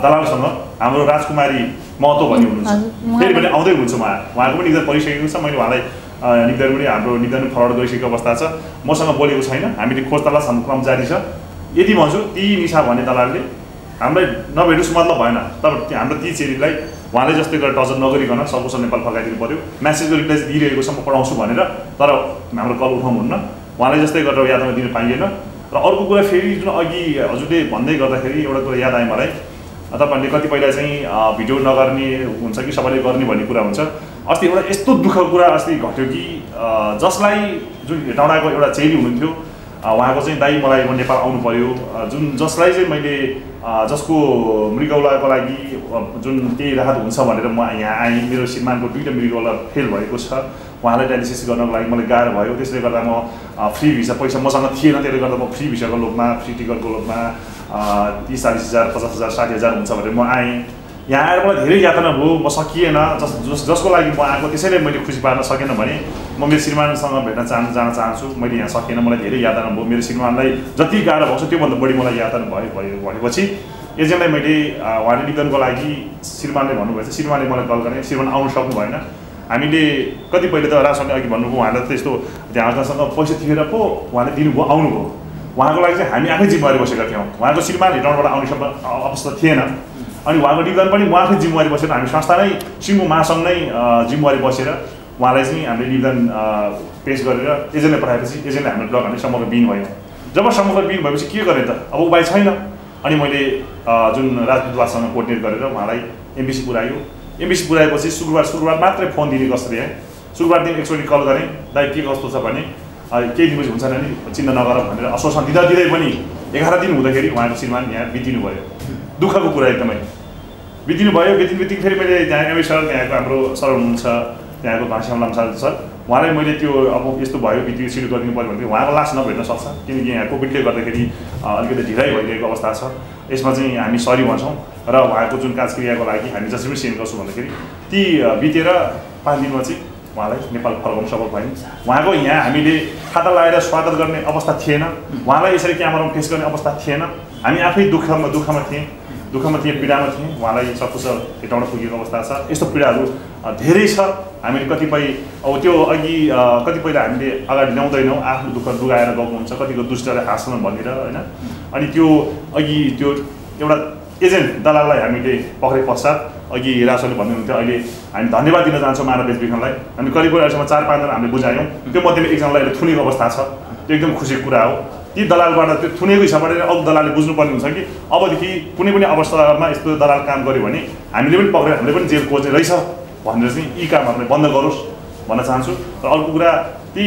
S5: दलालसँग हाम्रो राजकुमारी महतो भन्ने हुनुहुन्छ, फेरि पनि आउँदै हुनुहुन्छ। उहाँको पनि निवेदन परिसकेको छ। मैले उहाँलाई निवेदन पनि हाम्रो निवेदन फरवर्ड गरिसकेको अवस्था छ। मसँग बोलेको छैन, हामीले खोज तलास हाम्रो क्रम जारी छ। यदि भन्छु ती निशा भन्ने दलालले हामीलाई नभेट्नुहोस् मतलब भएन, तर हाम्रो ती चेलीलाई उहाँले जस्तै गरेर टचर नगरिकन सकुशल नेपाल फर्काइदिनु पऱ्यो। म्यासेजको रिप्लाई दिइरहेको छ म पढाउँछु भनेर, तर हाम्रो कल उठाउनुहुन्न। उहाँले जस्तै गरेर यादमा दिन पाइएन। र अर्को कुरा फेरि जुन अघि हजुरले भन्दै गर्दाखेरि एउटा कुरा याद आयो मलाई, तपाईँहरूले कतिपयलाई चाहिँ भिडियो नगर्ने हुन्छ कि सबैले गर्ने भन्ने कुरा हुन्छ। अस्ति एउटा यस्तो दुःखको कुरा अस्ति घट्यो कि जसलाई जुन हेटौँडाको एउटा चेली हुनुहुन्थ्यो, उहाँको चाहिँ दाइ मलाई म नेपाल आउनु पऱ्यो, जसलाई चाहिँ मैले जसको मृगौलाको लागि जुन केही राहत हुन्छ भनेर म यहाँ आएँ। मेरो श्रीमानको 2टा मृगौला फेल भएको छ, उहाँलाई डायलिसिस गर्नको लागि मलाई गाह्रो भयो। त्यसले गर्दा म फ्री भिसा पैसा मसँग थिएन, त्यसले गर्दा म फ्री भिसाको लोभमा, फ्री टिकटको लोभमा 30-40 हजार 50 हजार 60 हजार हुन्छ भनेर म आएँ। यहाँ आएर मलाई धेरै यातना भयो, म सकिएन। जसको लागि म आएको त्यसैले मैले खुसी पार्न सकेन भने म मेरो श्रीमानसँग भेट्न जान चाहन्छु। मैले यहाँ सकेन, मलाई धेरै यातना भयो। मेरो श्रीमानलाई जति गाह्रो भएको छ त्योभन्दा बढी मलाई यातना भयो भनेपछि एजेन्टलाई मैले उहाँले निवेदनको लागि श्रीमानले भन्नुभएछ। श्रीमानले मलाई कल गरेँ, श्रीमान आउनु सक्नु भएन। हामीले कतिपयले त रासनले अघि भन्नुभयो, उहाँले त्यस्तो त्यहाँसँग पैसा थिएर पो उहाँले दिनुभयो, आउनुभयो। उहाँको लागि चाहिँ हामी आफै जिम्मेवारी बसेका थियौँ। उहाँको श्रीमान हेटौँडाबाट आउने अवस्था थिएन। अनि उहाँको निवेदन पनि उहाँकै जिम्मेवारी बसेर हामी संस्था नै सिङ्गो महासङ्घ नै जिम्मेवारी बसेर उहाँलाई चाहिँ हामीले निवेदन पेस गरेर एजेन्टलाई पठाएपछि एजेन्टले हाम्रो ब्लक हाल्ने समग्र बिन भयो। जब समग्र बिन भएपछि के गर्ने त, अब उपाय छैन। अनि मैले जुन राजदूतवाससँग कोर्डिनेट गरेर उहाँलाई एमबिसी पुऱ्यायो। एमबिसी पुऱ्याएपछि शुक्रबार मात्रै फोन दिने कसरी है, शुक्रबार दिन एकचोटि कल गरेँ, दाइ के कस्तो छ भने केही दिनपछि हुन्छ नि चिन्ता नगर भनेर आश्वासन दिँदै पनि 11 दिन हुँदाखेरि उहाँको श्रीमान यहाँ बितिनु भयो। दुःखको कुरा एकदमै बितिनु भयो। बितिनु फेरि मैले त्यहाँ एमए सर, त्यहाँको हाम्रो सर हुनुहुन्छ, त्यहाँको घनश्याम लामा सर, उहाँलाई मैले त्यो अब यस्तो भयो बितियो सिड्युल गरिदिनु पऱ्यो भने उहाँको लास नभेट्न सक्छ, किनकि यहाँ कोभिडले गर्दाखेरि अलिकति ढिलाइ भइरहेको अवस्था छ। यसमा चाहिँ हामी सरी भन्छौँ र उहाँको जुन कार्यक्रियाको लागि हामी जसरी पनि सेन्ड गर्छौँ भन्दाखेरि ती बितेर 5 दिनमा चाहिँ उहाँलाई नेपाल फर्काउन सफल भयौँ। उहाँको यहाँ हामीले खाता लगाएर स्वागत गर्ने अवस्था थिएन, उहाँलाई यसरी क्यामेरामा फेस गर्ने अवस्था थिएन। हामी आफै दुःखमा थिएँ, पीडामा थिएँ। उहाँलाई सकुशल हेटौँडा पुगेको अवस्था छ। यस्तो पीडाहरू धेरै छ। हामीले कतिपय अब त्यो अघि कतिपयलाई हामीले अगाडि ल्याउँदैनौँ, आफ्नो दुःख लुगाएर गएको हुन्छ, कतिको दुष्टले हाँस्न भनेर होइन। अनि त्यो अघि त्यो एउटा एजेन्ट दलाललाई हामीले पक्रे पश्चात अघि रासोले भन्नुहुन्थ्यो, अहिले हामी धन्यवाद दिन चाहन्छौँ मानव बेचबिखनलाई। हामी करिब अहिलेसम्म 4-5 जना हामीले बुझायौँ। त्यो मध्येमा एकजनालाई अहिले थुनेको अवस्था छ। त्यो एकदम खुसीको कुरा हो। ती दलालबाट त्यो थुनेको हिसाबबाट अरू दलालले बुझ्नुपर्ने हुन्छ कि अबदेखि कुनै पनि अवस्थामा यस्तो दलाल काम गर्यो भने हामीले पनि पक्रेर हामीले पनि जेल खोज्ने रहेछ भनेर चाहिँ यी कामहरूलाई बन्द गरोस् भन्न चाहन्छु। र अर्को कुरा, ती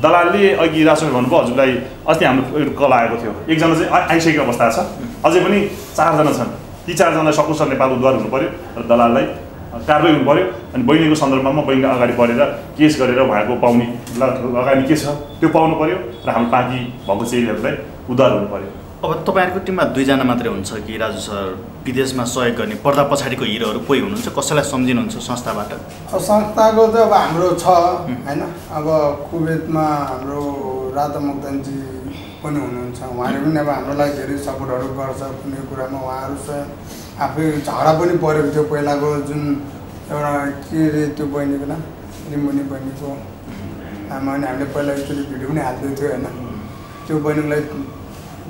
S5: दलालले अघि रासोले भन्नुभयो हजुरलाई, अस्ति हाम्रो कल आएको थियो, एकजना चाहिँ आइसकेको अवस्था छ, अझै पनि 4 जना छन्। ती 4 जनालाई सकुशल नेपाल उद्धार हुनु पऱ्यो र दलाललाई कारबाही हुनु पऱ्यो। अनि बहिनीको सन्दर्भमा बहिनीलाई अगाडि बढेर केस गरेर उहाँको पाउने लगानी के छ त्यो पाउनु पऱ्यो र हाम्रो बाँकी भएको चेलीहरूलाई उद्धार हुनु पऱ्यो।
S4: अब तपाईँहरूको टिममा 2 जना मात्रै हुन्छ कि राजु सर विदेशमा सहयोग गर्ने पर्दा पछाडिको हिरोहरू कोही हुनुहुन्छ, कसैलाई सम्झिनुहुन्छ संस्थाबाट?
S6: अब संस्थाको त अब हाम्रो छ होइन। अब कुवेतमा हाम्रो राधा मोक्तानजी पनि हुनुहुन्छ, उहाँले पनि अब हाम्रो लागि धेरै सपोर्टहरू गर्छ कुनै कुरामा। उहाँहरू चाहिँ आफै झगडा पनि परेको थियो पहिलाको जुन एउटा के अरे त्यो बहिनीको नाम रिमुनी बहिनीको आमा, अनि हामीले पहिला एकचोटि भिडियो पनि हाल्दै थियो होइन। त्यो बहिनीलाई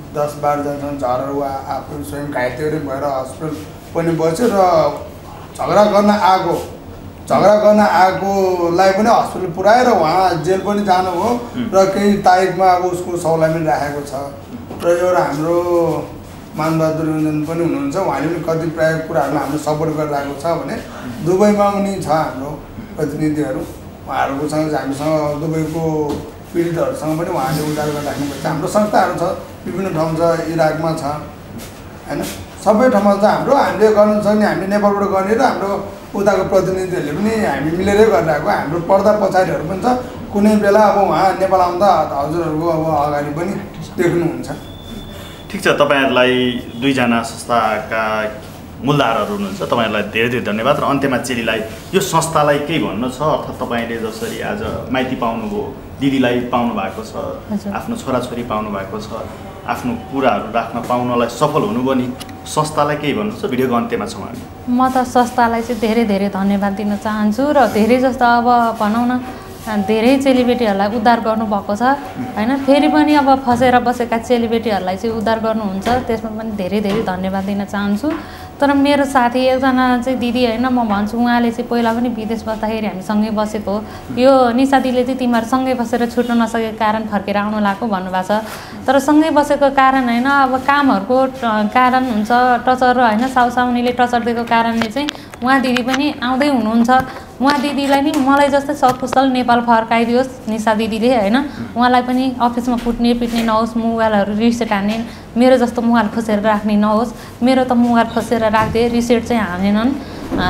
S6: 10-12 जनासँग झगडा उहाँ आफू स्वयं घाइते भएर हस्पिटल पनि बस्यो र झगडा गर्न आएको झगडा गर्न आएकोलाई पनि हस्पिटल पुऱ्याएर उहाँ जेल पनि जानुभयो र केही तारिकमा अब उसको सौलामी राखेको छ र एउटा हाम्रो मानबहादुर योन्जन पनि हुनुहुन्छ उहाँले पनि कतिपय कुराहरूमा हाम्रो सपोर्ट गरिरहेको छ भने दुबईमा पनि छ हाम्रो प्रतिनिधिहरू उहाँहरूकोसँग हामीसँग दुबईको पीडितहरूसँग पनि उहाँले उद्धार गरिराख्नु भएको छ हाम्रो संस्थाहरू छ विभिन्न ठाउँ छ इराकमा छ होइन सबै ठाउँमा छ हाम्रो हामीले गर्नु सक्ने हामीले नेपालबाट गर्ने र हाम्रो उताको प्रतिनिधिहरूले पनि हामी मिलेरै गरिरहेको हाम्रो पर्दा पछाडिहरू पनि छ कुनै बेला अब उहाँ नेपाल आउँदा हजुरहरूको अब अगाडि पनि देख्नुहुन्छ
S4: ठिक छ तपाईँहरूलाई दुईजना संस्थाका मूलधारहरू हुनुहुन्छ तपाईँहरूलाई धेरै धेरै धन्यवाद र अन्त्यमा चेलीलाई यो संस्थालाई केही भन्नु छ अर्थात् तपाईँले जसरी आज माइती पाउनुभयो दिदीलाई पाउनु भएको छ आफ्नो छोराछोरी पाउनु भएको छ आफ्नो कुराहरू राख्न पाउनलाई सफल हुनुभयो नि संस्थालाई केही भन्नु छ भिडियोको अन्त्यमा छौँ हामी
S1: म त संस्थालाई चाहिँ धेरै धेरै धन्यवाद दिन चाहन्छु र धेरै जस्तो अब भनौँ न धेरै चेलीबेटीहरूलाई उद्धार गर्नुभएको छ होइन फेरि पनि अब फसेर बसेका चेलीबेटीहरूलाई चाहिँ उद्धार गर्नुहुन्छ त्यसमा पनि धेरै धेरै धन्यवाद दिन चाहन्छु तर मेरो साथी एकजना चाहिँ दिदी होइन म भन्छु उहाँले चाहिँ पहिला पनि विदेश बस्दाखेरि हामी सँगै बसेको हो यो निशा दिदीले चाहिँ तिमीहरू सँगै बसेर छुट्न नसकेको कारण फर्केर आउनु लागेको भन्नुभएको छ तर सँगै बसेको कारण होइन अब कामहरूको कारण हुन्छ टचर होइन साउसाउनीले टचर दिएको कारणले चाहिँ उहाँ दिदी पनि आउँदै हुनुहुन्छ उहाँ दिदीलाई नि मलाई जस्तै सकुशल नेपाल फर्काइदियोस् निशा दिदीले होइन उहाँलाई पनि अफिसमा कुट्ने पिट्ने नहोस् मोबाइलहरू रिसेट हान्ने मेरो जस्तो मोबाइल खोसेर राख्ने नहोस् मेरो त मोबाइल खोसेर राख्दिए रिसेट चाहिँ हानेनन्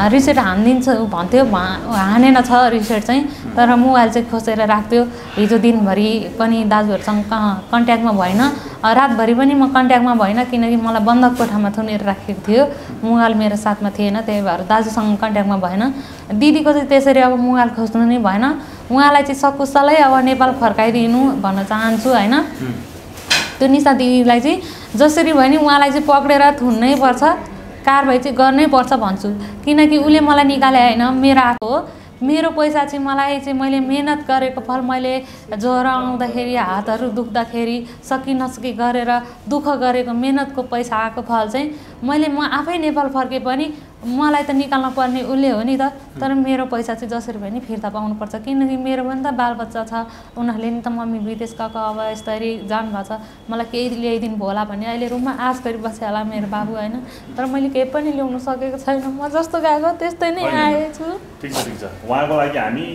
S1: रिसेट हानिदिन्छ भन्थ्यो हानेन छ रिसेट चाहिँ तर मोबाइल चाहिँ खोसेर राख्थ्यो हिजो दिनभरि पनि दाजुहरूसँग कन्ट्याक्टमा भएन रातभरि पनि म कन्ट्याक्टमा भएन किनकि मलाई बन्धक कोठामा थुनेर राखेको थियो मोबाइल मेरो साथमा थिएन त्यही भएर दाजुसँग कन्ट्याक्टमा भएन दिदीको चाहिँ त्यसरी अब मोबाइल खोज्नु नै भएन उहाँलाई चाहिँ सकुशलै अब नेपाल फर्काइदिनु भन्न चाहन्छु होइन त्यो निशा दिदीलाई चाहिँ जसरी भयो नि उहाँलाई चाहिँ पक्रेर थुन्नै पर्छ कारबाही चाहिँ गर्नै पर्छ भन्छु किनकि उसले मलाई निकाले होइन मेरो आएको हो मेरो पैसा चाहिँ मलाई चाहिँ मैले मेहनत गरेको फल मैले ज्वरो आउँदाखेरि हातहरू दुख्दाखेरि सकि नसकी गरेर दुःख गरेको मेहनतको पैसा आएको फल चाहिँ म आफै नेपाल फर्के पनि मलाई त निकाल्न पर्ने उसले हो नि त तर मेरो पैसा चाहिँ जसरी भए नि फिर्ता पाउनुपर्छ किनकि मेरो पनि त बालबच्चा छ उनीहरूले नि त मम्मी विदेश गएको अब यस्तरी जानुभएको छ मलाई केही ल्याइदिनु होला भने अहिले रुममा आश गरी बसे होला मेरो बाबु होइन तर मैले केही पनि ल्याउनु सकेको छैन म जस्तो गएको त्यस्तै नै आएछु
S5: ठिक छ उहाँको लागि हामी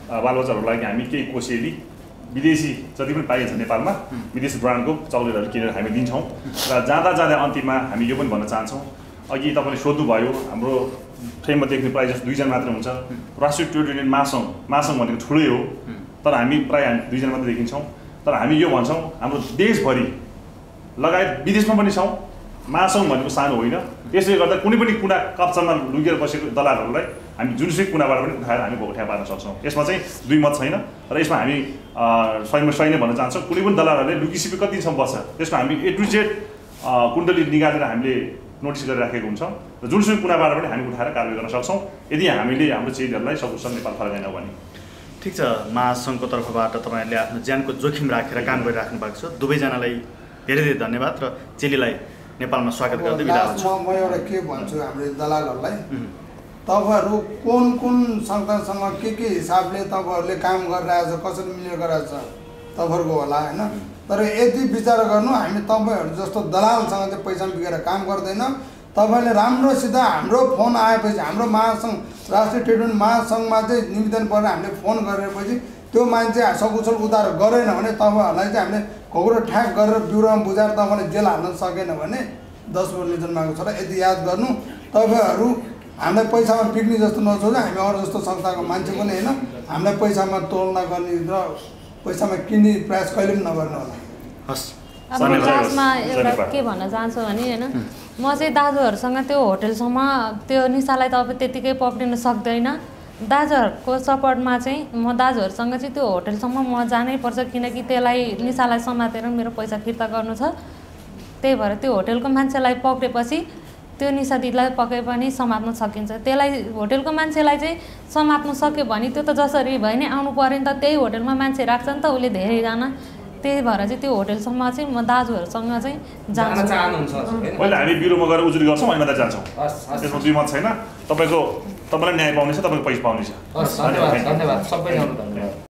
S5: बालबच्चाहरूको लागि हामी केही कोसेली विदेशी जति पनि पाइन्छ नेपालमा विदेशी ब्रान्डको चक्लेटहरू किनेर हामी दिन्छौँ र जाँदा अन्तिममा हामी यो पनि भन्न चाहन्छौँ अघि तपाईँले सोध्नुभयो हाम्रो फ्रेममा देख्ने प्रायः जस्तो दुईजना मात्र हुन्छ राष्ट्रिय ट्रेड युनियन महासङ्घ भनेको ठुलै हो तर हामी प्रायः हामी दुईजना मात्रै देखिन्छौँ तर हामी यो भन्छौँ हाम्रो देशभरि लगायत विदेशमा पनि छौँ महासङ्घ भनेको सानो होइन त्यसले गर्दा कुनै पनि कुना कप्चामा लुकेर बसेको दलालहरूलाई हामी जुनसुकै कुनाबाट पनि उठाएर हामी भोगठ्या पार्न सक्छौँ यसमा चाहिँ दुई मत छैन र यसमा हामी सही नै भन्न चाहन्छौँ कुनै पनि दलालहरूले लुकिसिपी कति दिनसम्म बस्छ त्यसमा हामी A to Z कुण्डली निकालेर हामीले नोटिस गरिराखेको हुन्छ र जुनसुकै कुनाबाट पनि हामी उठाएर कारवाही गर्न सक्छौँ यदि हामीले हाम्रो चेलीहरूलाई सकुशल नेपाल फर्काएन भने
S4: ठिक छ महासङ्घको तर्फबाट तपाईँहरूले आफ्नो ज्यानको जोखिम राखेर काम गरिराख्नु भएको छ दुवैजनालाई धेरै धेरै धन्यवाद र चेलीलाई नेपालमा स्वागत गर्दै बिदा हुन्छु
S6: म एउटा के भन्छु हाम्रो दलालहरूलाई तपाईँहरू कुन संस्थासँग के हिसाबले तपाईँहरूले काम गरिरहेछ कसरी मिलेर गरिरहेछ तपाईँहरूको होला होइन तर यति विचार गर्नु हामी तपाईँहरू जस्तो दलालसँग चाहिँ पैसा बिगाएर काम गर्दैन तपाईँले राम्रोसित हाम्रो फोन आएपछि हाम्रो महासङ्घ राष्ट्रिय ट्रेड युनियन महासङ्घमा चाहिँ निवेदन परेर हामीले फोन गरेपछि त्यो मान्छे सकुशल उद्धार गरेन भने तपाईँहरूलाई चाहिँ हामीले घोग्रो ठ्याक गरेर ब्युरोमा बुझाएर तपाईँले जेल हाल्न सकेन भने 10 वर्षले जन्माएको छ र यदि याद गर्नु तपाईँहरू हामीलाई पैसामा बिक्ने जस्तो नसोच्नु हामी अरू जस्तो संस्थाको मान्छे पनि होइन हामीलाई पैसामा तोलना गर्ने र पैसामा किन्ने प्रयास कहिले पनि नगर्नु होला
S4: हस्
S1: अब लास्टमा एउटा के भन्न चाहन्छु भने होइन म चाहिँ दाजुहरूसँग त्यो होटेलसम्म त्यो निशालाई त अब त्यतिकै पक्रिन सक्दैन दाजुहरूको सपोर्टमा चाहिँ म दाजुहरूसँग चाहिँ त्यो होटेलसम्म म जानै पर्छ किनकि त्यसलाई निशालाई समातेर मेरो पैसा फिर्ता गर्नु छ त्यही भएर त्यो होटेलको मान्छेलाई पक्रेपछि त्यो निशा दिदीलाई पक्रे पनि समात्न सकिन्छ त्यसलाई होटेलको मान्छेलाई चाहिँ समात्नु सक्यो भने त्यो त जसरी भए नि आउनु पऱ्यो नि त त्यही होटेलमा मान्छे राख्छ नि त उसले धेरैजना त्यही भएर चाहिँ त्यो होटेलसम्म चाहिँ म दाजुहरूसँग चाहिँ जान्छु
S5: पहिला हामी बिरोमा गएर उजुरी गर्छौँ अनि मात्रै जान्छौँ त्यसमा दुई मत छैन तपाईँको तपाईँलाई न्याय पाउनेछ, तपाईँको पैसा पाउनेछ।
S2: धन्यवाद, सबैजनालाई धन्यवाद।